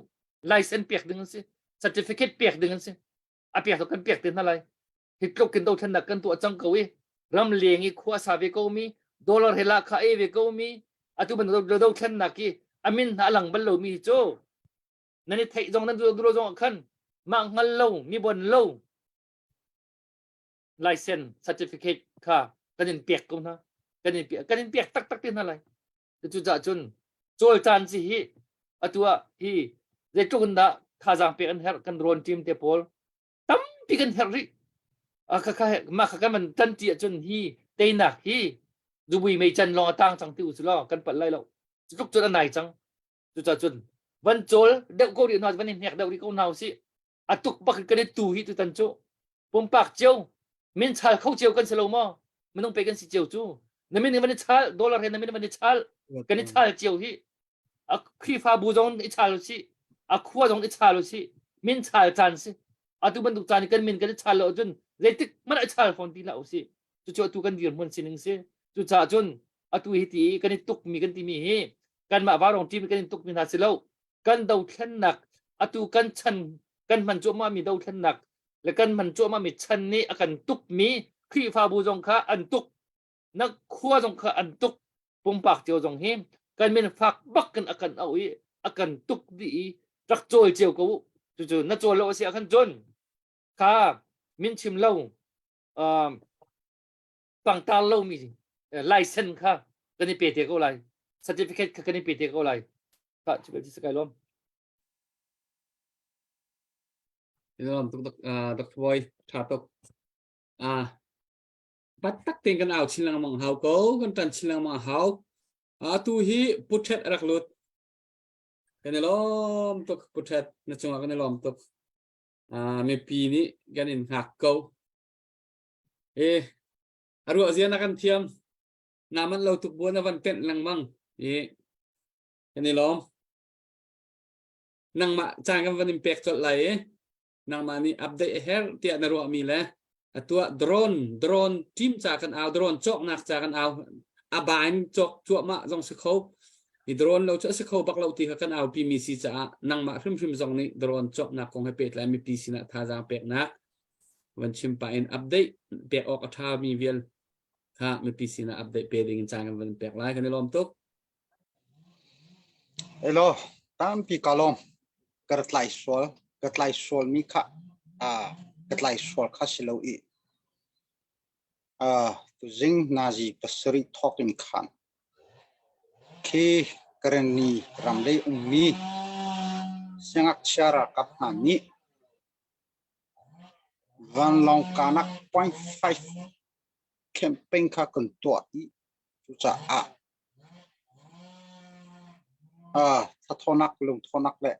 license pek ding an si certificate pek ding an si a pek to kan pek te hna lai hi tluk in dothlennak kan tuah cang ko i ram leng i khua sa ve ko mi dollar he la kha e ve ko mi atu ban dothlennak i amin hna a lang bal lo mi cu nan i theih zong nan duro zong khan mah hngal lo mi bon lo license certificate kha kan in pek ko hna kan in pek kan in pek taktak te hna lai cu cah cun cawl caan si hi atu ah hi zeitluk in dah thazaang pek an herh kan rawn team te pawl tampi kan herh rih kha kha mah kha kan man tan ti ahcun hi teinak hi zubui mei can lawng a tang cang ti u su law kan palh lai lo tluk cun a nai cang cucaah cun van cawl deuh ko rih hna van i hnek deuh rih ko hna usih a tuk bak kan i tu hi tutan cu pumpak cio min chal kho cio kan si lo maw minung pe kan si cio cu na min van i chal dollar he na min van i chal kan i chal cio hi a Khrihfabu zong i chal si a khua zong i chal si min chal caan si atu bantuk caan kan min kan i chal lo cun zeitik hmanh i chal fawn ti hlah usih cucu atu kan dirhmun sining si cucaah cun atu hi ti kan i tukmi kan timi hi kanmah varong team kan i tukmi hna si lo kan dothlennak atu kan chan kan hman cuahmah mi dothlennak le kan hman cuahmah mi chan nih a kan tukmi Khrihfabu zong kha an tuk na khua zong kha an tuk pumpak cio zong hi kan min fak bak kan a kan auh i a kan tuk dih i. Rak cawl cio ko u. Cucu na cawl lo a si ah khan cun kha min chim lo um, pangtar lomi license kha kan i pe te ko lai. Certificate kha kan i pe te ko lai. Kha cu bel kai lawm. Lawm tuk Dr. Boy tha tuk. Ah bat tak tein kan au chin lengmang hau ko kan tan chin lengmang hau. Atu hi puthet rak lut. Kan i lawm tuk puthet na cungah kan i lawm tuk. Ah mipi nih kan in hngak ko. E a ruah zia na kan thiam. Na man lo tuk buan na van tenh lengmang. I kan i lawm. Nangmah caan kan van in pek colh lai i nangmah nih update a herh tiah na ruahmi le atuah drone drone team ca kan au drone cawknak ca kan au a ba in cawk cuahmah zong si kho i drone lo cu a si kho bak lo ti kha kan aupi mi si caah nangmah hrimhrim zong nih drone cawknak kong he pehtlai mipi sinah thazaang peknak van chim pah in update pek awk a ṭha mi vial kha mipi sinah update pe ding in caan kan van pek lai kan i lawm tuk Hello, tampi ka lawm. Ka ra tlai sual. Ka tlai sual mi kha ah ka tlai sual kha si lo i ah tuzing nazi pasarih thawk in khan khi Karenni ramlei ummi siangngakchia ralkap hna nih vanlawng kanak point five campaign kha kan tuah i cucaah thathawnak lungthawnak le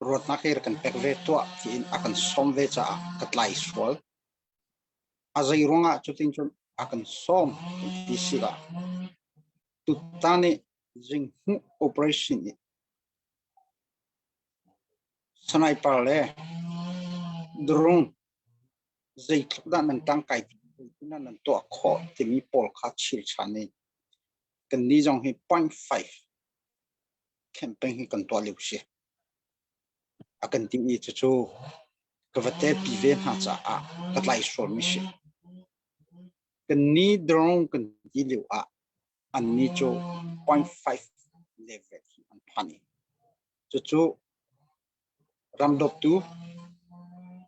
ruatnak hi kan pek ve tuah tiin a kan sawm ve caah ka tlai sual. A zei ruangah cutin cun a kan sawm kan ti si ah tutan i zinghmuh operation i sniper le drone zeitluk dah nan tangkai zeitin nan tuah khawh timi pawl kha chil ṭhan i kannih zong hi 0.5 campaign hi kan tuah lio si. A kan ti i cucu ka va pi ve hna caah ka tlai sualmi si. Kannih drone kan ti lio ah annih cu 0.5 level hi an phan i cucu Ramdawtu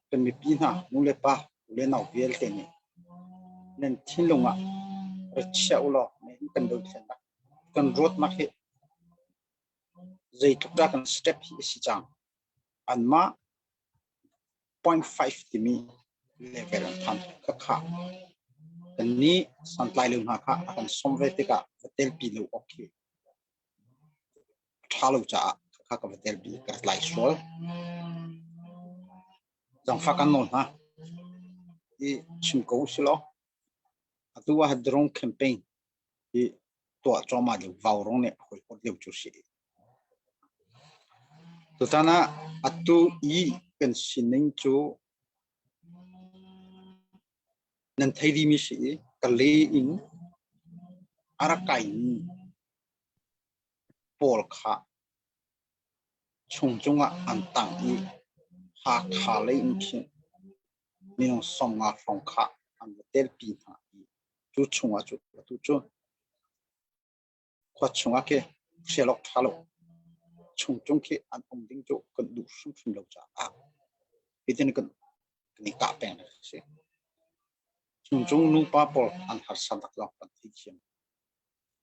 kan mipi hna nulepa ulenau vialte nih nan thinlung ah ra chia ulaw kan dothlennak kan ruatnak hi zeitluk dah kan step hi a si cang. Anmah 0.5 timi level an phan khakha. Kannih santlai lo hna kha a kan sawm ve tikah va telpi lo awk khi ṭha lo caah kha ka va tel ka tlai sual. Zangfah kan nawl hna. I chim ko si law atu ah drone campaign hi tuah cuahmah lio Vaurawng nih a hawihawt lio cu si. Tutan ah atu i kan sining cu nan thei dimi si i ka le in a rak kaimi pawl kha chungcung ah an tang i Hakha lei in khin minung 50 hrawng kha an va telpi hna i cu chungah cu atu cu khua chungah khi hrial awk ṭha lo chungcung khi an um ding cu kan duh hrimhrim lo caah hitin kan kan i kah peng a si. Chungcung nupa pawl an harsa tak zong kan thei thiam.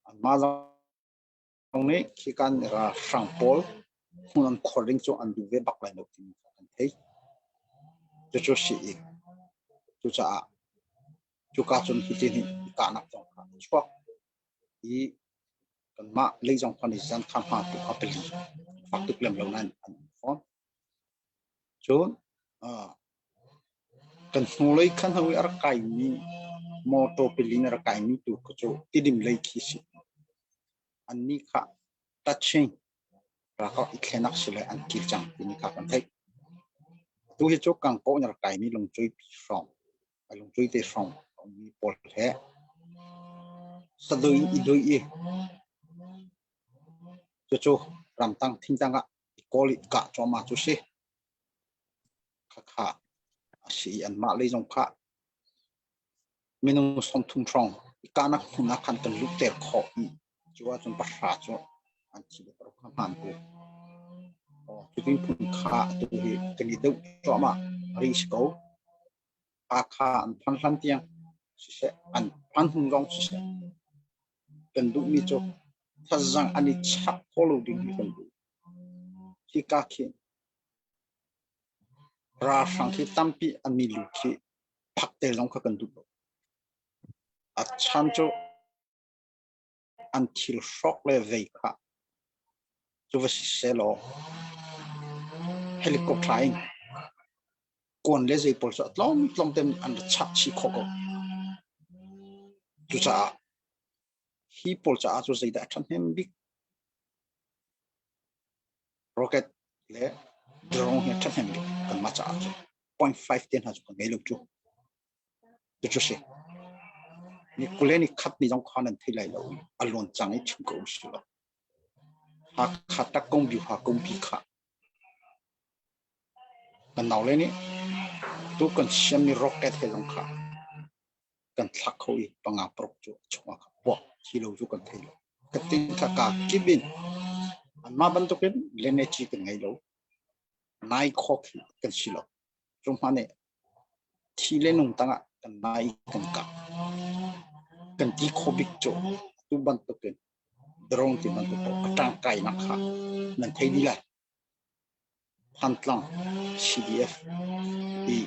Anmah zong nih khi kan ralhrang pawl hmun an khor ding cu an duh ve bak lai lo timi kha kan thei. Cucu si i cucaah cuka cun hitin hi kahnak zong kha a chuak i kanmah lei zong kha nih zan kha hma tu kha pali fak tuk lem lo nain an um fawn. Cun kan hnulei khan ho i a rak kaimi motor pilin a rak kaimi tu kha cu Tidim lei khi si. Annih kha touching rakah i thlenak si le an kil cang timi kha kan theih. Tu hi cu Kangkaw in a rak kaimi lungcui pi hrawng, lungcui te hrawng a ummi pawl he sadui i dui i cucu ramtang thingtang ah i kawl i kah cuahmah cu si. Khakha a si i anmah lei zong kha minung 30 hrawng i kahnak hmun ah khan kan luhter khawh i cu ahcun pahra cu an thi le paruk kha hmaan ko. Cutin phun kha atu hi kan i deuh cuahmah rih si ko. Hakha an phan hlan tiang siseh, an phan hnu zong siseh, kan duhmi cu thazang an i chap khawh lo ding hi kan duh. Hika khi ralhrang khi tampi an milu khi phak te zong kha kan duh lo. A chan cu an thil hrawk le vei kha cu va si sehlaw helicopter in kuan le zei pawl cu a tlawm tlawm tein an ra chak chih khawh ko. Cucaah hi pawl caah cu zeidah a ṭhahnem bik? Rocket le drone hi a ṭhahnem bik kanmah caah cu 0.5 te hna cu kan ngei lo cu. Cucu si. Ni kule ni khat ni zong kha nan thei lai lo i a lawn cang i chim ko usih law. Hakha takkong biu ha kongpi kha kan naule nih tu kan siammi rocket he zong kha kan thlak kho i panga paruk cu a chungah kha puak thi lo cu kan thei lo. Ka tin kha ka kip in anmah bantukin lenechi kan ngei lo. Nai kho khi kan si lo. Cu hma nih Thi le nung tangah kan nai i kan kah. Kan ti kho bik cu atu bantukin drone ti bantuk paoh a ṭangkainak kha nan thei dih lai. Thantlang CDF i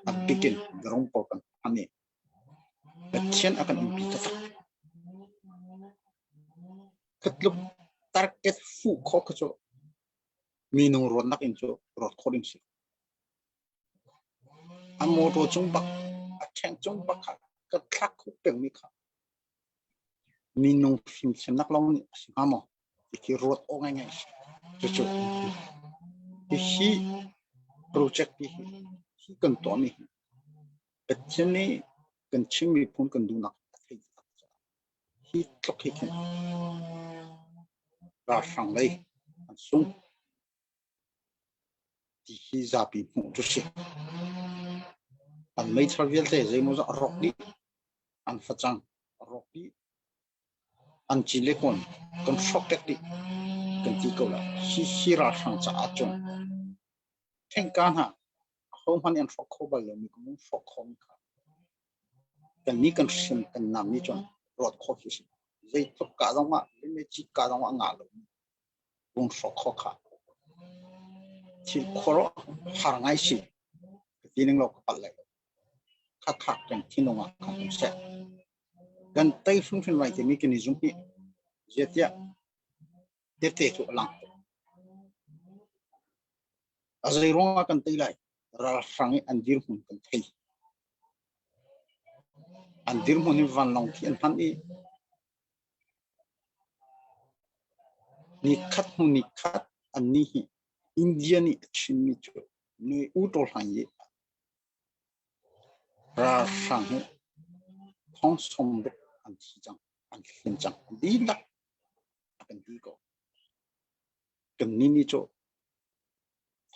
a bik in drone pawl kan hman i Pathian a kan umpi taktak. Khatluk target fuh khawh kha cu minung ruatnak in cu ruat khawh ding si. A mawṭaw cung bak, a ṭheng cung bak kha ka thlak kho pengmi kha minung fimthiamnak lawng nih a si hnga maw ti khi ruat awk ngaingai a si. Cucu hihi project hi hi kan tuahmi hi Pathian nih kan Chin miphun kan duhnak a theih taktak caah hi tluk hi khin ralhrang lei an sung. Ti hi zapi hmuh cu si. An meithal vialte zeimawzat a rawk dih. An facang a rawk dih. An ci le kawn kan hrawk ṭek dih kan ti ko lai. Hi hi ralhrang caah cun thengka hna ahohmanh nih an hrawk kho bal lomi ka mung hrawk khomi kha kannih kan hrim kan nam nih cun ruat khawh khi si. Zeitluk ka zong ah le ci ka zong ah ngah lomi vung hrawk kho kha thil khuaruah har ngai si ka ti ning law ka palh lai lo kha khak peng thinlung ah kha um seh kan tei hrimhrim lai timi kan i zum hi ziatiah tete cu a lang tuk a zei ruangah kan tei lai ralhrang i an dirhmun kan thei an dirhmun in vanlawng khi an hman i Nikhat hnu nikhat annih hi India nih a chimmi cu Nui U Taw Hlaing i ralhrang hi thong 60 an thi cang, an hlen cang, dihlak a kan ti ko. Kannih nih cu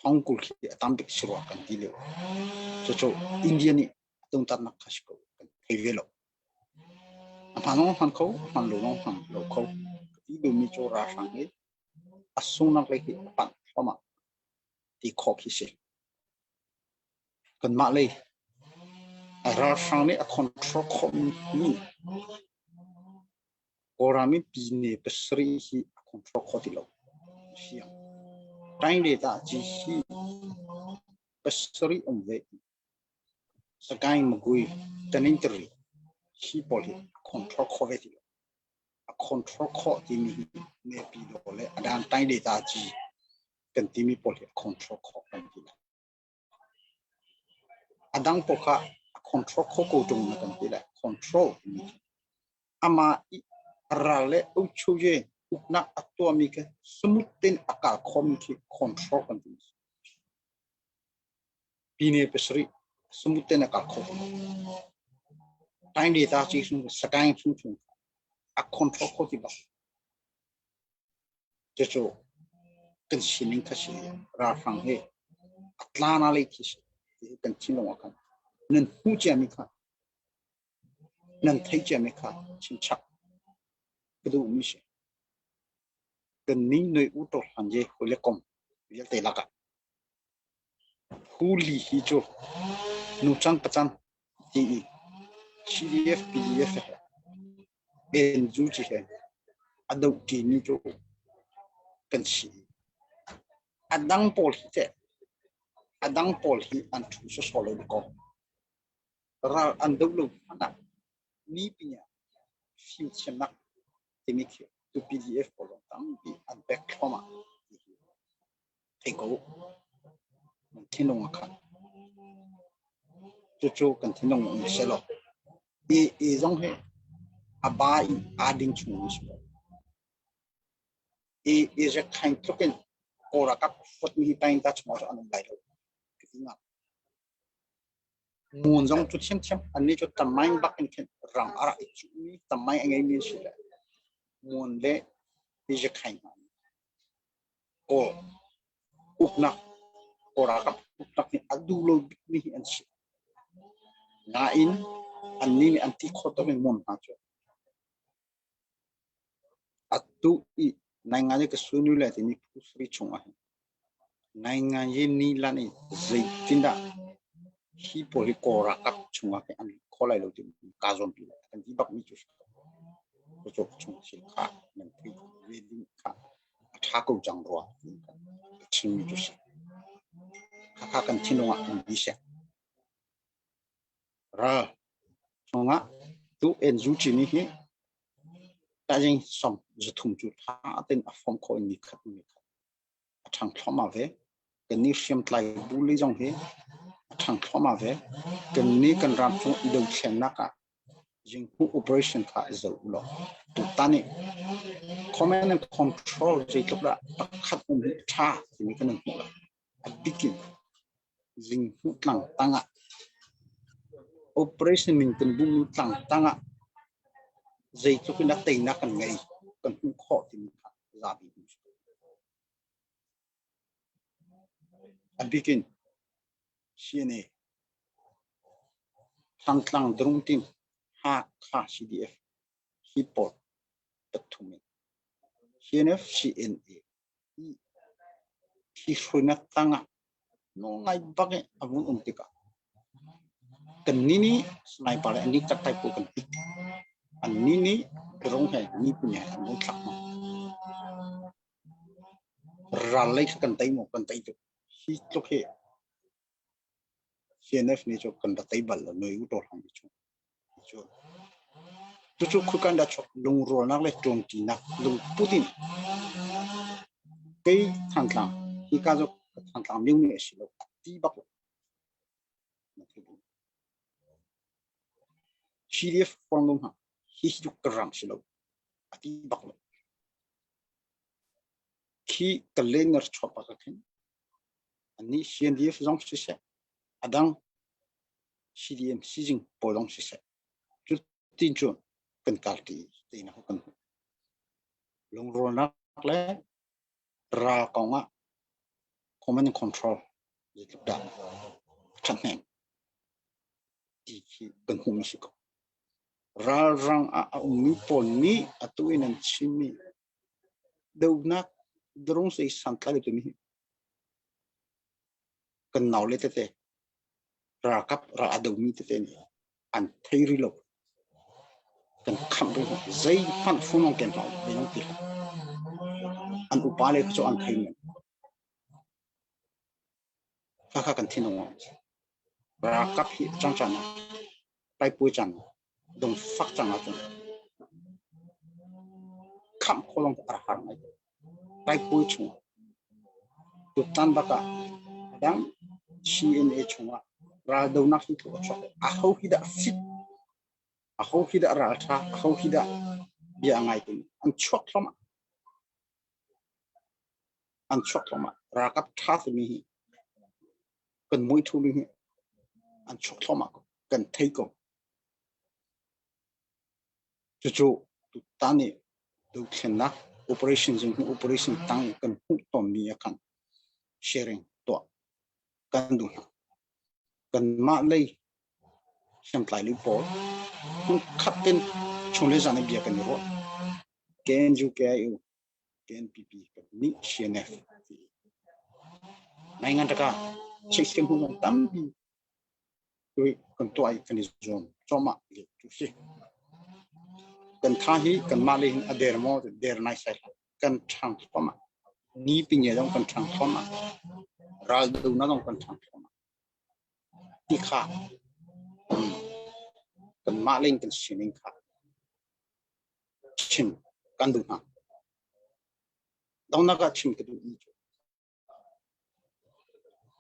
thong 20 khi a tam bik si rua kan ti lio. Cucu India nih a tungtarnak kha si ko, kan thei ve lo. A hmaan zong a hmaan kho, a hmaan lo zong a hmaan lo kho. Ka ti duhmi cu ralhrang hi a sunghnak lei hi a panh thluahmah ti khawh khi si. Kanmah lei ralhrang nih a control khawhmi Kawlram i pine pasarih hi a control khawh ti lo. Fiang. Taing-le-ta ci hi pasarih um ve. Sagaing Magui Tanintary hi pawl hi a control khawh ve ti lo. A control khawh timi hi Naypyidaw le a dang Taing-le-ta-ci kan timi pawl hi a control khawh kan ti lai. A dang pawl kha a control kho ko ṭung na kan ti lai. Control timi cu amah i ral le ukchuye uknak a tuahmi kha smooth tein a kal khomi khi control kan ti. Pine pasarih smooth tein a kal kho ti lo. Time data ci chung Sagaing chung chung a control kho ti bak. Cucu kan sining kha si ralhrang hi a tlana lei khi si kan thinlung ah khan nan hmu ciami kha nan theih ciami kha chimchap ka duhmi si. Kan ning noi u to hlan je hoi le kom. Vialte lakah Huli hi cu nucang pacang ti i CDF PDF he NUG he a dohṭimi cu kan si. A dang pawl hi teh a dang pawl hi an ṭhu sawsawh lo ko. Ral an doh lo hmanh ah mipi ah fimthiamnak timi khi tu PDF pawl zong tampi an pek thluahmah ti hi thei ko nan thinlung ah khan cucu kan thinlung um selaw i i zong hi a ba i aa ding chung mi si i i zek khain tluk in kawra kap fot mi hi tain ta chung ah an um lai lo ka ti nga Ngun zong cu thiamthiam annih cu tamaing bak in khin rang a rak i cuhmi tamaing a ngeimi an si le ngun le Hezekiah hna nih Kawl uknak Kawl ralkap uknak nih a duh lo bikmi hi an si. Nain annih nih an ti khawh tawk in ngun hna cu Atu i nainganyi ka sunu le timi phu sarih chung ah hin nainganyi ni lan i zeitindah hi pawl hi Kawl ralkap chung ah khin an kho lai lo timi kaa zuampi lai. Kan ti bakmi cu cucu chung thil kha nan theih ve ding kha a ṭha ko cang rua tiin ka chimmi cu si. Khakha kan thinlung ah um bi seh. Ral chungah tu NUG nih hi tazing song zathum cu tha ten a fom kho in ni khat ni khat a ṭhang thluahmah ve. Kan nih hriamtlai bu lei zong hi a ṭhang thluahmah ve. Kan nih kan ram chung i dothlennak ah jinghu operation kha zoh u law tutan i command and control zeitluk dah pakhat um hi ṭha timi kan hmuh lai. A bikin Zinghmuh tlang tangah operation min kan bummi tlang tangah zeitluk in a teinak kan ngei kan hmuh khawh timi kha zapi hmuh si. A bikin CNA Thantlang Drungtin Hakha CDF hi pawl pathum in CNF CNA Hi hruainak tangah nawl bak in a vun um tikah kannih nih sniper le annih taktak pawl kan pit. Annih nih drone he miphun he an vun thlak hna. Ral lei kha kan tei maw? Kan tei tuk. Hi tluk hi CNF nih cu kan rak tei bal lo. Noi u taw hlang cu. Cucu khuikan dah chuak lungrualnak le ṭuanṭinak lungput in kei Thantlang hika cu Thantlang mio nih a si lo a ti bak lo. CDF huang lo hna hi hi cu ka ram si lo a ti bak lo. Khi ka lener chuak bak khin annih CNDF zong siseh a dang CDM sizing pawl zong siseh cu tin cu kan kalṭi tinak kan hmuh. Lungrualnak le ral kong ah command and control zeitluk dah a ṭhahnem ti khi kan hmuhmi si ko. Ralrang ah a ummi pawl nih atu in an chimmi donak drung sei santlai timi hi kan naule tete ralkap ral a domi tete nih an thei rih lo kan khamh rih hna zeihmanh phone ken hlah u ti hlah an upa le cu an thei men khakha kan thinung ralkap hi cang chan ah taipui chan dong fak cang ahcun khamh khawh lawng a har ngai taipui chung tutan bak ah adang CNA chungah raldonak hi a chuak aho hi dah fit aho hi dah raltha aho hi dah bia ngai timi an chuak thluahmah an chuak thluahmah ralkap tha timi hi kan mui thu mi hi an chuak thluahmah ko kan thei ko cucu tutan i dothlennak operation zung operation tang kan hmuh tonmi a kan sharing tuah kan duh hna kanmah lei hriamtlai lei pawl hmun khat ten chung le zan i bia kan i ruah KNU KIU KNPP kan nih CNF. Ngai ngan taka cheihsiam hun zong tampi tui kan tuah i kan i zuam cuahmah lio tu si. Kan tha hi kanmah le hin a der maw der nai sai hlah. Kan ṭhang thluahmah. Ni pinge zong kan ṭhang thluahmah. Ral do na zong kan ṭhang thluahmah. Ti kha kanmah le in kan sining kha chim kan duh hna. Dongnak ah chim ka duh mi cu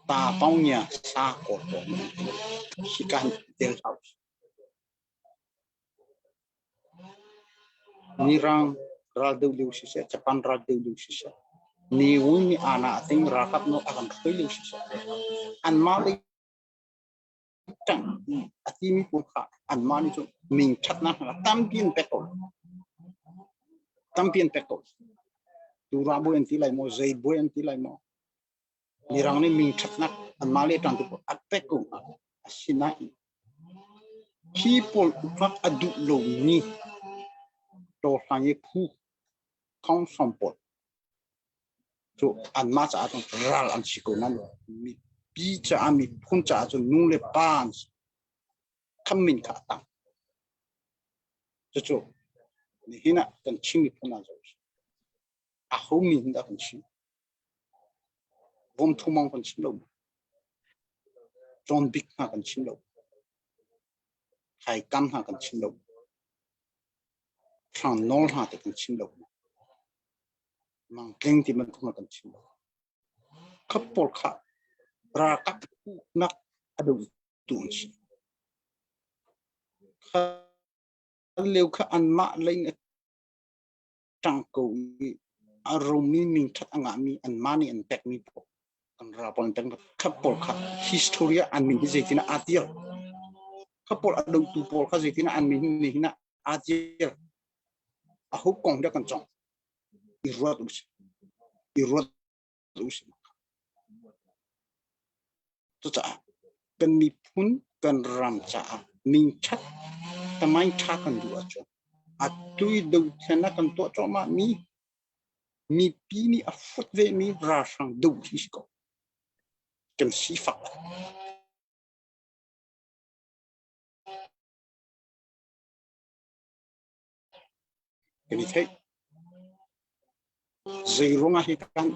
ta pawngya sa kawl pawl nih an ti. Hika hin tel hlah usih. Mirang ral deuh lio siseh, Japan ral deuh lio siseh, Ne Win nih aana a ting ralkap nawl a kan hruai lio siseh, anmah lei ṭang a timi pawl kha anmah nih cun min ṭhatnak hna tampi an pek ko. Tampi an pek ko. Tura bawi an ti lai maw, zei bawi an ti lai maw? Mirang nih min ṭhatnak anmah le ṭang tu a pek ko hna. Asinain hi pawl upat a duh lomi tawhlang i phu thong pawl cu anmah caah cun ral an si ko nain mipi caah miphun caah cun nu le pa an si. Khammin kha a tang. Cucu nihin ah kan Chin miphun ah zoh aho min dah kan chim? Vom Thumong kan chim lo. John Bik hna kan chim lo. Hai Kam hna kan chim lo. Hrang Nawl hna te kan chim lo. Mang Tling ti bantuk hna kan chim lo. Khap pawl kha ralkap uknak a duh tu an si. Kha lio kha anmah lei in a ṭang ko i a romi mingṭhat a ngahmi anmah nih an pekmi pawl kan ral pawl an pekmi kha pawl kha history ah an min hi zeitin ah aa tial kha pawl a dotu pawl kha zeitin ah an min hi hin ah aa tial a ho kong dah kan cong i ruat usih i ruat usih Cucaah kan miphun kan ram caah mingṭhat tamain ṭha kan duh ahcun atu i dothlennak kan tuah cuahmah mi mipi nih a fut vemi ralhrang doh hi si ko. Kan sifak. Kan i theih. Zeiruang ah hi kan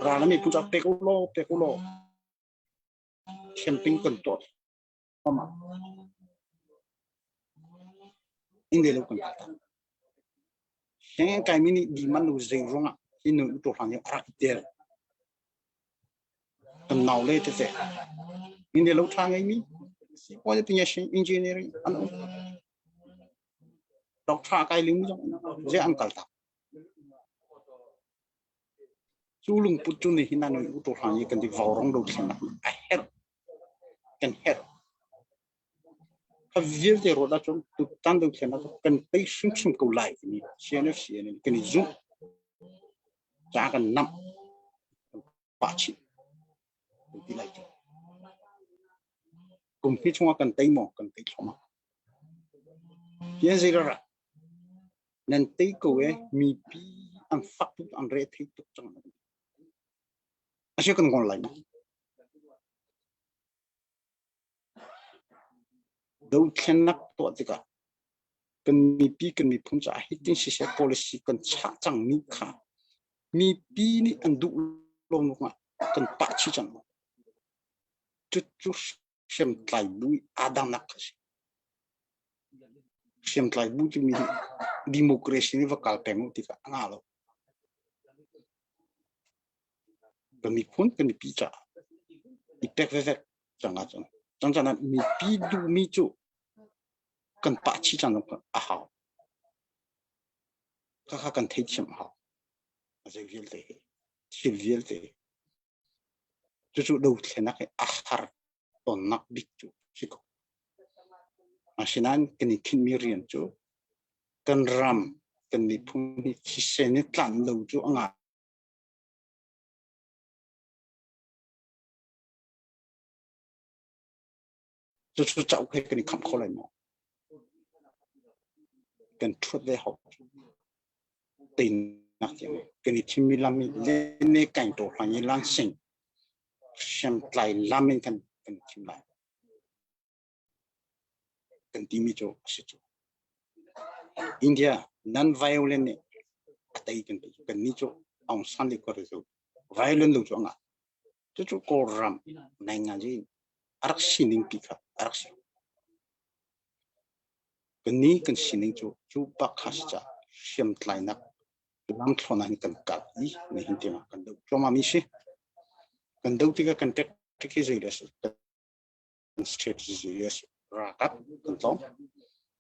ral mi phun pek u law pek u law camping kan tuah thluahmah. Inn le lo kan kal tak. Heng kai mi nih di man lo zeiruang ah hi nu tu hlang hi a rak i tel. Kan nau le tete. Inn le lo tha ngei mi si pawl tinya engineering an um. Doctor kai ling zong ze an kal tak. Cu lungput cu nihin ah noi utu hlang i kan i vaurawng dothlennak a herh. Kan herh. Kha vialte ruat ahcun tutan dothlennak cu kan tei hrimhrim ko lai timi CNF CNN kan i zumh. Ca kan namh. Kan pah chih. Kan ti lai cu. Kum hi chungah kan tei maw? Kan tei thluahmah. Hi an zei rara. Nan tei ko e mipi an fak tuk an re thei tuk cang. Asio kan ngol lai ma. Dothlennak tuah tikah kan mipi kan miphun caah hitin siseh policy kan chah cangmi kha mipi nih an duh lo ah kan pah chih cang. Cucu hriamtlai bu i aa dangnak kha si. Hriamtlai bu timi hi democracy nih va kal peng u ti kha a ngah lo. Kan miphun kan mipi caah i pek vevek cang ahcun cang cang ah mipi duhmi cu kan pah chih cang a hau. Khakha kan theithiam a hau. A zei vialte hi thil vialte hi Cucu dothlenak hi a har tawnnak bik cu si ko. Asinain kan i khinhmi rian cu kan ram, kan miphun hi thisen i tlanh lo cu a ngah. Cucu cauk he kan i khamh kho lai maw? Kan ṭhuat ve hau. Teinak tiang kan i thimmi lam hi lene kaing to hlang i lang sing. Hriamtlai lam in kan kan thim lai. Kan timi cu a si cu. India non-violent nih a tei kan ti. Kan nih cu Aung San le khuar cu violent lo cu a ngah. Cucu Kawlram nainganzi a rak sining pi kha a rak si. Kan nih kan sining cu cu bak kha si caah hriamtlainak lamthluan ah hin kan kal i nihin tiang ah kan doh cuahmah mi si. Kan doh tikah kan tactic hi zei le si kan strategy le si ralkap kan tlawm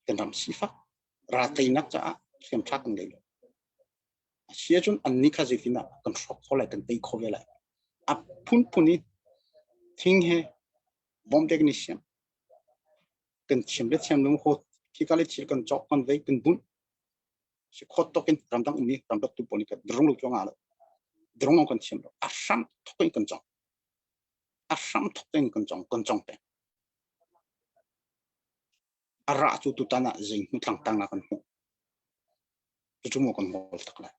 kan ram sifak ra teinak caah hriamtha kan ngei lo. A si ahcun annih kha zeitin ah kan hrawk kho lai kan tei kho ve lai. A phunphun i thing he bomb te kan i siam kan thiam le thiam lo ho khika le thil kan cawk kan vei kan bunh si khot tok in ramdang ummi ramdok tu pawl nih kan drung lo chuang lo drung lo kan thiam lo a hram thok in kan cong a hram thok in kan cong kan cong peng a ra cu tutan ah zing hnu tlang tang kan hmuh cucu mu kan ngol tak lai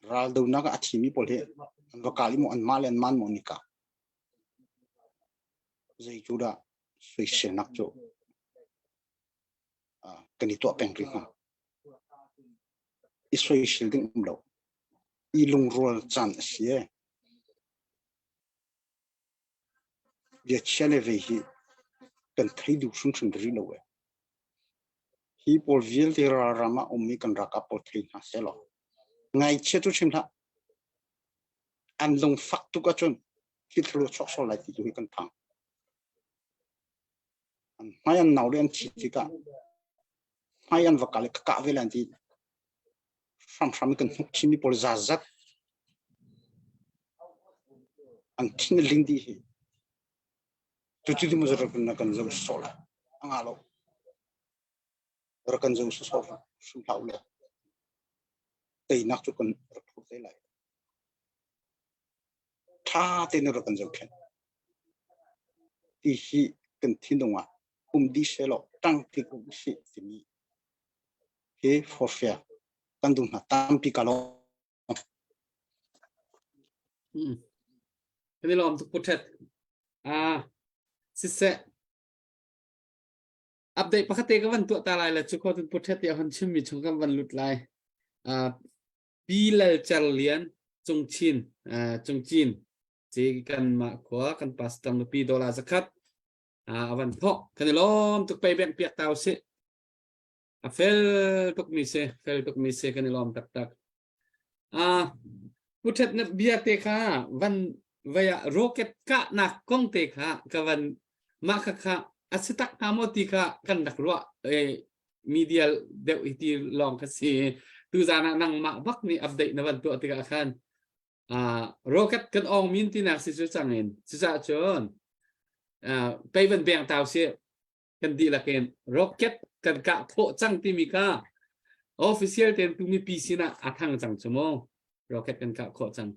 ral donak a thimi pawl hi an va kal i mu an mah le an man mu ni ka Zei cu dah soiselnak cu kan i tuah peng rih hnga? I soisel ding um lo. I lungrual caan a si ee. Biachia le vei hi kan thei duh hrimhrim rih lo ee. Hi pawl vialte ralram ah ummi kan ralkap pawl thei hna sehlaw ngaichia cu chim hlah. An lungfak tuk ahcun thil thalo chuak sual lai ti tu hi kan phang. An hmai an nau le an thi tikah hmai an va kal i ka kah ve lan ti hramhram kan hnuk chinmi pawl zazat an thin a ling dih hi cucu di mu rak na kan zo sawh lai a nga lo rak kan zo sawh hrim hlah u le teinak cu kan rak phur te lai Ṭha tein rak kan zohkhenh. Ti hi kan thinlung ah um dih sehlaw ṭang ti ko usih timi hi forhfial kan duh hna tampi ka lawm. Kan i lawm tuk Pu Ṭhet. Ah, siseh, update pakhat te ka van tuah ta lai le cu kho tun Pu Ṭhet ti a hon chimmi chung kan van lut lai. Ah, Pi Lal Cer Lian Cungchin Cungcin ci kanmah khua kan pastor nupi dollar zakhat a van thawh kan i lawm tuk pei bengh piak ta usih a fel tuk mi si fel tuk mi si kan i lawm taktak ah pu ṭhet na bia te kha van vei ah rocket kahnak kong te kha ka van mah kha kha a si tak hnga maw ti kha kan rak ruah media deuh hi ti lawng kha si tuzan ah nangmah bak nih update na van tuah tikah khan uh, rocket kan ong min tinak si cu cang in cucaah cun uh, pei van beng tau si kan dihlak in rocket kan kah khawh cang timi kha official ten tu mipi sinah a thang cang cu mu rocket kan kah khawh cang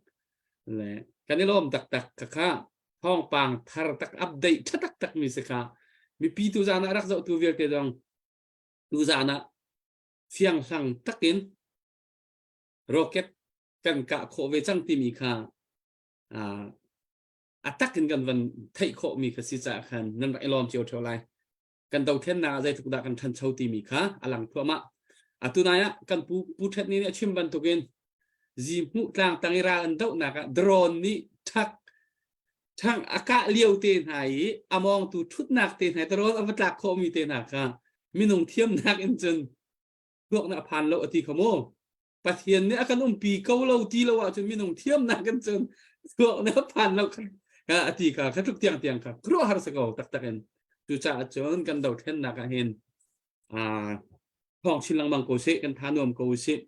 le kan i lawm taktak kha kha thawngpang thar tak update tha taktak mi si kha mipi tu zan ah rak zoh tu vialte zong tu zan ah fiang hlang takin rocket kan kah khawh ve cang timi kha a tak in kan van theih khawh mi kha si caah khan nan rak i lawm cio theo lai kan dothlennak ah zeitluk dah kan ṭhancho timi kha a lang thluahmah. Atu nai ah kan pu Pu Ṭhet Ni nih a chim bantukin Zihmuh tlang tang i ral an dohnak ah drone nih ṭhak ṭhang a kah lio te hna i a mawngtu ṭhutnak te hna drone a va tlak khawhmi te hna kha minung thiamnak in cun thluaknak a phan lo a ti kha mu. Pathian nih a kan umpi ko lo ti lo ahcun minung thiamnak in cun thluaknak a phan lo kha a ti kha kha tluk tiang tiang kha khuaruahhar si ko taktak in cucaah cun kan dothlennak ah hin thawng chin lengmang ko sih kan tha nuam ko sih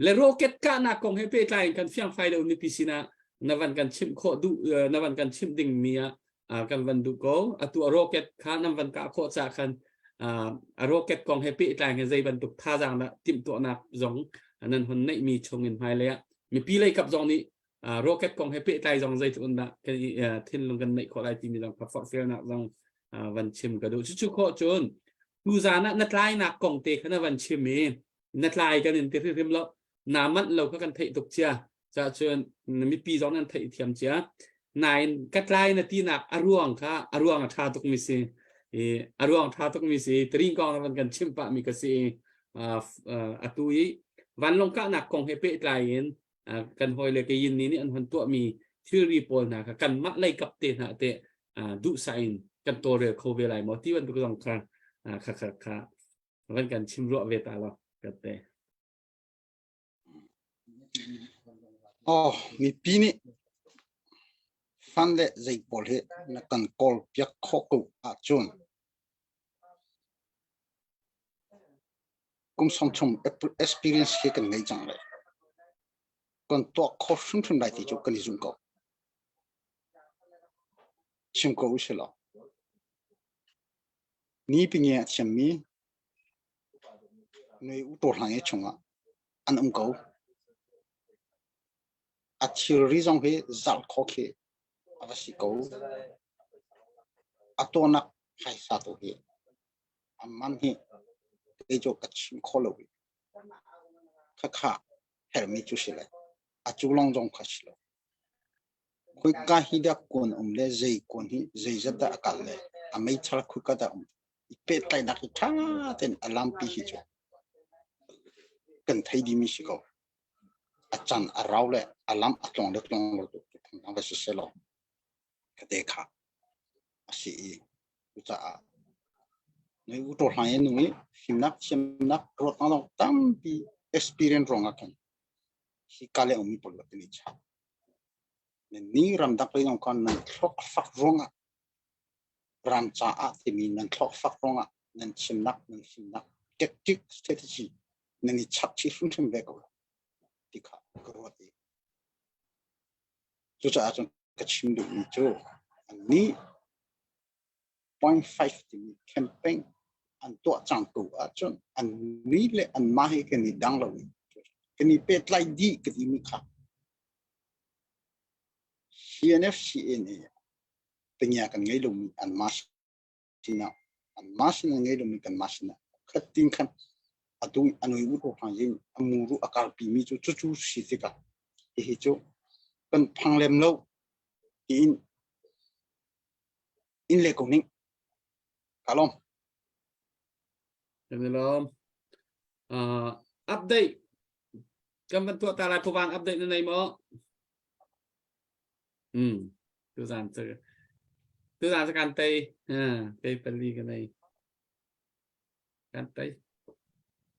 le rocket kahnak kong he pehtlai in kan fiangfai lo mipi sinah na van kan chimh khawh duh na van kan chimh ding mi ah kan van duh ko atu a rocket kha nan van kah khawh ca khan a rocket kong he pehtlai he zei bantuk thazaang dah timhtuahnak zong nan hon neih mi chung in hmailei ah mipi lei kap zong nih rocket kong he pehtlai zong zeitluk in dah kan thinlung kan neih khawh lai timi zong kha forhfialnak zong van chim ka duh cucu khawh cun tuzan ah na tlainak kong te kha na van chim i na tlai kan in ti hrimhrim lo na manh lo kha kan theih tuk cia. Cah cun mipi zong nan theih thiam cia. Nain ka tlai na tinak a ruang kha a ruang a ṭha tukmi si. I a ruang ṭha tukmi si. Taring kong van kan chimh pahmi ka si. Atu i vanlawng kahnak kong he pehtlai in kan hawile Kayin ni nih an hon tuahmi thilri pawl hna kha kanmah lei kap te hna te duhsah in kan tawlrel kho ve lai maw ti bantuk zong kha kha kha kha van kan chim ruah ve ta lo ka te. Oh, mipi nih fan le zei pawl hi na kan kawl piak khawh ko ahcun kum song chung experience hi kan ngei cang lai. Kan tuah kho hrimhrim lai ti cu kan i zum ko. Chim ko usih law. Ni pinge a thiammi Nui u hlang i chungah an um ko. A thilri zong hi zalh khawh khi a va si ko. A tuahnak phaisa tu hi a man hi kei cu ka chim kho lo i khakha herhmi cu si le a cu lawng zong kha si lo. Khoika hi dah kuan um le zei kuan hi zeizat dah a kal le a meithal khoika dah um i pehtlaihnak hi ṭha tein a lampi hi cu kan thei dimi si ko. A can a rau le a lam a tlong le tlong lo tu phungdang va si selaw ka te kha a si i cucaah noi u to hlang in nung i fimnak thiamnak ruat dong tampi experience ruangah khan hi ka le ummi pawl kan i chap. Ni ramdang lei zong khan nan thluak fak ruangah ram caah timi nan thluak fak ruangah nan chimnak nan fimnak tactic strategy nan i chap chih hrimhrim ve ko ti kha ka ruat i cucaah cun ka chim duhmi cu annih 0.5 timi campaign an tuah cang ko ahcun an ni le anmah hi kan i dang lo i kan i pehtlai dih ka timi kha CNF CNA tingia kan ngei lomi anmah sinah anmah sinah ngei lomi kanmah sinah khat tin khan atu anoi u to hang yin amuru akar pi mi cu cucu si tikah hihi cu kan phang lem lo tiin in le ko ning ka lom Kan i lawm. Uh, update kan van tuah ta lai phuwang update na nei maw? Hmm. Tuzan cu tuzan cu kan tei. Ha, tei pali ka nei. Kan tei.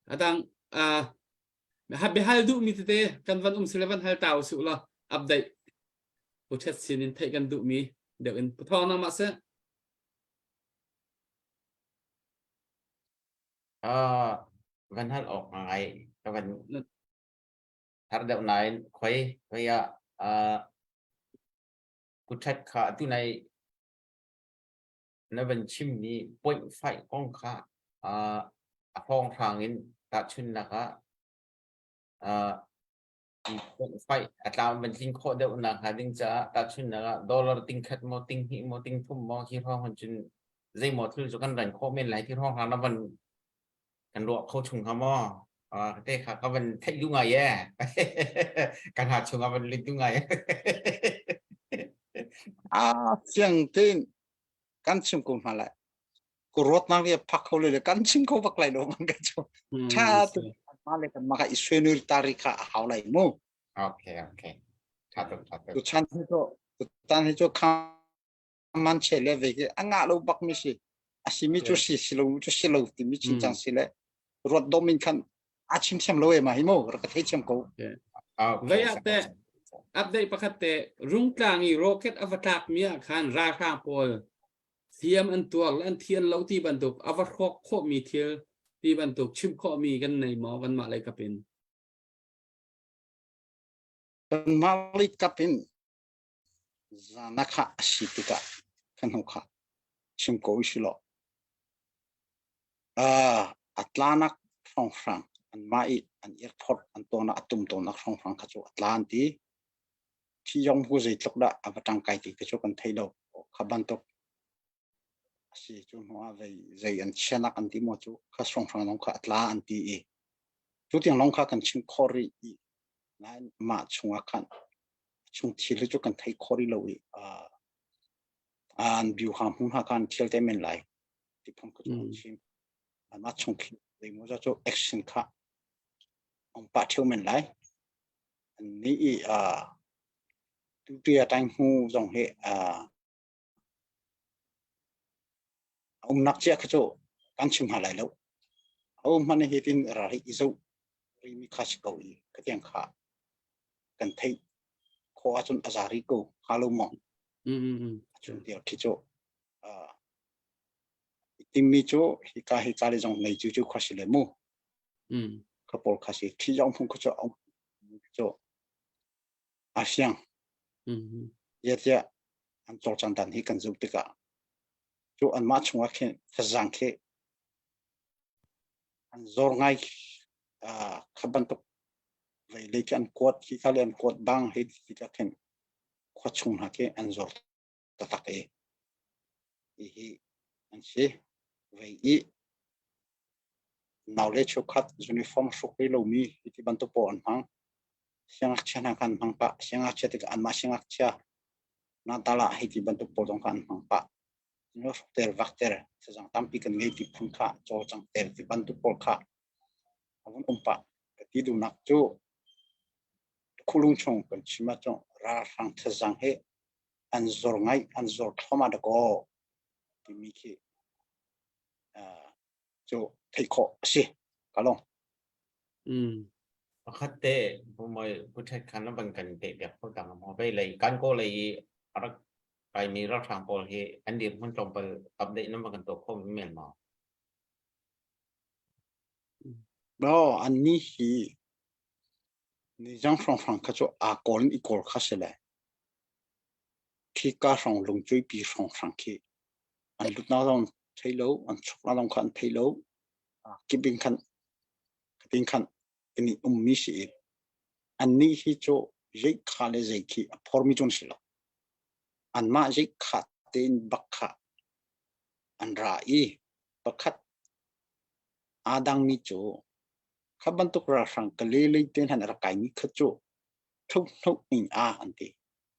Adang uh, biahal duh mi tete kan van um sile van hal ta usih law update Puṭhet sin in theih kan duhmi deuh in puthawng nangmah seh. Uh, van hal awk ngai ka van har deuh nain khoi khoi ah uh, kuṭhat kha atu nai na van chimmi point fight kong kha uh, a hrawnghrang in tahchunnak ah uh, fight a tlam van tling khawh deuh nak hnga ding caah tahchunnak ah dollar ting khat maw ting hnih maw ting thum maw hi hrawng hon cun zei maw thil cu kan ran khawh men lai ti hrawng hrang na van kan ruah kho chung hnga maw te kha ka van theih du ngai ye kan ha chung a van lit du ngai a fiang tein kan chim ko hna lai ku ruat nak le phak kho le kan chim kho bak lai lo man ka chu tha tu ma le kan ma ka iswenur tari kha a hau lai mu okay okay tha tuk tha tuk tu chan hi to tu tan hi cho kha man che le ve ke anga lo bak mi si asimi chu si si lo chu si lo ti mi chin chang si le ruat dom in khan a chim thiam lo e ma hi mo ra ka thei thiam ko Vei ah te update pakhat te rungtlang i rocket a va tlak mi ah khan ralhrang pawl Hliam an tuar le an thian lo ti bantuk a va hrawk khawhmi thil ti bantuk chim khawhmi kan nei maw kanmah lei kap in? Kanmah lei kap in zana kha a si tikah kan hnu kha chim ko usih law a tlanak hrawnghrang anmah i an airport an tuahnak a tum tawnnak hrawnghrang kha cu a tla an ti. Thi yong hu zeitluk dah a va ṭangkai ti te cu kan thei lo. Kha bantuk a si cu hnu ah zei zei an chianak an ti maw cu kha hrawnghrang lawng kha a tla an ti i cu tiang lawng kha kan chim khawh rih i. Nain mah chungah khan chung thil hi cu kan thei kho rih lo i an biu hang hmu hna khan thial te men lai ti phung ka cu chim. Mah chung thil zeimaw zat cu action kha ong pah theu men lai. An ni i tutia taing hmu zong hi A umnak cia kha cu kan chim hna lai lo. A um hmanh hi tin ral hi i zoh rimi kha si ko i ka tiang kha kan theih khawh ahcun a za rih ko hnga lo maw? Cun tiang khi cu timmi cu hika hika le zong nei cu cu kha si le mu. Kha pawl kha si thi zong hmung kha cu cu a fiang. Zeitiah an cawlcang dan hi kan zoh tikah cu anmah chungah khin thazaang khi an zor ngai kha bantuk vei khi an kuat hi kha le an kuat bang hei ti tikah khin khua chung hna khi an zor taktak i hihi an si vei i nau le cheukhat uniform hruk rih lomi hi ti bantuk pawl an hmang siangngakchia hna kha an hmang pah siangngakchia tikah anmah siangngakchia Nadal ah hei ti bantuk pawl zong kha an hmang pah. Hrukter vakter thazaang tampi kan ngei ti phun kha cawlcangter ti bantuk pawl kha a vun um pah. Ka ti duhnak cu khulung chung kan chim ahcun ralhrang thazaang hi an zor ngai an zor thluahmah dakaw timi khi cu theih khawh a si. Ka lawng. Pakhat te moi puṭhet khan na van kan peh piak kho tang maw vei lei kan ko lei i a rak kaimi ralhrang pawl hi an dirhmun tlawmpal update nan van kan tuah kho mi mel maw? No, an ni hi ni jang hrawng hrawng kha cu aa kawl in i kawl kha si le khi ka hrawng lungcui pi hrawng hrang khi an lutnak zong thei lo an chuknak zong kha an thei lo kip in khan katin khan kan i ummi si i annih hi cu zei kha le zei khi a phormi cu an si lo anmah zei kha tein bak kha an ra i pakhat aa dangmi cu kha bantuk ralhrang ka le lei te hnan a rak kaimi kha cu thuhnu in a an ti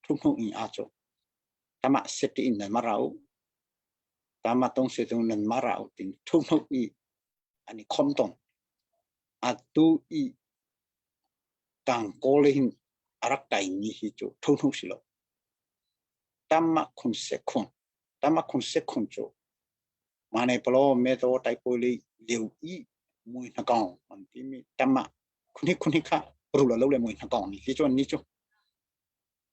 thuhnu in a cu tama seti in nan mara u tama tong se tung nan mara u tin thuhnu i an i khom tawn. Atu i tangkawl hin a rak kaimi hi cu thuhnu si lo. Tama khun se khun. Tama khun se khun cu mane palo me to taipoi le leu i mui hna kong an timi tama khun hi khun hi kha rula lo le mui hna kong ni hi cu an ni cu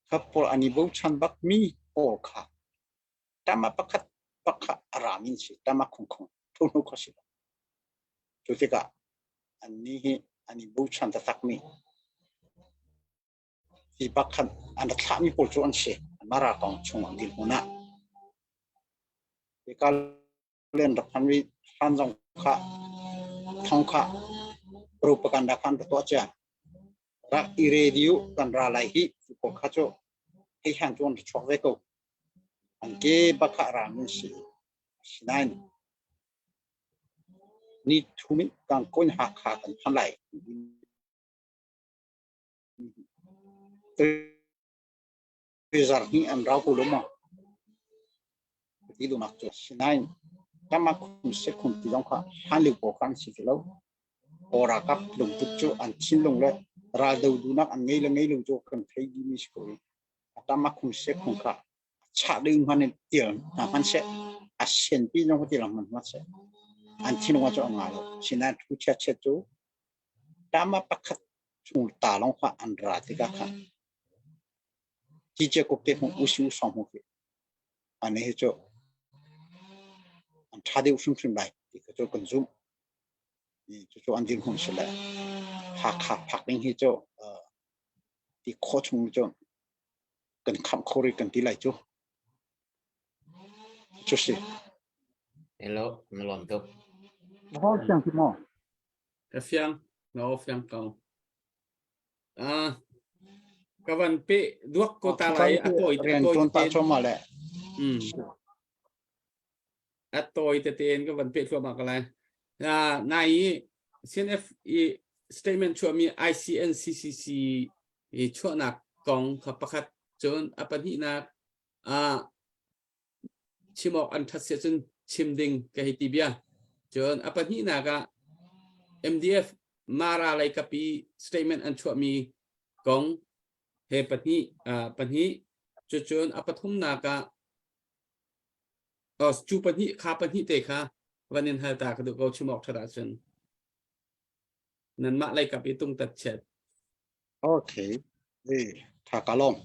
kha pawl an i bochan bak mi pawl kha tama pakhat pakhat a ramin si tama khung khung thuhnu kha si cu tikah annih hi an i bochan taktakmi hi bak khan an rak thlahmi pawl cu an si Mara kong chung an dirhmun ah hika len rak hman hlan zong kha thong kha propaganda khan rak tuah cia rak i radio kan ra lai hi pawl kha cu hei han cu an chuak ve ko an ke bakha ra min si sinain Ni thum in Kangkawn Hakha kan phan lai. Zarh hnih an rau ko lo maw? Ti duhnak cu sinain tama khum se khum ti zong kha hlan lio pawl kha an si ti lo. Kaw ralkap lungput cu an thinlung le ral do duhnak an ngei le ngei lo cu kan thei dihmi si ko i tama khum se khum kha chah ding hman in tial hna hman seh a senpi zong ti lang hman hman seh an thinlung ah cu a nga lo sinain thu chia chiat cu tama pakhat chung ta long kha an ra tikah kha ci kuk te hmu usi u song hmu khi ane hi cu an tha deuh hrimhrim lai ti kha cu kan zumh cu cu an dirhmun si le Hakha phak ding hi cu ti khaw chung cu kan khamh kho rih kan ti lai cu. Cu si. Hello, na lawm tuk. Na fiang ti maw? Ka fiang, na fiang ko. Ah, ka van pe duak ko ta lai a tawi rian tuan ta choma le. Mm. A tawi tete in ka van pe thluahmah ko lai. Nai i CNF i statement chuahmi ICNCCC. i chuahnak kong kha pakhat cun a pahnihnak ah chim awk an ṭhat siah cun chim ding ka hei ti bia. Cun a pahnihnak ah MDF Mara lei kapi statement an chuahmi kong he pahnih pahnih cucun a pathumnak ah cu pahnih kha pahnih te kha van in hal ta ka duh ko chim awk ṭhat ahcun nanmah lei kap i tungtat chiat. Okay. Eh, tha ka lawm.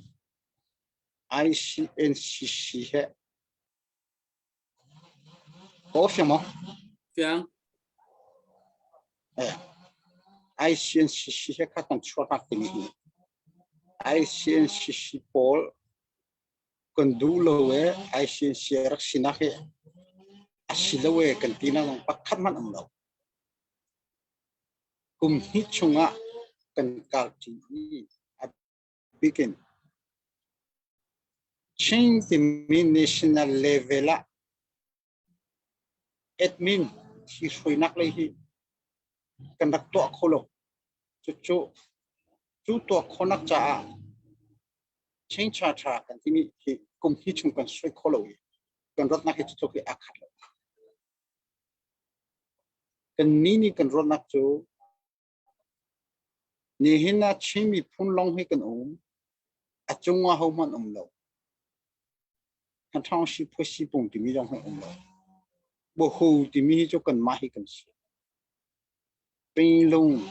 ICNCC he Ko fiang maw? Fiang. Eh, ICNCC he kha kan chuahnak timi hi ICNCC pawl kan duh lo e ICNC rak sinak hi a si lo e kan ti nak zong pakhat hmanh um lo. Kum hnih chungah kan kalṭi i a bikin Chin timi national level ah admin thihruainak lei hi kan rak tuah kho lo. Cucu cu tuah khawhnak caah Chin Charter kan timi hi kum hi chung kan suai kho lo i kan ruatnak hi cucu hi aa khat lo. Kan ni nih kan ruatnak cu Nihin ah Chin miphun lawng hi kan um. A cung ah hohmanh um lo. Hnatawng siphuasi pung timi zong hi um lo. Buhu timi hi cu kanmah hi kan si. Pinglung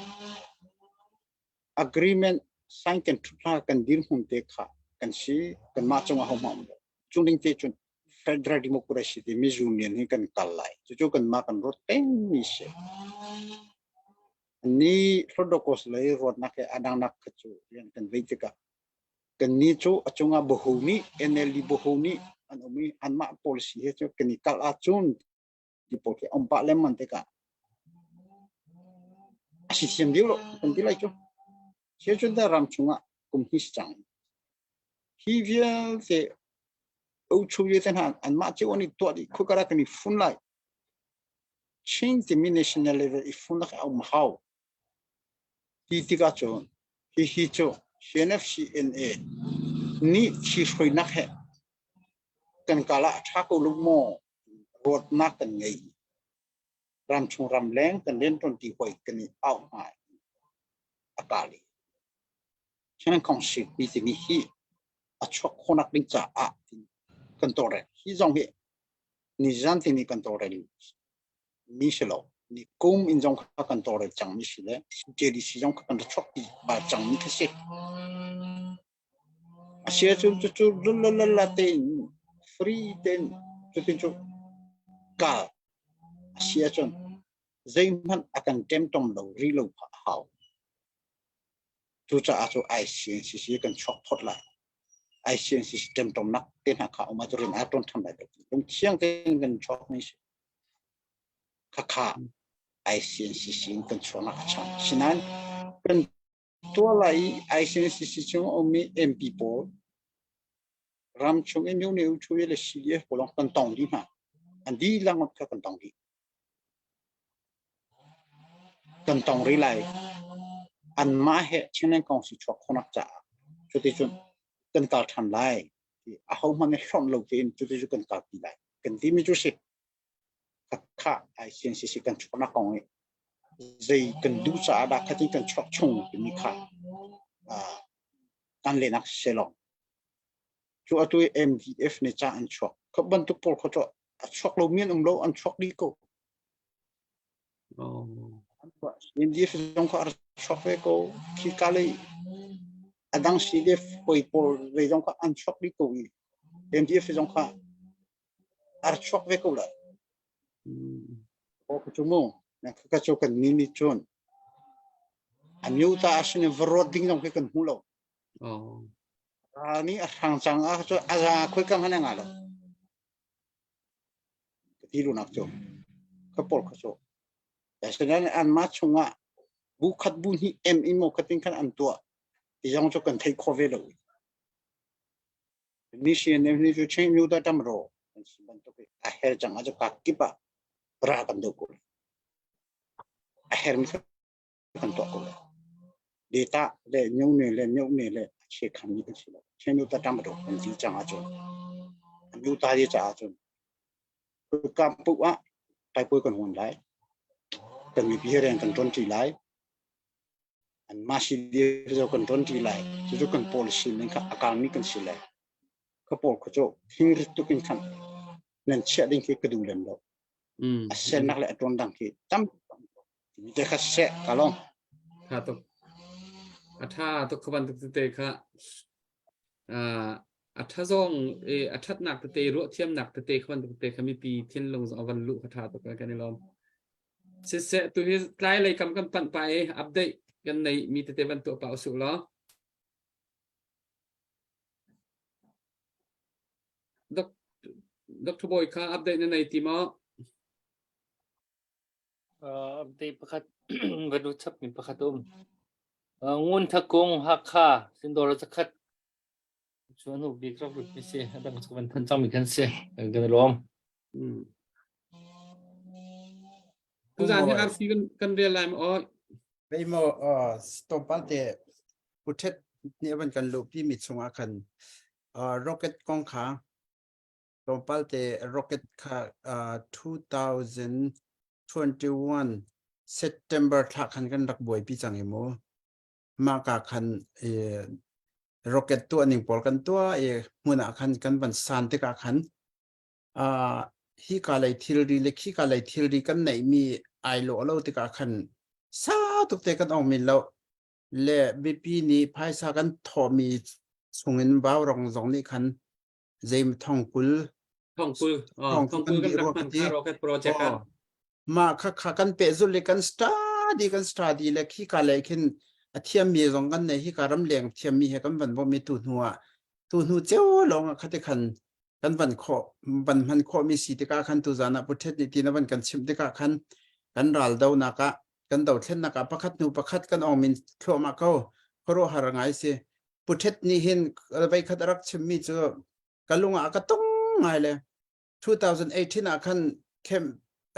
agreement sign kan thut hna kan dirhmun te kha kan si. Kanmah cungah hohmanh um lo. Cu ning te cun Federal Democracy timi union hi kan kal lai. Cucu kanmah kan ruat pengmi si. Ni Hlodokos lei ruatnak he adangnak kha cu rian kan vei tikah kannih cu a cungah bahu nih NLD bahu nih an um i anmah policy he cu kan i kalh ahcun ti pawl khi um pah lengmang tikah a si thiam dih lo kan ti lai cu. Hi cun dah ram chungah kum hi si cang. Hi vialte uchu te hna anmah cio an i tuah dih khukara kan i fun lai. Chin timi national level i fun a um hau. Ti tikah cun hihi cu CNFCNA nih thihruainak he kan kal ah a ṭha ko lo maw ruatnak kan ngei. Ramchung ramleng kan rianṭuanṭi hawi kan i auh hna i a kal i Chin Council pi timi hi a chuak khawhnak ding caah kan tawlrel. Hi zong hi nizan timi kan tawlrel mi si lo. Ni kum in zong kha kan tawlrel cang mi si le JDC zong kha kan ra chuak pi ba cang mi kha si. A si ahcun cucu lalalala tein free tein cutin cu kal a si ahcun zeihmanh a kan ṭemtom lo rih lo kha a hau. Cucaah cu ICNCC kan chuak phot lai. ICNCC ṭemtomnak te hna kha um ah cu rian aa ṭuan ṭhan lai lo. Lungthiang tein kan chuak mi si. Khakha ICNCC in kan chuahnak a chang. Sinain kan tuah lai i ICNCC chung a ummi MP pawl ram chung i myo ne u thu le CDF pawl kan tong dih hna. An dihlak kha kan tong dih. Kan tong rih lai. Anmah he Chinland Council chuak khonak caah cuticun kan kal ṭhan lai. Ahohmanh nih hlonh lo tein cuticun kan kalpi lai. Kan timi cu si. Khakha ICNCC kan chuahnak kong i zei kan duh caah dah khatin kan chuak chung timi kha kan lehnak si lo. Cu atu i MDF nih ca an chuak. Kha bantuk pawl kha cu a chuak lomi an um lo, an chuak dih ko. MDF zong kha a chuak ve ko. Khi ka lei a dang CDF hoi pawl lei zong kha an chuak dih ko i MDF zong kha a chuak ve ko lai. Ko cu mu na ka cu kan ni ni cun a myu ta a sin va ruat ding zong khi kan hmu lo. Ral nih a hrang cang ah cu a za khoi kam han nga lo. Ka ti lunak cu ka pawl kha cu. Asinain anmah chungah bu khat bu hnih em in maw khatin khan an tuah ti zong cu kan theih khawh ve lo. Ni CNF nih cu Chin Myu da tam ro an si bantuk i a her cang ah cu ka kip ah ra kan do ko. A hermi kan tuah ko. Data le myone le myone le a chiakhanmi kan si lo. Chin Tatamato kan ti cang ahcun amyota ye caah cun kam paoh ah taipuai kan huan lai. Kan mipi he rian kan ṭuan ṭi lai. Anmah CDF zo kan ṭuan ṭi lai. Cucu kan policy ning kha a kangmi kan si lai. Ka pawl kha cu thingrit tuk in khan nan chiah ding khi ka duh lem lo. A selnak le a ṭuan dang khi tam timi te kha seh ka long. Tha tuk. A tha tuk kha bantuk tete kha a tha zong e a thatnak tete ruah thiamnak tete kha bantuk tete kha mipi thinlung zong a van luh kha tha tuk kan i lawm. Siseh tu hi tlai lei kam kan panh pa i update kan nei mi tete van tuah pa usuk law. Dr. Boy kha update na nei ti maw? Uh, update pakhat van u chap mi pakhat um. Uh, Ngun Thakung Hakha Sindor zakhat cu anu bik rak lut mi si adang cu van than cang mi kan si kan i lawm. Hmm. Tuzaan hi RC kan kan rel lai maw? Vei mo uh, tlawmpal te puthet nih van kan luhpi mi chungah khan uh, rocket kong kha tlawmpal te rocket kha uh, 2021 September thla khan kan rak buaipi cang i mu mah ka khan eh, rocket tuah ning pawl kan tuah i hmun ah khan kan van san tikah khan uh, hi ka lei thilri le khi ka lei thilri kan neihmi ai lawh lo tikah khan sa tuk te kan ong min lo le mipi nih phaisa kan thawhmi chungin vaurong zong nih khan zei thongkul thongkul thongkul kan rak hman kha rocket project ah mah kha kha kan pehzulh le kan study kan study le khi ka le khin a thiammi zong kan nei hi ka ram leng thiammi he kan van bawmh mi tu hnu ah tu hnu ceu lawng ah khate khan kan van khawh van hman khawh mi si tikah khan tu zan ah puthet nih ti na van kan chimh tikah khan kan ral donak ah kan dothlennak ah pakhat hnu pakhat kan ong min thluahmah ko khuaruahhar ngai si puthet nih hin vei khat a rak chimmi cu ka lung ah ka tung ngai le 2018 ah khan Camp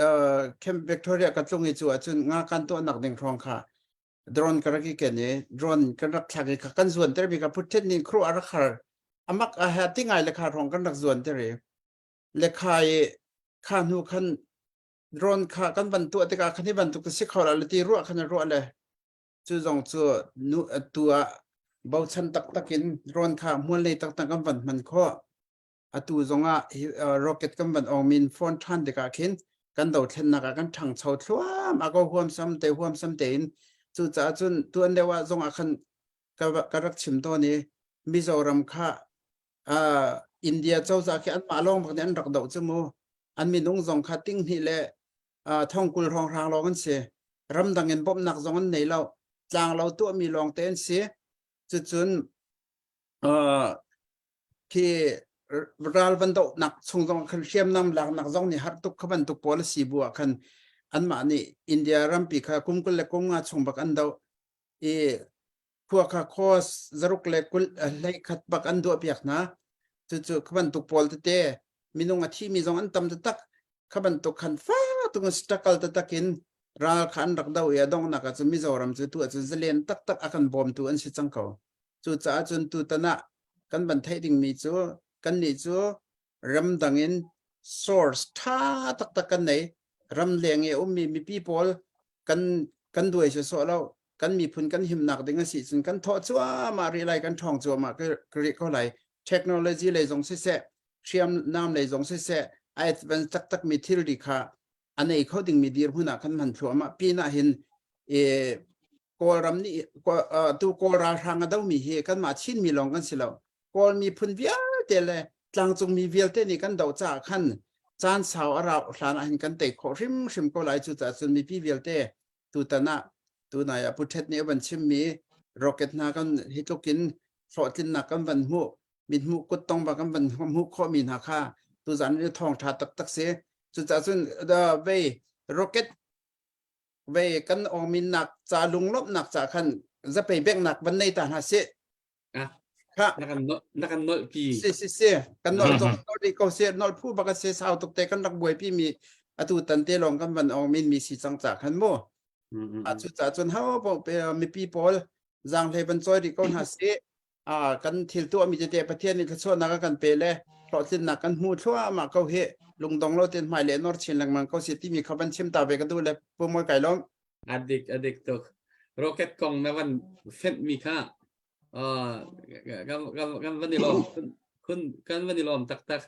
uh, Camp Victoria ka tlung i cu ahcun nga kan tuahnak ding hrawng kha drone ka rak i ken i drone kan rak thlak i kha kan zuan ter mi ka puthet nih khru a rak har amak a ha ti ngai le kha hrawng kan rak zuan ter i le kha i kha hnu khan drone kha kan van tuah tikah khan hi bantuk si kho la le ti ruah khan ruah le cu zong cu nu tu ah bochan taktak in drone kha hmual nei taktak kan van hman khawh atu zongah rocket kan van ong min phone ṭhan tikah khin kan dothlennak ah kan ṭhangcho thluam a ko huamsam te huamsam tein cucaah cun tuan deuh ah zongah khan ka, ka rak chim tawn i Mizoram kha uh, India cozah khi anmah lawng bak nih an rak doh cu mu an minung zong kha ting hnih le uh, thongkul hrawnghrang lawng an si ramdang in bawmhnak zong an nei lo tlang lo tuahmi lawng te an si cucun uh, khi ral van dohnak chung zong khan hriamnam laknak zong nih har tuk kha bantuk pawl a si bu ah khan anmah nih India rampi kha kum 20 le kum nga chung bak an doh i khua kha khos zaruk le kul hlei khat bak an duah piak hna cucu kha bantuk pawl tete minung a thimi zong an tam taktak kha bantuk khan fa tung struggle taktak in ral kha an rak do i a donghnak ah cun Mizoram cu tu ahcun zalen taktak a kan bawmtu an si cang ko Cucaah cun tutan ah kan van theih dingmi cu kannih cu ramdang in source ṭha taktak kan nei. Ramleng i a ummi mipi pawl kan kan duai sawsawh lo. Kan miphun kan himnak ding a si cun kan thawh cuahmah rih lai, kan ṭhawng cuahmah rih ko lai. Technology lei zong siseh, hriamnam lei zong siseh, a advance taktakmi thilri kha a nei kho dingmi dirhmun ah kan hman thluahmah pinah hin e, Kawlram nih tu Kawl ralhrang a domi hi kanmah Chinmi lawng kan si lo. Kawl miphun vialte le tlangcungmi vialte nih kan doh caah khan caan sau a rauh hlan ah hin kan tei khawh hrimhrim ko lai cu caah cun mipi vialte tutan ah tunai ah Pu Thet nih a van chimmi rocket hna kan hi tluk in hlawhtlinnak kan van hmuh mithmuh kuttong ba kan van hmuh khawhmi hna kha tuzan ni thawng ṭha taktak si cucaah cun vei rocket vei kan awminnak ca lunglawmhnak ca khan zapei beknak van nei ta hna sih ah na kan na kan nolh pi si si si kan nolh zong nolh rih ko si nolh phu bak si sau tuk te kan rak buaipi mi atu tan te lawng kan van awmin mi si cang ca khan mu a cu ca cun ho po mipi pawl. Zaanghlei van cawi rih ko hna sih. Ah kan thil tuahmi tete Pathian nih thluachuahnak a kan pe le hlawhtlinnak kan hmu thluahmah ko hi lungdong lo ten hmai le nor chin lengmang ko si timi kha van chim ta ve ka duh le Pu Mawi kai lawm. Adik adik tuk. Rocket kong na van fenh mi kha kan kan van i lawm kun kan van i lawm taktak.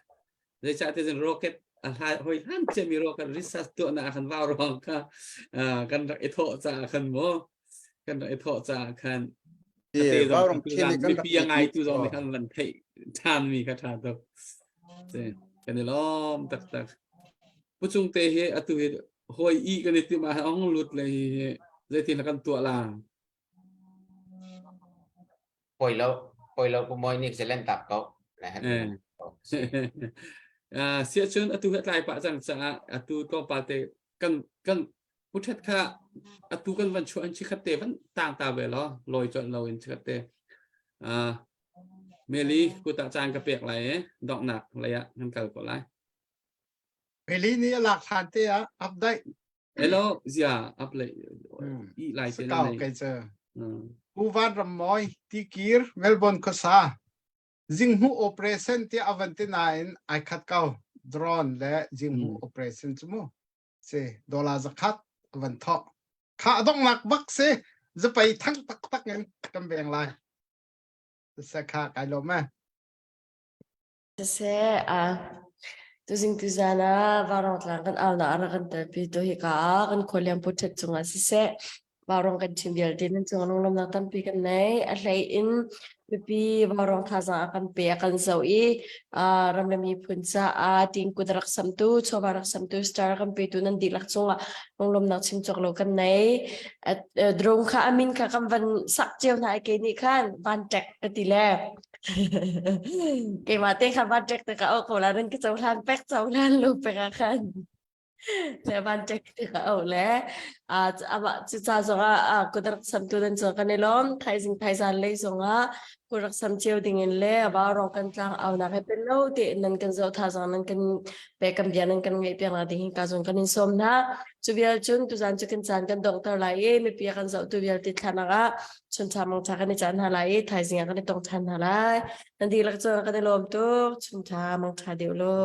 Zeicah ti cun rocket a hlai hoi hlan ciami rocket research tuahnak ah khan vau ruang kha kan rak i thawh caah khan mu kan rak i thawh caah khan ate zong mipi a ngaitu zong nih khan van theih ṭhan mi kha ṭha tuk. Kan i lawm taktak. Pucung te hi atu hi hoi i kan i tim ah ong lut le hi zeitin kan tuah la? Poi lo, poi lo pu moi nih zelen tak ko. Sia cun atu hi tlai pah cang caah atu tlawmpal te kan kan puthet kha atu kan van chuah in chikhat te van tang ta ve lo loi chon lo in chikhat te Meli kuta caan ka pek lai e donghnak lei ah kan kal ko lai. Meli nih a lak hlan te ah update Hello, zia up le i lai te na kai che. Pu Van Ram Moi Tikir Melbourne khuasa Jinghu operation ti avan te nain ai khat ko drone le Jinghu operation chu mu se dollar zakhat avan thok kha dong lak bak se zapai thang tak tak in kan veng lai se kha kai lo ma Siseh, ah tuzing tuzan ah Vaurawng tlang kan aunak a rak kan telpi tu hika ah kan khualian Pu Ṭhet cungah siseh, Vaurawng kan Chin vialte nan cungah lunglawmhnak tampi kan nei. A hlei in mipi Vaurawng thazaang a kan pe, a kan zoh i ah ram le miphun caah tingkut a rak samtu, chawva rak samtu, star a kan petu nan dihlak cungah lunglawmhnak chim cawk lo kan nei. Drone kha a min kha kan van sak cio hna i kei nih khan van ṭek ka ti le Keimah te kha van ṭek te ka auh ko la nan ka cohlan pek cohlan lu pek ah khan le van ṭek te ka auh le amah cuca zongah kut rak samtu nan cung kan i lawm thaizing thaizan lei zongah kut rak sam cio ding in le va rong kan tlang aunak he pen lo te nan kan zoh thazang nan kan pe kan bia nan kan ngaih piak na ding hi ka zong kan in sawm hna cu vial cun tuzan cu kan caan kan donghter lai i mipi kan zoh tu vialte thlanak ah chuncha mangcha kan i caan hna lai i thaizing ah kan i tong ṭhan hna lai. Nan dihlak cun kan i lawm tuk. Chuncha mangṭha deuh lo.